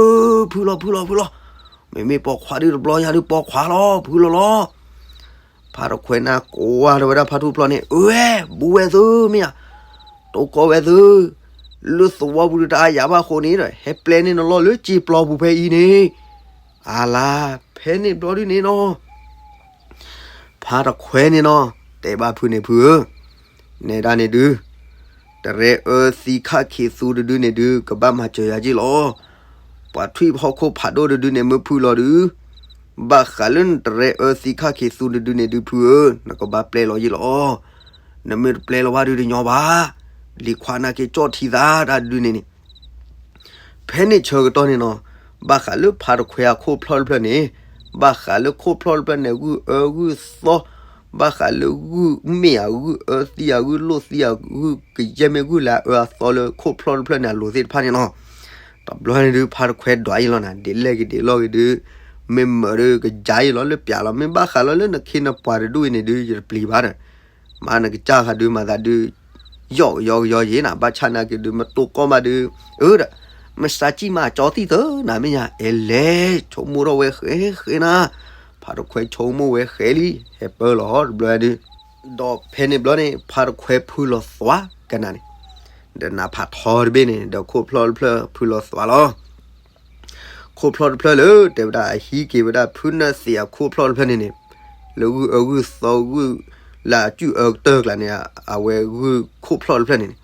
ဖုလီၤ ဖုလီၤ ဖုလီၤ, မ့မ့ၢ်ပိာ်ခွါဒုးတဘျီညါဒုးပိာ်ခွါလီၤ ဖုလီၤလီၤ. ဖါတခွဲနၢ်ကိးဝဲဒၣ်ဖါထူၣ်ဖျိးန့ၣ် အၢ ဘူးဝဲသုမ့ၢ်ဧါ, တိၢ်ကီၢ်ဝဲသု, လၢသဝီပူၤဒုးတအါယၤဘၣ်ဃိန့ၣ်ဒီး ဟဲပျဲန့ၢ်နလီၢ်လၢစ့ပျီပူၤဖဲအံၤန့ၣ်, အလၤ ဖဲန့ၣ်ဘျီဒုန့ၣ်နီၤ ဖါတခွဲန့ၣ်နီၤ တဲဘၣ်ဖုန့ၣ်ဖုဧၢ, နဲဒၣ်န့ၣ်ဒုး, တရဲအၢသံခၣ်ခံးသူတဒုန့ၣ်ဒုး ကဘၣ်မၤစၢၤယၤက့ၢ်လီၤ. ပှၤထွံၣ်ဟီၣ်ခိၣ်ဖးဒိၣ်တဒုန့ၣ် မ့ၢ်ဖုလီၤဒုး, ဘၣ်ဃးလၢနတရဲအၢသံခၣ်ခံးသူတဒုန့ၣ်ဒုးဖုဧၢ, နကဘၣ်ပျဲလီၤယ့ၢ်လီၤ. နမ့ၢ်တပျဲလီၤဘၣ်ဒုးတညီဘၣ်, လံၤခွါနာ်က့ကၠီၣ်ထံသးတၢ်ဒုးန့ၣ်န့ၣ် ဖဲန့ၣ်ဆၢကတီၢ်န့ၣ်နီၤ, ဘၣ်ဃးလၢဖါတခွဲအခိၣ်ဖျီၣ်တဖျၢၣ်န့ၣ်, ဘၣ်ဃးလၢခိၣ်ဖျီၣ်တဖျၢၣ်န့ၣ် ဂုၢ်အၢဂုၢ်သီ, ဘၣ်ဃးလၢဂုၢ်မ့ၢ်ဧါ ဂုၢ်အၢသံဧါ ဂုၢ်လိၣ်သံဧါ ဂုၢ်ကယဲၢ်မ့ၢ်ဂုၢ်လၢအအၢအသီလၢခိၣ်ဖျီၣ်တဖျၢၣ်န့ၣ် အလိၤသ့ၣ်တဖၣ်န့ၣ်နီၤ, တဘျီန့ၣ်ဒုး ဖါတခွဲဒွးယ့ၢ်လီၤနၤ, ဒ်လဲၣ်ဂ့ၤဒ်လဲၣ်ဂ့ၤဒုး, မ့ၢ်မၢးဒုးကယၤယ့ၢ်လီၤလၢပျးလီၤ, မ့ၢ်ဘၣ်ဃးလီၤလၢနခ့နပှၤတဒူၣ်အံၤန့ၣ်ဒုး ယတပျံၤဘၣ်ဒီး မၤနကစၢ်ဃးဒုးမၤသးဒုး, ယီၢ်ကယီကယီယ့ၢ်နၤ, ဘၣ်ဆၣ်နာ်က့ဒုး မ့ၢ်တိၢ်ကီၢ်မးဒုး, အၢဒီး, မ့ၢ်စးကံၣ်မၤကၠီသံၣ်သၢနၤမ့ၢ်ညါ, အဲလဲၤ, ဆိကမိၣ်ထီၣ်ဝဲဃဲဃဲနၤ, ဖါတခွဲဆိကမိၣ်ဝဲဃဲလံ, ဟဲပၢလီၤတဘျီဒုး, ဒီးဖဲန့ၣ်ဘျီန့ၣ် ဖါတခွဲဖုလီၤသွါကနၤန့ၣ်, ဒီးနးဖးထီတဘ့ၣ်န့ၣ် ဒီးခိၣ်ဖျီၣ်တဖျၢၣ်ဖုလီၤသွါလီၤ ခိၣ်ဖျီၣ်တဖျၢၣ်လၢ တဲဝဲဒၣ်အဟံးက့ၤဝဲဒၣ်ဖုနၢ်သ့ၣ်အခိၣ်ဖျီၣ်တဖျၢၣ်န့ၣ်န့ၣ်, လၢဂုၢ်အၢဂုၢ်သီဂုၢ်, လၢအကုၢ်အၢကတၢၢ်ကျါန့ၣ်, အဝဲဂုၢ်ခိၣ်ဖျီၣ်တဖျၢၣ်န့ၣ်န့ၣ်,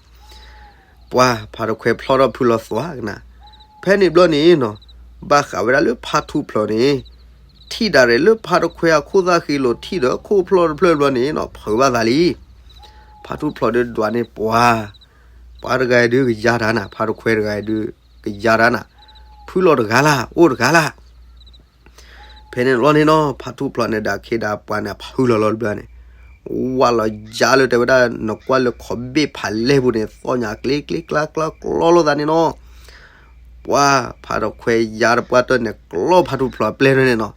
ပှၤဖါတခွဲဖျီၣ်ထီၣ်ဖုလီၤသွါကနၤ, ဖဲန့ၣ်ဘျီန့ၣ်နီၤ, ဘၣ်ဃးဝဲဒၣ်လၢဖါထူၣ်ဖျိးန့ၣ်, ထံၣ်ဒၣ်ရဲၣ်လၢဖါတခွဲအခိၣ်သၣ်ဃ့လိာ်ထံၣ်ဒီးခိၣ်ဖျီၣ်တဖျၢၣ်ဘျီန့ၣ်နီၤ ဖုးဘၣ်သးလံ ဖါထူၣ်ဖျိးဒုးဒွးန့ၣ်ပှၤ, ပှၤတဂၤအံၤဒုးကယၤတၢ်နၤ, ဖါတခွဲတဂၤအံၤဒုးကယၤတၢ်နၤ, ဖုလီၤတဂၤလၢ်, အိၣ်တဂၤလၢ်. ဖဲန့ၣ်လီၤန့ၣ်နီၤ ဖါထူၣ်ဖျိးန့ၣ်ဒီးအခ့ဒီးပှၤန့ၣ် ဖုလီၤလီၤတဘျီန့ၣ်, ဝးလီၤယါလၢတဲဝဲဒၣ် နကွၢ်လၢခီဘ့ၣ်ဖးလဲၢ်ပူၤန့ၣ် သီၣ်ညါကျ့ကျ့ကျါကျါကျီလိာ်သးန့ၣ်နီၤ ပှၤဖါတခွဲယါတပှၢ်တၢၢ်န့ၣ် ကျီဖါထူၣ်ဖျိးအပျဲၢ်န့ၣ်နီၤ,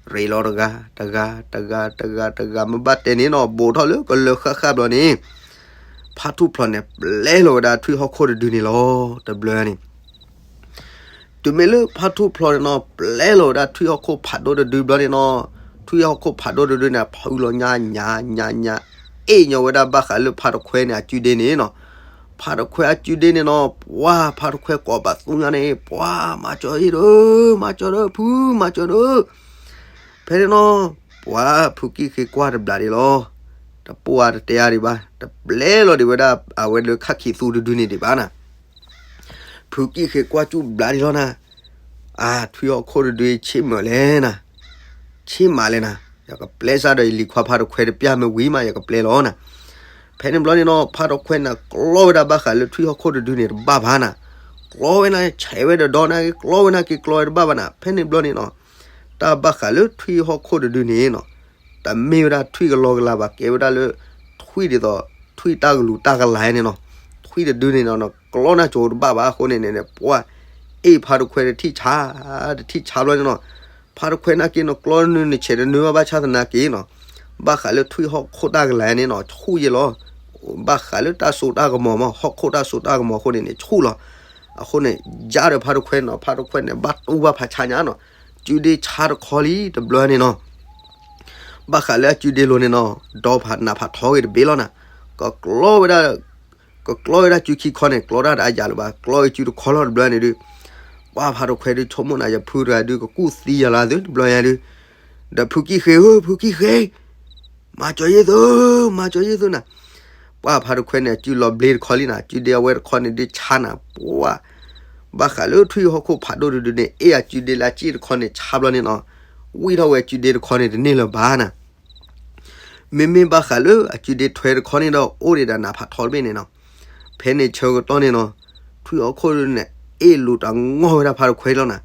ရ့လီၤတဂၤ, တဂၤ, တဂၤ, တဂၤ, တဂၤ, မ့ၢ်ဘၣ်တဲန့ၣ်နီၤ ဘူးထီၣ်လၢကလၢဃၣ်ဃၣ်ဘျီန့ၣ်, ဖါထူၣ်ဖျိးန့ၣ် ပျဲလီၤဝဲဒၣ်ထွံၣ်ဟီၣ်ခိၣ်တဒုန့ၣ်လီၤ တဘျီန့ၣ် တုၤမ့ၢ်လၢဖါထူၣ်ဖျိးန့ၣ်နီၤ ပျဲလီၤဝဲဒၣ်ထွံၣ်ဟီၣ်ခိၣ်ဖးဒိၣ်တဒုဘျီန့ၣ်နီၤ, ထွံၣ်ဟီၣ်ခိၣ်ဖးဒိၣ်တဒုန့ၣ် ဖုလီၤညါညါညါညါ, အ့ၣ်ညီဝဲဒၣ်ဘၣ်ဃးလၢဖါတခွဲန့ၣ် အကုဒ့န့ၣ်နီၤ, ဖါတခွဲအစုဒ့န့ၣ်နီၤ, ပှၤဖါတခွဲကိးပာ်သူညါန့ၣ်, ပှၤမၤစၢၤယၤဒီး, မၤစၢၤဒီး, ဖုမၤစၢၤဒီး. ဖဲန့ၣ်နီၤ, ပှၤဖုကံၣ်ဃ့ကွၢ်တဘျီဒံးလီၤ. တပိၢ်အါတတဲအါဒံးဘၣ်, တပျဲလီၤဒံးဝဲဒၣ်အဝဲလၢခါခံသူတဒုန့ၣ်ဒံးဘၣ်နၤ. ဖုကံၣ်ဃ့ကွၢ်စူၣ်ဘျီဒံးလီၤနၤ. အါ, ထွံၣ်ဟီၣ်ခိၣ်တဒုဆ့ၣ်မုာ်လဲၣ်နၤ, ဆ့ၣ်မးလဲၣ်နၤ, ယကပျဲစၢ်ဒီးယလံၤခွါဖါတခွဲတပျၢ်မ့ၢ်ဝံၤမး ယကပျဲလီၤနၤ. ဖဲန့ၣ်ဘျီန့ၣ်နီၤ, ဖါတခွဲန့ၣ်ကျီဝဲဒၣ်ဘၣ်ဃးလၢထွံၣ်ဟီၣ်ခိၣ်တဒုန့ၣ်တဘၣ်ဘၣ်နၤ. ကျီဝဲနၤ, ဆဲးဝဲဒီးဒီနၤက့ၤ, ကျီဝဲနၤက့ၤ, ကျီဝဲတဘၣ်ဘၣ်နၤ. ဖဲန့ၣ်ဘျီန့ၣ်နီၤ, တၢ်ဘၣ်ဃးလၢထွံၣ်ဟီၣ်ခိၣ်တဒုန့ၣ်နီၤ, တမ့ၢ်ဝဲဒၣ်ထွံၣ်ကလီကလီဘၣ်, ကဲဝဲဒၣ်လၢထွံၣ်ဒ်သိး ထွံၣ်တၢ်ကလူးတၢ်ကလၤန့ၣ်နီၤ. ထွံၣ်တဒုန့ၣ်နီၤ, ကျီနၤကိၤတဘၣ်ဘၣ်အဃိန့ၣ်န့ၣ်, ပှၤအ့ၣ်ဖါတခွဲတထံၣ်ဆါ, တထံၣ်ဆါဘျီန့ၣ်နီၤ, ဖါတခွဲနၤက့ၤနီၤ, ကျီနုၤနဆဲးတနုၤဘၣ်ဘၣ်ဆၣ်သနာ်က့နီၤ, ဘၣ်ဃးလၢထွံၣ်ဟီၣ်ခိၣ်တၢ်ကလၤန့ၣ်နီၤ, ဆူၣ်ယဲလီၤ. ဘၣ်ဃးလၢတၢ်စိတၢ်ကမီၤမး, ဟီၣ်ခိၣ်တၢ်စိတၢ်ကမီၤအဃိန့ၣ်န့ၣ် ဆူၣ်လီၤ. အဃိန့ၣ် ယါဒီးဖါတခွဲနီၤ, ဖါတခွဲန့ၣ် ဘၣ်တူၢ်ဘၣ်ဖးဆါညါနီၤ, စုဒ့ဆါတခီလံတဘျီန့ၣ်နီၤ. ဘၣ်ဃးလၢအစုဒ့လိၤန့ၣ်နီၤ, ဒီဖးနးဖးထီဂ့ၤတဘ့ၣ်လီၤနၤ. ကကျီဝဲဒၣ်, ကကျီဝဲဒၣ်စုခံခီန့ၣ် ကျီတၢ်တအါယၤလၢၤဘၣ်, ကျီဝဲစုတခီလီၤတဘျီန့ၣ်ဒုး, ပှၤဖါတခွဲဒုးဆိကမိၣ်နၤ, ယဖုတဂၤဒုး ကကူၣ်သံယၤလၢသုတဘျီညါဒုး, ဒီးဖုကံၣ်ဃ့ဧၢ, ဖုကံၣ်ဃ့, မၤစၢၤယၤသု, မၤစၢၤယၤသုနၤ. ပှၤဖါတခွဲန့ၣ် အစုလီၤဘျ့တခီလံနၤ, စုဒ့အဝဲတခီန့ၣ်ဒုးဆါနၤ, ပှၤ ဘၣ်ဃးလၢထွံၣ်ဟီၣ်ခိၣ်ဖးဒိၣ်တဒုန့ၣ် အ့ၣ်အစုဒ့လၢအစ့ၣ်တခီန့ၣ်ဆါဘျီန့ၣ်နီၤ, ဝံၣ်ထီၣ်ဝဲစုဒ့တခီန့ၣ်တန့ၢ်လၢၤဘၣ်နၤ. မ့မ့ၢ်ဘၣ်ဃးလၢအစုဒ့ထွဲတခီန့ၣ်ဒီး အိၣ်ဒံးဒီးနးဖးထီတဘ့ၣ်န့ၣ်နီၤ. ဖဲန့ၣ်ဆၢကတီၢ်န့ၣ်နီၤ, ထွံၣ်ဟီၣ်ခိၣ်န့ၣ် အ့ၣ်လူၤတၢ်ငီၢ်ဝဲဒၣ်ဖါတခွဲလီၤနၤ.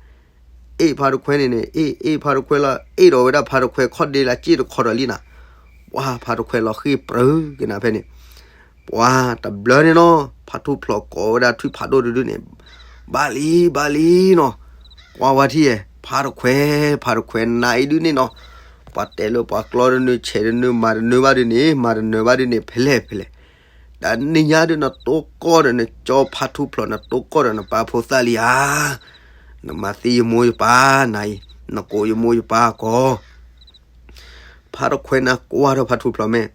အ့ၣ်ဖါတခွဲန့ၣ်န့ၣ်, အ့ၣ်, အ့ၣ်ဖါတခွဲလီၤ, အ့ၣ်ဒီးဝဲဒၣ်ဖါတခွဲခီၣ်ဒ့လၢအစ့ၣ်တခီဒီးလံနၤ. ပှၤဖါတခွဲလီၤဃ့ၢ်ပြၢက့ၤနၤဖဲန့ၣ်, ပှၤတဘျီန့ၣ်နီၤ, ဖါထူၣ်ဖျိးကိးဝဲဒၣ်ထွံၣ်ဖးဒိၣ်တဒုန့ၣ်, ဘၣ်လံ, ဘၣ်လံနီၤ, ကွၢ်ဝဲထံၣ်, ဖါတခွဲ, ဖါတခွဲနၤအံၤဒုန့ၣ်နီၤ, ပှၤတဲလၢပှၤကျီတနုၤ, ဆဲးတနုၤ, မၤတနုၤဘၣ်ဒုန့ၣ်, မၤတနုၤဘၣ်ဒုန့ၣ်, ဖဲလဲၣ်ဖဲလဲၣ်, တနံၤညါဒုးနတိၢ်ကီၢ်ဒီးနကၠီဖါထူၣ်ဖျိး, နတိၢ်ကီၢ်ဒီးနပၢ်ဖိသၣ်လံဧါ. နမၤသံယမိၢ်ယပၢ်နၤအံၤ, နကိးယမိၢ်ယပၢ်ကီး. ဖါတခွဲနၤကွၢ်ထီၣ်ဖါထူၣ်ဖျိးမဲာ်,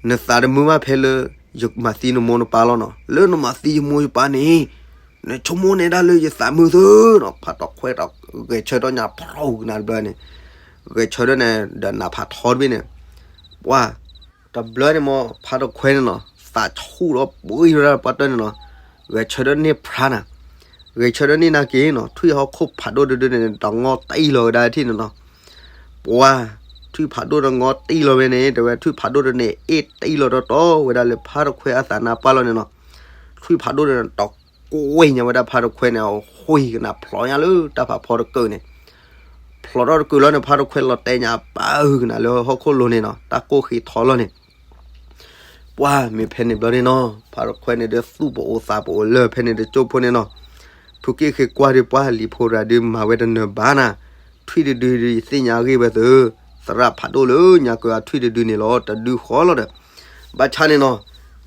နသးတမုာ်ဘၣ်ဖဲလၢ ယမၤသံနမိၢ်နပၢ်လီၤနီၤ. လၢနမၤသံယမိၢ်ယပၢ်န့ၣ်, နဆိကမိၣ်န့ၢ်ဒၣ်လၢယသးမုာ်သုနီၤ. ဖါတခွဲဒီးဂဲၤဆၢထၢၣ်ညါဖျိးကနၤတဘျီန့ၣ်, ဂဲၤဆၢထၢၣ်န့ၣ် ဒီးနးဖးထီတဘ့ၣ်န့ၣ်, ပှၤ တဘျီန့ၣ်မ့ၢ် ဖါတခွဲန့ၣ်နီၤ, သးဆူၣ်ဒီးပှံၢ်ဝဲဒၣ်ပှၤတၢၢ်န့ၣ်နီၤ, ဂဲၤဆၢထၢၣ်န့ၢ်ဖျါနၤ, ဂဲၤဆၢထၢၣ်န့ၢ်နၤက့ၤနီၤ, ထွံၣ်ဟီၣ်ခိၣ်ဖးဒိၣ်တဒုန့ၣ် တငီၢ်တံၢ်လီၤဝဲဒၣ်ထံၣ်န့ၣ်နီၤ. ပှၤ ထွံၣ်ဖးဒိၣ်တငီၢ်တံၢ်လီၤဝဲန့ၣ်, တဲဝဲထွံၣ်ဖးဒိၣ်တန့ၣ် အ့ၣ်တံၢ်လီၤတီတီဝဲဒၣ်လၢဖါတခွဲအသးနါပှၢ်လီၤန့ၣ်နီၤ. ထွံၣ်ဖးဒိၣ်တန့ၣ် တကွံာ်ညါဝဲဒၣ်ဖါတခွဲန့ၣ်, အဃုာ်ကနၤဖျိးညါလၢတၢ်ဖးဖီတကုာ်န့ၣ်, ဖျိးထီၣ်တကုာ်လီၤန့ၣ် ဖါတခွဲလီၤတဲာ်ညါ ပၢ်အုၣ်ကနၤလၢဟီၣ်ခိၣ်လိၤန့ၣ်နီၤ, တၢ်ကိၢ်ဃ့ထီလီၤန့ၣ်. ပှၤမ့ၢ်ဖဲန့ၣ်ဘျီန့ၣ်နီၤ, ဖါတခွဲန့ၣ်ဒီးသူၣ်ပအိၣ်သးပအိၣ်လၢာ်ဖဲန့ၣ်တကၠိဖိန့ၣ်နီၤ. ဖုကံၣ်ဃ့ကွၢ်ဒီး ပှၤလံၤဖိတဂၤဒုးမၤဝဲတနၢၤဘၣ်နၤ, ထွံၣ်တဒုဒုးယသ့ၣ်ညါအဂ့ၢ်ဝဲသု, သရၣ်ဖးဒိၣ်လၢညါကၢအထွံၣ်တဒုန့ၣ်လီၤ, တဒုဃီလီၤဒီး, ဘၣ်ဆၣ်န့ၣ်နီၤ,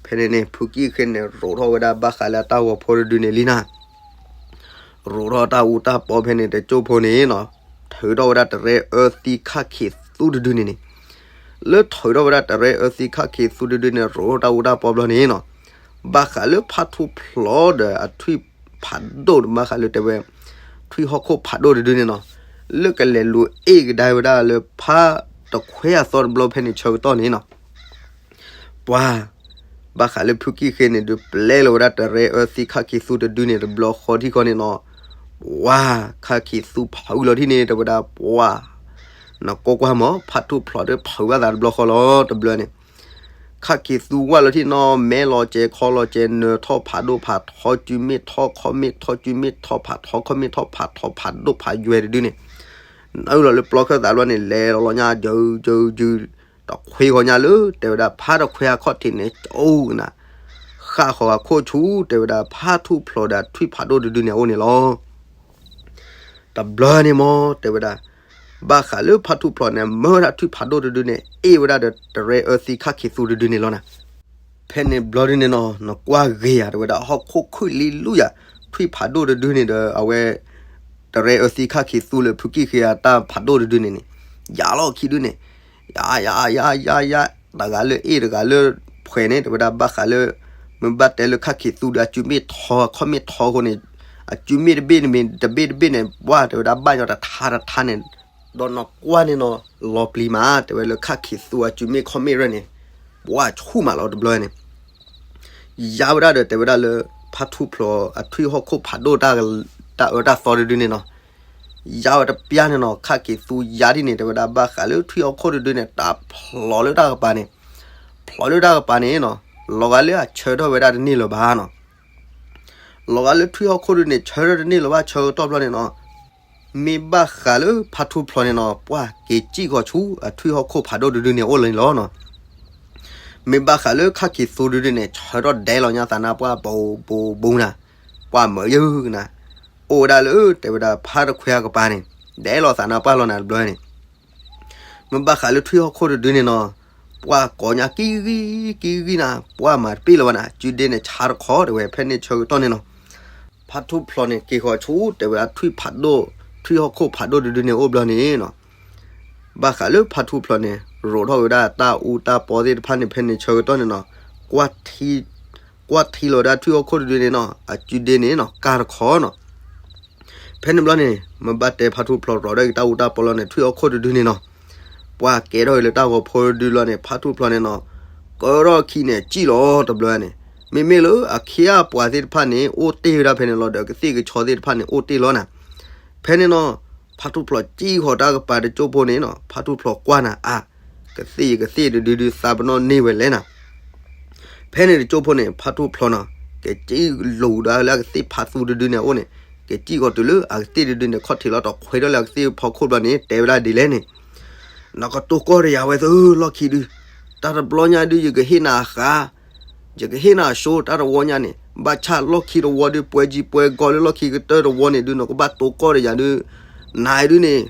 ဖဲန့ၣ်န့ၣ် ဖုကံၣ်ဃ့န့ၣ် ရိးထီၣ်ဝဲဒၣ်ဘၣ်ဃးလၢအတၢ်ဂီၤဖိတဒုန့ၣ်လံနၤ. ရိးထီၣ်တၢ်အူတၢ်ပီဖဲန့ၣ်တကၠိဖိန့ၣ်နီၤ, ထုးထီၣ်ဝဲဒၣ်တရဲအၢသံခါခ့သူတဒုန့ၣ်န့ၣ်. လၢထုးထီၣ်ဝဲဒၣ်တရဲအၢသံခါခ့သူတဒုန့ၣ် ရိးထီၣ်တၢ်အူတၢ်ပီဘျီန့ၣ်နီၤ, ဘၣ်ဃးလၢဖါထူၣ်ဖျိးဒီးအထွံၣ်ဖးဒိၣ်ဒီး ဘၣ်ဃးလၢတဲဝဲ ထွံၣ်ဟီၣ်ခိၣ်ဖးဒိၣ်တဒုန့ၣ်နီၤ, လၢကလဲၤလူၤအ့ၣ်ကဒါဝဲဒၣ်လၢဖါတခွဲအသီတဘျီဖဲန့ၣ်ဆၢကတီၢ်န့ၣ်နီၤ. ပှၤ ဘၣ်ဃးလၢဖုကံၣ်ဃ့န့ၣ် ဒုးပျဲလီၤဝဲဒၣ်တရဲအၢသံခါခ့သူတဒုန့ၣ် တဘျီဃီထံၣ်ဃီန့ၣ်နီၤ, ပှၤ ခါခ့သူဖုးလီၤထံၣ်န့ၣ် တဲဝဲဒၣ်ပှၤ နကိးကွၢ်မး ဖါထူၣ်ဖျိးဒီးဖုးဘၣ်သးတဘျီဃီလီၤ တဘျီန့ၣ်. ခါခ့သူဝဲလီၤထံၣ်နီၤ မဲလီၤစဲၤခီလီၤစဲၤ နၢၤထီၣ်ဖးဒိၣ်ဖးထီ စုမ့ၣ်ထီၣ်ခီမ့ၣ်ထီၣ် စုမ့ၣ်ထီၣ်ဖးထီ ခီမ့ၣ်ထီၣ်ဖးထီ ဖးဒိၣ်ဖးယွဲတဒုန့ၣ် နုာ်လီၤလၢပျီခၢၣ်သးဘျီန့ၣ် လဲၤလီၤလီၤညါ ယုယုယု တခွ့ဃီညါလၢ တဲဝဲဒၣ်ဖါတခွဲအခီၣ်ထံးန့ၣ် ကၠိကနၤ ဃၣ်ဃီၤအခိၣ်ဆူ တဲဝဲဒၣ်ဖါထူၣ်ဖျိးဒီးထွံၣ်ဖးဒိၣ်တဒုန့ၣ်အအိၣ်န့ၣ်လီၤ. တဘျီန့ၣ်မး တဲဝဲဒၣ် ဘၣ်ဃးလၢဖါထူၣ်ဖျိးန့ၣ် မၢဝဲဒၣ်ထွံၣ်ဖးဒိၣ်တဒုန့ၣ် အ့ၣ်ဝဲဒၣ်ဒီးတရဲအၢသံခါခ့သူတဒုန့ၣ်လီၤနၤ. ဖဲန့ၣ်ဘျီဒုန့ၣ်နီၤ နကွၢ်ဂ့ၤယၤ တဲဝဲဒၣ်ဟီၣ်ခိၣ်ခုၣ်လံလူယၤ ထွံၣ်ဖးဒိၣ်တဒုန့ၣ်ဒီး အဝဲ တရဲအၢသံခါခ့သူလၢဖုကံၣ်ဃ့အတၢ်ဖးဒိၣ်တဒုန့ၣ်န့ၣ် ယၤလီၤခံဒုန့ၣ် ယၤ ယၤ ယၤ ယၤ ယၤ တဂၤလၢအ့ၣ်တဂၤလၢဖှဲးန့ၣ် တဲဝဲဒၣ်ဘၣ်ဃးလၢ မ့ၢ်ဘၣ်တဲလၢခၣ်ခံးသူဒီး အစုမ့ၣ်ထီ ခီၣ်မ့ၣ်ထီအဃိန့ၣ်, အစုမ့ၣ်တဘ့ၣ်န့ၣ်မ့ၢ်တဘ့ၣ်တဘ့ၣ်န့ၣ် ပှၢ်တဲဝဲဒၣ်ဘၣ်ညီတထါတထါန့ၣ်, ဒီးနီၢ်ကွၢ်န့ၣ်နီၤ, လီၤပျံၤမး တဲဝဲလၢခၣ်ခံးသူအစုမ့ၣ်ခီၣ်မ့ၣ်ရဲၣ်န့ၣ်, ပှၢ်ဆူၣ်မးလီၤတဘျီန့ၣ် ယါဝဲဒၣ်ဒီးတဲဝဲဒၣ်လၢ ဖါထူဖျိးအထွံၣ်ဟီၣ်ခိၣ်ဖးဒိၣ် တၢ်အၢတၢ်သီတဒုန့ၣ်နီၤ, ယါဝဲတပျၢ်န့ၣ်နီၤ, ခၣ်ခံးသူယါဒ်န့ၣ် တဲဝဲဒၣ်ဘၣ်ဃးလၢထွံၣ်ဟီၣ်ခိၣ်တဒုန့ၣ် တၢ်ဖျိးလၢတၢ်ကပၤန့ၣ်, ဖျိးလၢတၢ်ကပၤန့ၣ်နီၤ, လီၤဂာ်လၢအဆၢထၢၣ်ဝဲဒၣ်တန့ၢ်လၢၤဘၣ်နီၤ, လီၤဂာ်လၢထွံၣ်ဟီၣ်ခိၣ်တဒုန့ၣ် ဆၢထၢၣ်တန့ၢ်လၢၤဘၣ် ဆၢကတီၢ်ဘျီန့ၣ်နီၤ မ့ၢ်ဘၣ်ဃးလၢဖါထူဖျိးန့ၣ်နီၤ, ပှၢ်က့ၤစံၣ်ဃီၤဆူအထွံၣ်ဟီၣ်ခိၣ်ဖးဒိၣ်တဒုန့ၣ်အိၣ်လီၤန့ၣ်လီၤနီၤ. မ့ၢ်ဘၣ်ဃးလၢခၣ်ခံးသူတဒုန့ၣ် ဆၢထၢၣ်ဒဲးလီၤညါသးနါပှၢ် ဘိဘိဘိနၤ, ပှၢ်မၢယုၢ်ကနၤ, အိၣ်ဝဲဒၣ်လၢတဲဝဲဒၣ်ဖါတခွဲးအကပၤန့ၣ်, ဒဲးလီၤသးနါပှၢ်လီၤနၤတဘျီန့ၣ် မ့ၢ်ဘၣ်ဃးလၢထွံၣ်ဟီၣ်ခိၣ်တဒုန့ၣ်နီၤ, ပှၢ်ကိးညါကံဂံၢ်ကံဂံၢ်နၤ, ပှၢ်မၤတပ့ၢ်လၢၤဘၣ်နၤ, စုဒ့န့ၣ်ဆါတခီတဲဝဲ ဖဲန့ၣ်ဆၢကတီၢ်န့ၣ်နီၤ, ဖါထူဖျိးန့ၣ် က့ၤဃီၤဆူတဲဝဲဒၣ်ထွံၣ်ဖးဒိၣ်, ထွံၣ်ဟီၣ်ခိၣ်ဖးဒိၣ်တဒုန့ၣ်အိၣ်ဘျီန့ၣ်နီၤ, ဘၣ်ဃးလၢဖါထူဖျိးန့ၣ် ရိးထီၣ်ဝဲဒၣ်တၢ်အူတၢ်ပီသ့ၣ်တဖၣ်န့ၣ် ဖဲန့ၣ်ဆၢကတီၢ်န့ၣ်နီၤ, ကွၢ်ထံလီၤဝဲဒၣ်ထွံၣ်ဟီၣ်ခိၣ်တဒုန့ၣ်နီၤ, အစုဒ့န့ၣ်နီၤ ကၢ်တခီနီၤ ဖဲန့ၣ်ဘျီန့ၣ် မ့ၢ်ဘၣ်တဲဖါထူဖျိးရိးထီၣ်က့ၤတၢ်အူတၢ်ပီလီၤန့ၣ် ထွံၣ်ဟီၣ်ခိၣ်တဒုန့ၣ်နီၤ, ပှၢ်ကဲထီၣ်က့ၤလၢတၢ်ဂီၤဖိတဒုလီၤန့ၣ် ဖါထူဖျိးန့ၣ်နီၤ, ကၢထီၣ်ခံန့ၣ် စံၣ်လီၤတဘျီန့ၣ်, မ့မ့ၢ်လၢအခ့အပှၤသ့ၣ်တဖၣ်န့ၣ် အိၣ်တ့ၢ်ဝဲဒၣ်ဖဲန့ၣ်လီၤဒီး ကသ့ၣ်ကဆီသ့ၣ်တဖၣ်န့ၣ် အိၣ်တ့ၢ်လီၤနၤ, ဖဲန့ၣ်နီၤ, ဖါထူဖျိးစံၣ်ဃီၤတၢ်ကပၤတကၠိဖိန့ၣ်နီၤ, ဖါထူဖျိးကွၢ်နၤအါ, ကသ့ၣ်ယကသ့ၣ်တဒုဒုးသးပနီၣ်န့ၢ်ဝဲလဲၣ်နၤ ဖဲန့ၣ်တကၠိဖိန့ၣ် ဖါထူဖျိးနီၤ, ကစံၣ်လိာ်ဒၣ်လၢအကသ့ၣ်ဖါသူတဒုန့ၣ်အအိၣ်န့ၣ်, ကစံၣ်ဃီၤတုၤလၢအကသ့ၣ်တဒုန့ၣ် ခီၣ်ထံးလီၤတီၤခွဲးထီၣ်လၢအကသ့ၣ်ဖီခိၣ်ဘျီန့ၣ် တဲဝဲဒၣ်ဒ်လဲၣ်န့ၣ်, နကတိၤကီၢ်ဒီးယၤဝဲသၢလီၢ်ခံဒု, တၢ်တဘျီညါဒု ယကဟ့ၣ်နၤအဃး, ယကဟ့ၣ်နၤအစိ တၢ်တဝီညါန့ၣ်, ဘၣ်ဆၣ်လီၢ်ခံတဝီဒု ပှဲၤကံပှဲၤကီလၢလီၢ်ခံကတၢၢ်တဝီန့ၣ်ဒု နကဘၣ်တိၤကီၢ်ဒီးယၤဒု, နၤဒုန့ၣ်,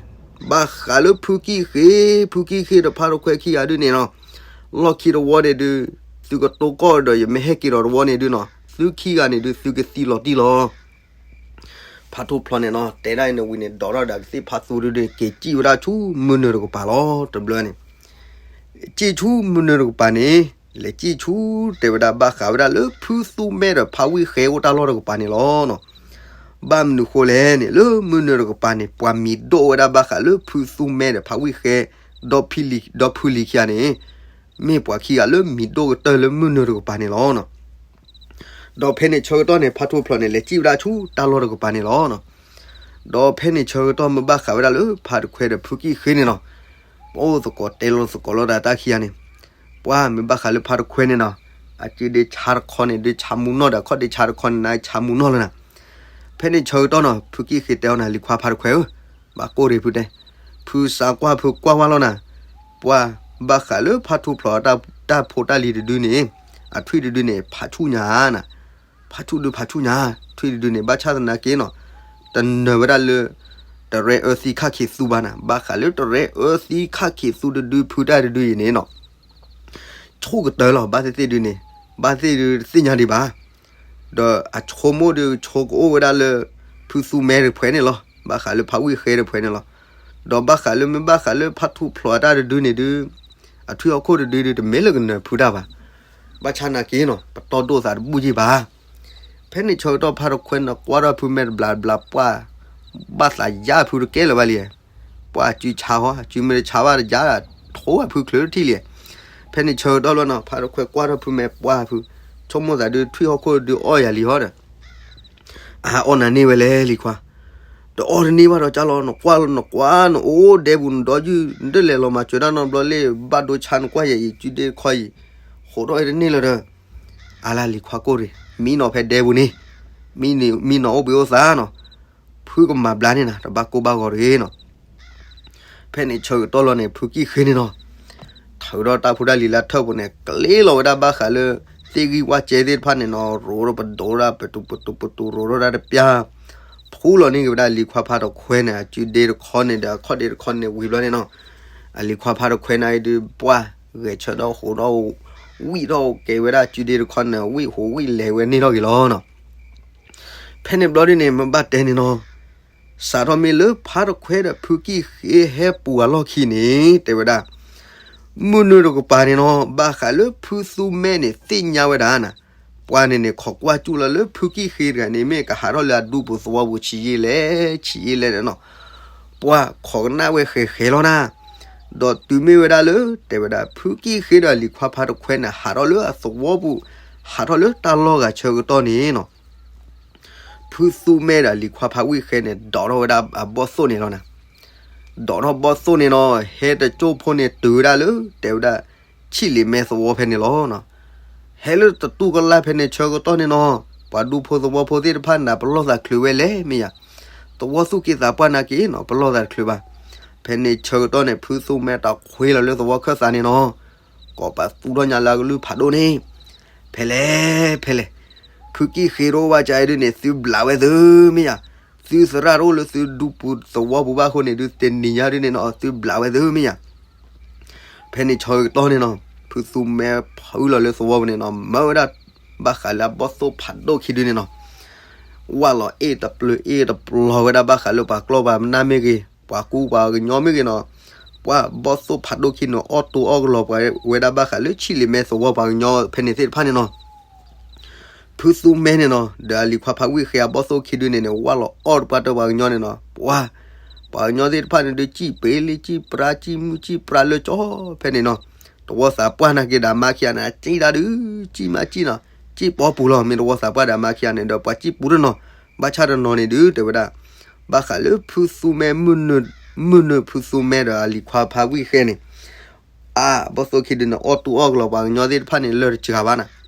ဘၣ်ဃးလၢဖုကံၣ်ဃ့, ဖုကံၣ်ဃ့ဒီးဖါတခွဲးခံဂၤဒုန့ၣ်နီၤ, လီၢ်ခံတဝီန့ၣ်ဒု, သုကတိၤကီၢ်ဒီးယမ့ၢ်ဟဲက့ၤဒီးတဝီန့ၣ်ဒုနီၤ, သုခံဂၤန့ၣ်ဒု သုကသံလီၤတံၢ်လီၤ. ဖါထူဖျိးန့ၣ်နီၤ တဲဒၣ်အံၤန့ၣ်ဝံၤန့ၣ် ဒိးထီၣ်ဒီးကသ့ၣ်ဖါသူဒုန့ၣ် က့ၤစံၣ်ဝဲဒၣ်ဆူမုၢ်နုာ်တကပၤလီၤ. တဘျီန့ၣ် စံၣ်ဆူမုၢ်နုာ်တကပၤန့ၣ်, လဲၤစံၣ်ဆူ တဲဝဲဒၣ်ဘၣ်ဃးဝဲဒၣ်လၢဖုသူမဲဒီးဖါဝံၣ်ဃဲအိၣ်တၢ်လီၢ်တကပၤန့ၣ်လီၤ. ဘၣ်မနုၤဃိလဲၣ်န့ၣ် လၢမုၢ်နုာ်တကပၤန့ၣ် ပှၤမံၤဒိၣ်ဝဲဒၣ်ဘၣ်ဃးလၢဖုသူမဲဒီးဖါဝံၣ်ဃဲ ဒီဖုလံၤခံဂၤန့ၣ်, မ့ၢ်ပှၤခံဂၤလၢမံၤဒိၣ်ကတၢၢ်လၢမုၢ်နုာ်တကပၤန့ၣ်လီၤ. ဒီးဖဲန့ၣ်ဆၢကတီၢ်န့ၣ် ဖါထူဖျိးန့ၣ် လဲၤစံၣ်ဝဲဒၣ်ဆူတၢ်လီၢ်တကပၤန့ၣ်လီၤ. ဒီးဖဲန့ၣ်ဆၢကတီၢ်မ့ၢ်ဘၣ်ဃးဝဲဒၣ်လၢဖါတခွဲးဒီးဖုကံၣ်ဃ့န့ၣ်နီၤ, ပအိၣ်သကိးတဲလီၤသကိးလီၤဒီးတၢ်ခံဂၤန့ၣ်, ပှၤမ့ၢ်ဘၣ်ဃးလၢဖါတခွဲးန့ၣ်နီၤ, အစုဒ့ဆါတခီန့ၣ် ဒုးဆါမူနီၢ်ဒီး ခီၣ်ဒ့ဆါတခီန့ၣ် နဆါမူနီၢ်လီၤနၤ. ဖဲန့ၣ်ဆၢကတီၢ်နီၤ ဖုကံၣ်ဃ့တဲအီၤနၤ လံၤခွါဖါတခွဲးဧၢ, ဘၣ်ကိၢ်ရ့ၣ်ဖုတဲ, ဖုစးကွၢ်ဖုကွၢ်ဝဲလီၤနၤ, ပှၤဘၣ်ဃးလၢဖါထူဖျိးတၢ်ဖိတၢ်လံၤတဒုန့ၣ်, အထွံၣ်တဒုန့ၣ် ဖးဆူၣ်ညါနၤ, ဖးဆူၣ်ဒုဖးဆူၣ်ညါ, ထွံၣ်တဒုန့ၣ် ဘၣ်ဆၣ်သနာ်က့နီၤ, တနၢၤဝဲဒၣ်လၢ တရဲအၢသံခၣ်ခံးသူဘၣ်နၤ, ဘၣ်ဃးလၢတရဲအၢသံခၣ်ခံးသူတဒုဖုတၢ်တဒုအံၤန့ၣ်နီၤ ဆူၣ်ကတၢၢ်လီၤ. ဘၣ်သ့ၣ်သ့ၣ်ဒုန့ၣ်, ဘၣ်သ့ၣ်ဒုတသ့ၣ်ညါဒံးဘၣ်. ဒီးအဆိကမိၣ်ဒုဆိကအိၣ်ဝဲဒၣ်လၢ ဖုသူမဲတဖှဲးန့ၣ်လီၤ. ဘၣ်ဃးလၢဖါဝံၣ်ဃဲတဖှဲးန့ၣ်လီၤ. ဒီးဘၣ်ဃးလၢမ့ၢ်ဘၣ်ဃးလၢဖါထူဖျိးတၢ်တဒုန့ၣ်ဒု အထွံၣ်ဟီၣ်ခိၣ်တဒုဒု တမ့ၢ်လၢကနၢၤဖုတၢ်ဘၣ်. ဘၣ်ဆၣ်သနာ်က့နီၤ ပတီၢ်ဒိၣ်သးတဘူၣ်ယံာ်ဘၣ်. ဖဲန့ၣ်ဆၢကတီၢ်ဖါတခွဲးန့ၣ် ကွၢ်ထီၣ်ဖုမဲာ်တဘျီတဘျီပှၢ်, ဘၣ်သးယါဖုတကဲလၢၤဘၣ်လံ. ပှၢ်စုဆါဟီ, စုမ့ၢ်တဆါဘၣ်တယါ, ထိးဖုချုးတထံၣ်လံ. ဖဲန့ၣ်ဆၢကတီၢ်လီၤနီၤ ဖါတခွဲးကွၢ်ထီၣ်ဖုမဲာ်ပှၢ်ဖု, ဆိကမိၣ်သးဒု ထွံၣ်ဟီၣ်ခိၣ်ဒုအီၣ်ယၤလံဟီဒီး အအီၣ်နၤန့ၢ်ဝဲလဲၣ်လံၤခွါ, တအီၣ်တန့ၢ်ဘၣ်ဒီးကၢ်လီၤ, နကွၢ်လီၤ နကွၢ် နအိၣ်ဒဲပူၤ နဒီယုၢ် နတလဲၤလီၤမၤစၢၤတၢ်နီတဘျီလၢ ဘၣ်ဒိဆါနကွၢ်ယဲအံၤ စုဒ့တခီအံၤ, ဃိးထီၣ်အတန့ၢ်လၢၤဒီး, အါလၢလံၤခွါကိၢ်ရ့ၣ်, မံနီၤဖဲဒဲပူၤန့ၣ်, မံနီၤအိၣ်ဘှံးအိၣ်သါနီၤ, ဖုကမၤဘျါန့ၢ်နၤ တဘၣ်ကိၢ်ဘၣ်ဂီၤတဂ့ၤနီၤ. ဖဲန့ၣ်ဆၢကတီၢ်လီၤန့ၣ် ဖုကံၣ်ဃ့န့ၣ်နီၤ, ထုးဒီးတၢ်ဖိတၢ်လံၤလၢထၢၣ်ပူၤန့ၣ် ကျ့လီၤဝဲဒၣ်ဘၣ်ဃးလၢ သ့ၣ်ဂံၢ်ဝၣ်ကဲသ့ၣ်တဖၣ်န့ၣ်နီၤ, ရိးထီၣ်ပဒိးဒၣ် ပတူးပတူးပတူး ရိးထီၣ်ဒၣ်တပျၢ်, ဖူလီၤန့ၢ်က့ၤဝဲဒၣ်လံၤခွါဖါတခွဲးန့ၣ် အစုဒ့တခီန့ၣ်ဒီးအခီၣ်ဒ့တခီန့ၣ်ဝံၤဘျီန့ၣ်နီၤ, အလံၤခွါဖါတခွဲးန့ၣ်အံၤဒုးပှၢ် ဂဲၤဆၢထီၣ်ဟိးထီၣ် ဝံၣ်ထီၣ်ကဲဝဲဒၣ်စုဒ့တခီန့ၣ် ဝံၣ်ဟိးဝံၣ်လဲၤဝဲန့ၣ်ထီၣ်က့ၤလီၤနီၤ. ဖဲန့ၣ်ဘျီဒ်န့ၣ် မ့ၢ်ဘၣ်တဲန့ၣ်နီၤ, စးထီၣ်မ့ၢ်လၢဖါတခွဲးဒီးဖုကံၣ်ဃ့ဟဲပူၤအလီၢ်ခံန့ၣ် တဲဝဲဒၣ်, မုၢ်နုာ်တကပၤန့ၣ်နီၤ ဘၣ်ဃးလၢဖုသူမဲန့ၣ် သ့ၣ်ညါဝဲဒၣ်နၤ, ပှၤန့ၣ်န့ၣ် ခိးကွၢ်ကၠူၣ်လီၤလၢဖုကံၢ်ဃ့တဂၤန့ၣ် မ့ၢ်ကဟးထီၣ်လၢအဒူပူၤသဝီပူၤဆံးယံာ်လဲၣ် ဆံးယံာ်လဲၣ်န့ၣ်နီၤ. ပှၤခိးကနၣ်ဝဲဃဲၤဃဲၤလီၤနၤ, ဒီးတုၤမ့ၢ်ဝဲဒၣ်လၢ တဲဝဲဒၣ် ဖုကံၢ်ဃ့ဒီးလံၤခွါဖးတခွဲန့ၣ် ဟးထီၣ်လၢအသဝီပူၤ, ဟးထီၣ်လၢတၢ်လီၢ်ဂၤဆၢကတီၢ်န့ၣ်နီၤ ဖုသူမဲဒီးလံၤခွါဖးဝံၣ်ဃဲန့ၣ် ဒိးထီၣ်ဝဲဒၣ်အဘီၣ်သိၣ်န့ၣ်လီၤနၤ. ဒိးထီၣ်ဘီၣ်သိၣ်န့ၣ်နီၤ ဟဲတကၠိၢ်ဖိန့ၣ်တုၤဝဲဒၣ်လၢ တဲဝဲဒၣ် ဆံၣ်လ့ၤမဲသဝီဖဲန့ၣ်လီၤ. ဟဲလၢတတူၢ်ကလၢ်ဖဲန့ၣ်ဆၢကတီၢ်န့ၣ်နီၤ ပှၤဒူဖိသဝီဖိသ့ၣ်တဖၣ်န့ၣ် ပလီၢ်သးချုးဝဲလဲၣ်မ့ၢ်ယၤ, သဝီသူၣ်က့သးပှၢ်နာ်က့နီၤ ပလီၢ်သးတချုးဘၣ်. ဖဲန့ၣ်ဆၢကတီၢ်န့ၣ် ဖုသူမဲတခွ့လီၤလၢသဝီခၢၣ်သးန့ၣ်နီၤ ကိးပသူထီၣ်ညါလၢအကလုၢ်ဖးဒိၣ်န့ၣ်, ဖဲလဲၣ် ဖဲလဲၣ်, ဖုကံၢ်ဃ့တအိၣ်ဘၣ်ကါအံၤဒုန့ၣ် သုဘျးဝဲသုမ့ၢ်ယၤ, သုသရၣ်တအိၣ်လၢသုဒူပူၤသဝီပူၤဘၣ်အဃိန့ၣ်ဒု တနံၤညါဒုန့ၣ်နီၤ သုဘျးဝဲသုမ့ၢ်ယၤ. ဖဲန့ၣ်ဆၢကတီၢ်န့ၣ်နီၤ ဖုသူမဲဖုလီၤလၢသဝီပူၤန့ၣ်နီၤ မၢဝဲဒၣ် ဘၣ်ဃးလၢအဘီၣ်သိၣ်ဖးဒိၣ်ခံဒုန့ၣ်နီၤ ဝၢ်လီၤအ့ၣ်တပျုာ်အ့ၣ်တပျီၤဝဲဒၣ်ဘၣ်ဃးလၢပှၤကျီၢ်ပှၤနၢ်မ့ၢ်ဂ့ၤ, ပှၤကူပှၤကညီမ့ၢ်ဂ့ၤနီၤ, ပှၤဘီၣ်သိၣ်ဖးဒိၣ်ခံန့ၣ် အီၣ်တူအီၣ်ကလီၤပှၤဝဲဒၣ်ဘၣ်ဃးလၢဆံၣ်လ့ၤမဲသဝီပှၤကညီဖဲန့ၣ်သ့ၣ်တဖၣ်န့ၣ်နီၤ. ဖုသူမဲန့ၣ်နီၤ ဒီးအလံၤခွါဖးဝံၣ်ဃဲအဘီၣ်သိၣ်ခံဒုန့ၣ်န့ၣ် ဝၢ်လီၤအီၣ်တပှၢ်တၢၢ်ပှၤကညီန့ၣ်နီၤ, ပှၤ ပှၤကညီသ့ၣ်တဖၣ်န့ၣ်ဒု စံၣ်ပ့ၤလံ စံၣ်ပြါ စံၣ်မုၢ် စံၣ်ပြါလၢကၠီ ဖဲန့ၣ်နီၤ, တဝီသးပှၢ်နာ်က့ဒီးမါခံဂၤန့ၣ် အစံၣ်တၢ်ဒု စံၣ်မးစံၣ်နီၤ, စံၣ်ပီပူၤလီၤ မ့ၢ်တဝီသးပှၢ်ဒီးမါခံဂၤန့ၣ်ဒီး ပှၤစံၣ်ပူၤတနီၤ, ဘၣ်ဆၣ်တနီၤန့ၣ်ဒု တဲဝဲဒၣ်, ဘၣ်ဃးလၢဖုသူမဲ မုၢ်နုာ်ဖုသူမဲဒီးအလံၤခွါဖးဝံၣ်ဃဲန့ၣ်, အါ ဘီၣ်သိၣ်ခံဒုန့ၣ် အီၣ်တူအီၣ်ကလီၤပှၤကညီသ့ၣ်တဖၣ်န့ၣ် လၢာ်တစှၤဘၣ်နၤ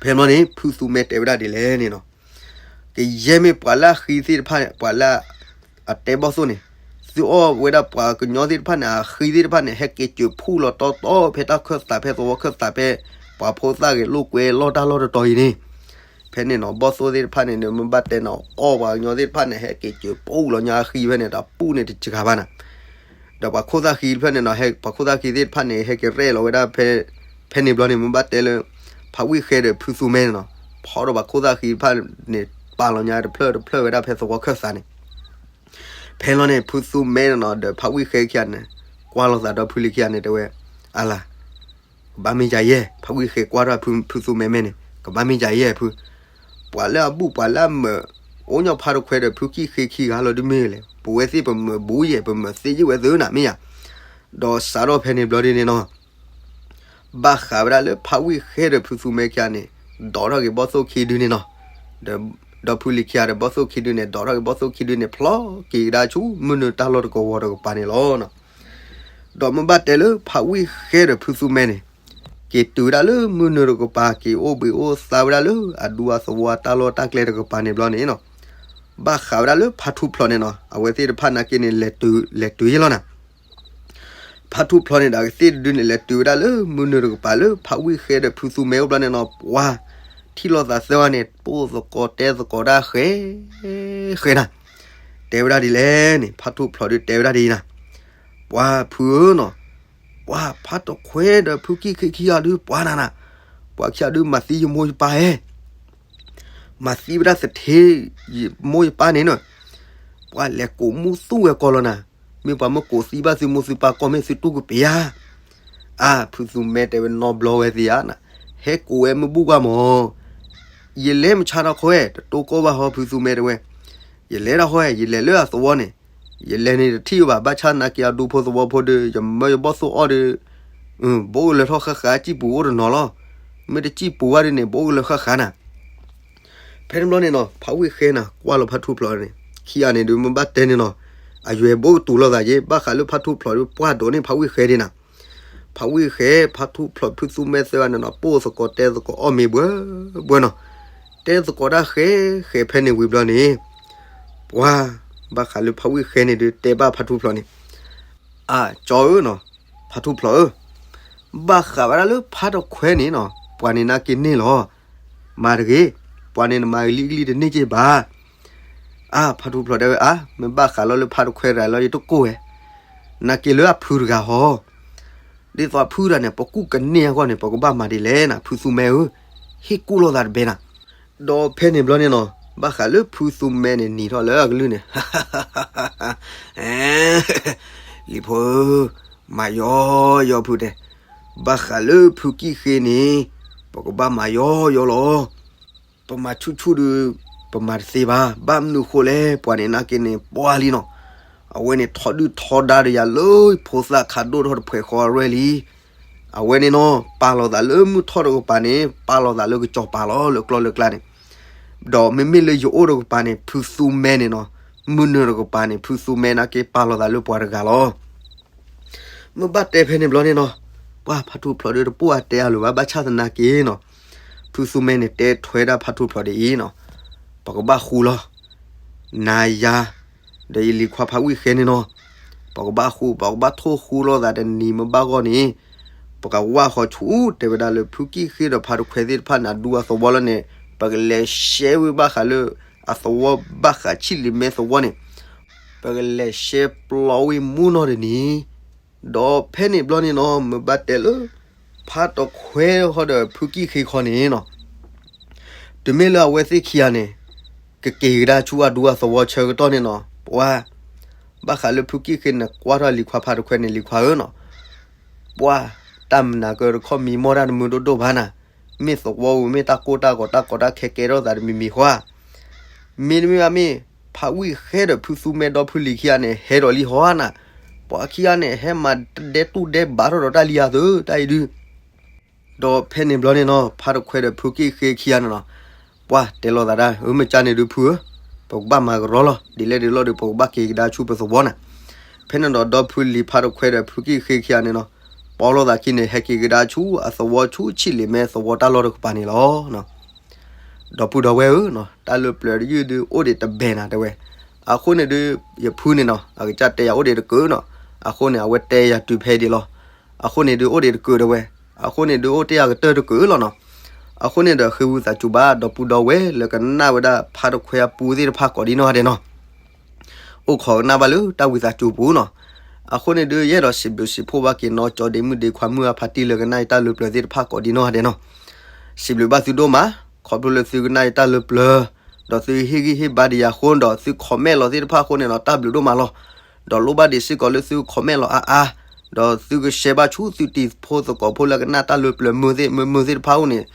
ဖဲန့ၣ်န့ၣ် ဖုသူမဲတဲဝဲဒၣ်ဒ်လဲၣ်န့ၣ်နီၤ, ကယဲၢ်မ့ၢ်ပှၤလၢအဃံသ့ၣ်တဖၣ်န့ၣ် ပှၤလၢ အတဲဘီၣ်သိၣ်န့ၣ်, သုအီၣ်ဝဲဒၣ်ပှၤကညီသ့ၣ်တဖၣ်န့ၣ် အဃံသ့ၣ်တဖၣ်န့ၣ် ဟဲက့ၤစၢၤဖှိၣ်လီၤတီတီဖဲတၢ်ခၢၣ်သးဖဲသဝီခၢၣ်သးဖဲ ပှၤဖိသၣ်ဂ့ၤလိာ်ကွဲလီၢ်တၢ်လီၢ်တတီၤအံၤန့ၣ်, ဖဲန့ၣ်နီၤ ဘီၣ်သိၣ်သ့ၣ်တဖၣ်န့ၣ် မ့ၢ်ဘၣ်တဲနီၤ အီၣ်ပှၤကညီသ့ၣ်တဖၣ်န့ၣ် ဟဲက့ၤစၢၤပူၤလီၤညါအဃံဖဲန့ၣ် တပူၤန့ၣ်တစှၤဘၣ်နၤ ဒီးပှၤခိၣ်သၣ်ဃံတဖျၢၣ်န့ၣ်နီၤ ဟဲ ပှၤခိၣ်သၣ်ဃံသ့ၣ်တဖၣ်န့ၣ် ဟဲက့ၤရဲၣ်လီၤဝဲဒၣ်ဖဲ ဖဲန့ၣ်ဘျီန့ၣ် မ့ၢ်ဘၣ်တဲလၢ ဖးဝံၣ်ဃဲဒီးဖုသူမဲန့ၣ်နီၤ ဖီဒီးပှၤခိၣ်သၣ်ဃံတဖၣ်န့ၣ် ပာ်လီၤညါတဖျၢၣ်တဖျၢၣ်ဝဲဒၣ်ဖဲသဝီခၢၣ်သးန့ၣ် ဖဲလီၤန့ၣ် ဖုသူမဲန့ၣ်နီၤ ဒီးဖးဝံၣ်ဃဲခံဂၤန့ၣ် ကွၢ်လိာ်သးဒီဖုလံခံဂၤန့ၣ် တဲဝဲ အလၤ ကဘၣ်မ့ၢ်ယၤယဲၢ် ဖးဝံၣ်ဃဲကွၢ်ထီၣ်ဖုသူမဲမဲန့ၣ် ကဘၣ်မ့ၢ်ယၤယဲၢ်ဖု ပှၤလၢအဘူၣ်ပှၤလၢအမၢး အိၣ်ညီဖးတခွဲဒီးဖုကံၢ်ဃ့ခံဂၤလီၤဒုမ့ၢ်လဲၣ် ပဝဲသ့ၣ်ပမၢးဘူးယဲၢ် ပမၢးသ့ယဲၢ်ဝဲသ့နၤမ့ၢ်ယၤ ဒီးစးထီၣ်ဖဲန့ၣ်ဘျီဒုန့ၣ်နီၤ ဘၣ်ဃးဝဲဒၣ်လၢဖးဝံၣ်ဃဲဒီးဖုသူမဲခံဂၤန့ၣ် ဒိးထီၣ်က့ၤဘီၣ်သိၣ်ခံဒုန့ၣ်နီၤ ဒီး ဒီဖုလံခံဂၤဒီးဘီၣ်သိၣ်ခံဒုန့ၣ် ဒိးထီၣ်က့ၤဘီၣ်သိၣ်ခံဒုန့ၣ် ဖျီက့ၤကဒါဆူမုၢ်နုာ်တၢ်လီၢ်တကဝီၤတကပၤန့ၣ်လီၤ. ဒီးမ့ၢ်ဘၣ်တဲလၢဖးဝံၣ်ဃဲဒီးဖုသူမဲန့ၣ် က့ၤတုၤဝဲဒၣ်လၢမုၢ်နုာ်တကပၤ က့ၤအိၣ်ဘှံးအိၣ်သါဝဲဒၣ်လၢအဒူအသဝီအတၢ်လီၢ်တၢ်ကျဲတကပၤန့ၣ်ဘျီန့ၣ်နီၤ ဘၣ်ဃးဝဲဒၣ်လၢဖးထူဖျိးန့ၣ်နီၤ အဝဲသ့ၣ်တဖၣ်နာ်က့န့ၣ် လဲၤတုၤယဲၢ်လီၤနၤ ဖးထူဖျိးန့ၣ်ဒီးကသ့ၣ်တဒုန့ၣ် လဲၤတုၤဝဲဒၣ်လၢမုၢ်နုာ်တကပၤလၢဖးဝံၣ်ဃဲဒီးဖုသူမဲအိၣ်ဘျီန့ၣ်နီၤ ပှၤထံၣ်လိာ်သးသၢဂၤန့ၣ် ပိၢ်သကိးတဲသကိးတၢ်ဃဲ ဃဲနၤ တဲဝဲဒၣ်ဒ်လဲၣ်န့ၣ် ဖးထူဖျိးဒုတဲဝဲဒၣ်ဒ်အံၤနၤ ပှၤဖုဧၢနီၤ ပှၤဖးတခွဲဒီးဖုကံၢ်ဃ့ခံဂၤဒု ပှၤနၤနၤ ပှၤခံဂၤဒုမၤသံယမိၢ်ယပၢ်ဧဲ မၤသံဝဲဒၣ်သထ့ ယမိၢ်ယပၢ်န့ၣ်နီၤ ပှၤလဲၤကိးမူသူၣ်ဝဲကီးလီၤနၤ မ့ၢ်ပှၤမ့ၢ်ကိးသံဘၣ်သုမိၢ်သုပၢ်ကီၢ် မ့ၢ်သုတူၢ်ကပ့ၤဧါ အါ ဖုသူမဲတဲဝဲနီတဘျီဝဲသ့ဧါနၤ ဟဲကိးဝဲမ့ၢ်ဘူၣ်ကွၢ်မး ယလဲၤမဆါတၢ်ဃီဝဲ တတိၢ်ကီၢ်ဘၣ်ဟီ ဖုသူမဲတဲဝဲ ယလဲၤတၢ်ဃီဝဲ ယလဲၤလၢအသဝီန့ၣ် ယလဲၤန့ၣ်တထံၣ်ဘၣ် ဘၣ်ဆၣ်နာ်က့အဒူဖိသဝီဖိဒီး ယမၢယဘီၣ်သိၣ်အီၣ်ဒီး ဘိးကလၢၤထီၣ်ဃၣ်ဃၣ် စံၣ်ပူၤအိၣ်တနီၤလီၤ မ့ၢ်တစံၣ်ပူၤဘၣ်ဒ်န့ၣ် ဘိးကလၢၤဃၣ်ဃၣ်နၤ ဖဲန့ၣ်ဘျီန့ၣ်နီၤ ဖးဝံၣ်ဃဲနၤ ကွၢ်လီၤဖးထူဖျိးန့ၣ် ခံဂၤန့ၣ်ဒုး မ့ၢ်ဘၣ်တဲန့ၣ်နီၤ အယွဲၢ်ဘိးကတူၤလိာ်သးက့ၤ ဘၣ်ဃးလၢဖးထူဖျိးဒုး ပှၢ်ဒိးန့ၢ်ဖးဝံၣ်ဃဲဒၣ်နၤ ဖးဝံၣ်ဃဲ ဖးထူဖျိး ဖုသူမဲသၢဂၤန့ၣ်နီၤ ပိၢ်သကိးတဲသကိးအီၣ်မ့ၤဘှဲဘှဲနီၤ တဲသကိးတၢ်ဃဲဃဲဖဲန့ၣ်ဝံၤဘျီန့ၣ် ပှၤ ဘၣ်ဃးလၢဖးဝံၣ်ဃဲန့ၣ်ဒုး တဲဘၣ်ဖးထူဖျိးန့ၣ် အၢ ကၠီဧၢနီၤ ဖးထူဖျိးဧၢ ဘၣ်ဃးဝဲဒၣ်လၢဖးတခွဲန့ၣ်နီၤ ပှၤန့ၣ်နာ်က့န့ၢ်လီၤ မၤတဂ့ၤ ပှၤန့ၣ်နမၤကလံကလံတန့ၢ်က့ၤဘၣ် အါ ဖးထူဖျိးတဲဝဲ အါ မ့ၢ်ဘၣ်ဃးလီၤလၢဖးတခွဲတဂၤလီၤ ယတကိၢ်ဝဲ နာ်က့လၢအဖုတဂၤဟီ ဒ်သိးအဖုတဂၤန့ၣ် ပကူၣ်ကန့ၢ်အဂီၢ်န့ၣ် ပကဘၣ်မၤဒ်လဲၣ်နၤ ဖုသူမဲဧၢ ဟ့ၣ်ကူၣ်လိာ်သးတဘဲနၤ ဒီးဖဲန့ၣ်ဘျီန့ၣ်နီၤ ဘၣ်ဃးလၢဖုသူမဲန့ၣ် နံၤထီၣ်လၢအကလုၢ်န့ၣ် လံၤဖိဧၢ မၤယီယီဖုတဲ ဘၣ်ဃးလၢဖုကံၢ်ဃ့န့ၣ် ပကဘၣ်မၤယီယီလီၤ. ပမၤဆူၣ်ဆူၣ်ဒီး ပမၤတသ့ဘၣ်. ဘၣ်မနုၤဃိလဲၣ်, ပှၤန့ၣ်နာ်က့န့ၣ် ပှၢ်လံနီၤ. အဝဲန့ၣ် ထီဒုၣ်ထီဒါဒီးယၤလၢဖိသၣ်ခးဒိၣ်ထီၣ်တဖှဲးဃီအရဲၣ်လံ. အဝဲန့ၣ်နီၤ ပာ်လီၤသးလၢမုၢ်ထီၣ်တကပၤန့ၣ် ပာ်လီၤသးလၢကစီၤပၤလီၤ လၢကျီၢ်လၢကျါန့ၣ်. ဒီးမ့မ့ၢ်လၢယအိၣ်တကပၤန့ၣ် ဖုသူမဲန့ၣ်နီၤ, မုၢ်နုာ်တကပၤန့ၣ် ဖုသူမဲနာ်က့ပာ်လီၤသးလၢပှၤတဂၤလီၤ. မ့ၢ်ဘၣ်တဲဖဲန့ၣ်ဘျီန့ၣ်နီၤ, ပှၤဖးထူဖျိးဒီးတပိၢ်အတဲအလိၤဘၣ် ဘၣ်ဆၣ်သနာ်က့နီၤ, ဖုသူမဲန့ၣ်တဲထွဲဒၣ်ဖးထူဖျိးဒ်အံၤနီၤ, ပကဘၣ်ဃူလီၤ. နၤယၤ ဒီးယလံၤခွါဖးဝံၣ်ဃဲန့ၣ်နီၤ, ပကဘၣ်ဃူ ပကဘၣ်ထိၣ်ဃူလိာ်သးတနံၤမ့ၢ်ဘၣ်ဂီၢ်န့ၣ်, ပကဝၢ်ဃီဆူၣ်တဲဝဲဒၣ်လၢဖုကံၣ်ဃ့ဒီးဖးတခွဲသ့ၣ်တဖၣ်န့ၣ် အဒူအသဝီလီၤန့ၣ်, ပကလဲၤရှဲဝံၤဘၣ်ဃးလၢအသဝီဘၣ်ဃးဆံၣ်လံၤမဲသဝီန့ၣ်, ပကလဲၤရှဲပျီဝံၤမူနီၢ်တနံၤ. ဒီးဖဲန့ၣ်ဘျီန့ၣ်နီၤ မ့ၢ်ဘၣ်တဲလၢ ဖးတခွဲဟီဒီးဖုကံၣ်ဃ့ခီန့ၣ်နီၤ, တုၤမ့ၢ်လၢအဝဲသ့ၣ်ခံဂၤန့ၣ် ကက့ၤကဒါဆူအဒူအသဝီဆၢကတီၢ်န့ၣ်နီၤ, ပှၤ ဘၣ်ဃးလၢဖုကံၣ်ဃ့န့ၣ်ကွၢ်ထီၣ်လံၤခွါဖးတခွဲန့ၣ် လံၤခွါဧၢနီၤ, ပှၤ တၢ်မနၤကၢတခီၣ်မံမီၢ်တၢ်တမုာ်ဒိၣ်ဒိၣ်ဘၣ်နၤ, မ့ၢ်သဝီပူၤမ့ၢ်တၢ်ကိၢ်တၢ်ဂီၤတၢ်ကီတၢ်ခဲကဲထီၣ်သးတမံၤမံၤဃီဧါ, မ့တမ့ၢ်ဘၣ်မ့ၢ် ဖးဝံၣ်ဃဲဒီးဖုသူမဲဒီဖုလံၤခံဂၤန့ၣ် ဟဲဒီးလံဟီဧါနၤ, ပှၤခံဂၤန့ၣ် ဟဲမၤဒဲတူၢ်ဒဲဘးထီၣ်ဒီးတၢ်လံဧါသၢ တၢ်အံၤဒုး ဒီးဖဲန့ၣ်ဘျီန့ၣ်နီၤ ဖးတခွဲဒီးဖုကံၣ်ဃ့ခံဂၤန့ၣ်နီၤ, ပှၤတဲလိာ်သးဒၣ် အၢ မ့ၢ်ကၢ်န့ၣ်ဒုးဖုဧၢ, ပကဘၣ်မၤကရီလီၤ, ဒ်လဲၣ်ဒ်လဲၣ်ဒီး ပကဘၣ်က့ၤကဒါဆူပသဝီနၤ. ဖဲန့ၣ်ဒီးဒီဖုလံၤဖးတခွဲဒီးဖုကံၣ်ဃ့ခံဂၤန့ၣ်နီၤ, ပီလိာ်သးခံန့ၣ် ဟဲက့ၤကဒါဆူအသဝီဆူဆံၣ်လံၤမဲသဝီတၢ်လီၢ်တကပၤန့ၣ်လီၤ. ဒီပုၢ်ဒီဝဲၢ်ဧၢ, တၢ်လၢပျၢၤတယုၢ်ဒုးအိၣ်ဒံးတဘဲၣ်နၤတဲဝဲ, အဃိန့ၣ်ဒုး ယဖုန့ၣ်နီၤ အကစၢ်တဲယၤအိၣ်ဒံးတကုာ်နီၤ, အဃိန့ၣ် အဝဲတဲယၤတုၤဖဲဒံးလီၤ. အဃိန့ၣ်ဒုးအိၣ်ဒံးတကုာ်တဲဝဲ, အဃိန့ၣ်ဒုးအိၣ်တ့ၢ်အကတၢၢ်တကုာ်လီၤနီၤ. အဃိန့ၣ်ဒီးဃ့ဝံသးစူၤဘၣ် ဒီပုၢ်ဒီဝဲၢ်လၢကနၣ်ဝဲဒၣ်ဖးတခွဲအပူသ့ၣ်တဖၣ်ကိးဒံနီၢ်ဂၤဒဲးနီၤ, အိၣ်ခိးကနၣ်ဘၣ်လၢတၢ်ဝံသးစူၤပူၤနီၤ. အဃိန့ၣ်ဒုး ယအဲၣ်ဒိးစံးဘျုးစံးဖှိၣ်ဘၣ်က့ၤနီၢ်ကၠီဒ့မုၣ်ဒ့ခွါမုၢ်အဖါတံၢ်လၢကနၣ်ယတၢ်လၢပျၢၤသ့ၣ်တဖၣ်ကိးဒံနီၢ်ဂၤဒဲးနီၤ. စံးဘျုးဘၣ်သုဒိၣ်မး, ခီဖျိလၢသုကနၣ်ယတၢ်လၢပျၢၤ, ဒီးသုဟ့ၣ်ဂံၢ်ဟ့ၣ်ဘါဒံးယၤအဃိဒီး သု comment လီၤသ့ၣ်တဖၣ်အဃိန့ၣ်နီၤ တၢ်ဘျုးဒိၣ်မးလီၤ. ဒီးလိၣ်ဘၣ်ဒံးစ့ၢ်ကီးလၢသု comment လီၤအါအါ, ဒီးသုက share ဘၣ်ဆူသုတံၤဖိသကိးဖိလၢကနၣ်တၢ်လၢပျၢၤမုၢ်သ့ၣ်မုၢ်မုၢ်သ့ၣ်တဖၣ်အအိၣ်န့ၣ်,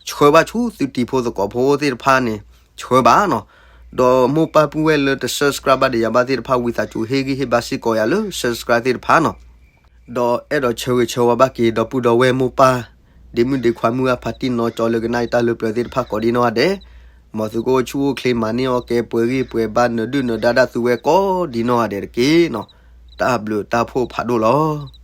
ဆှၢဘၣ်ဆူသုတံၤဖိသကိးဖိသ့ၣ်တဖၣ်န့ၣ်, ဆှၢဘၣ်နီၤ. ဒီးမိၢ်ပၢ်ပုၢ်ဝဲၢ်လၢတ subscribe ဘၣ်ဒံးယၤဘၣ်သ့ၣ်တဖၣ် ဝံသးစူၤဟ့ၣ်ဂံၢ်ဟ့ၣ်ဘါစ့ၢ်ကီးယၤလၢ subscribe သ့ၣ်တဖၣ်နီၤ. ဒီးအဲၣ်ဒိးဆၢဂ့ၤဆၢဝါဘၣ်က့ၤ ဒီပုၢ်ဒီဝဲၢ်မိၢ်ပၢ် ဒ့မုၣ်ဒ့ခွါမုၢ်အဖါတံၢ်နီၢ်ကၠီလၢကနၣ်ယတၢ်လၢပျၢၤသ့ၣ်တဖၣ်ကိးဒံနီၢ်ဂၤဒဲး, မ်သုကအိၣ်ဆူၣ်အိၣ်ချ့မၤန့ၢ်အီၣ်ကဲပှဲၤဂံၢ်ပှဲၤဘါနၢၤဒုၣ်နၢၤဒါဒၣ်သုဝဲကိးဒံနီၢ်ဂၤဒဲးတက့ၢ်နီၤ. တၢ်ဘျုးတၢ်ဖှိၣ်ဖးဒိၣ်လီၤ.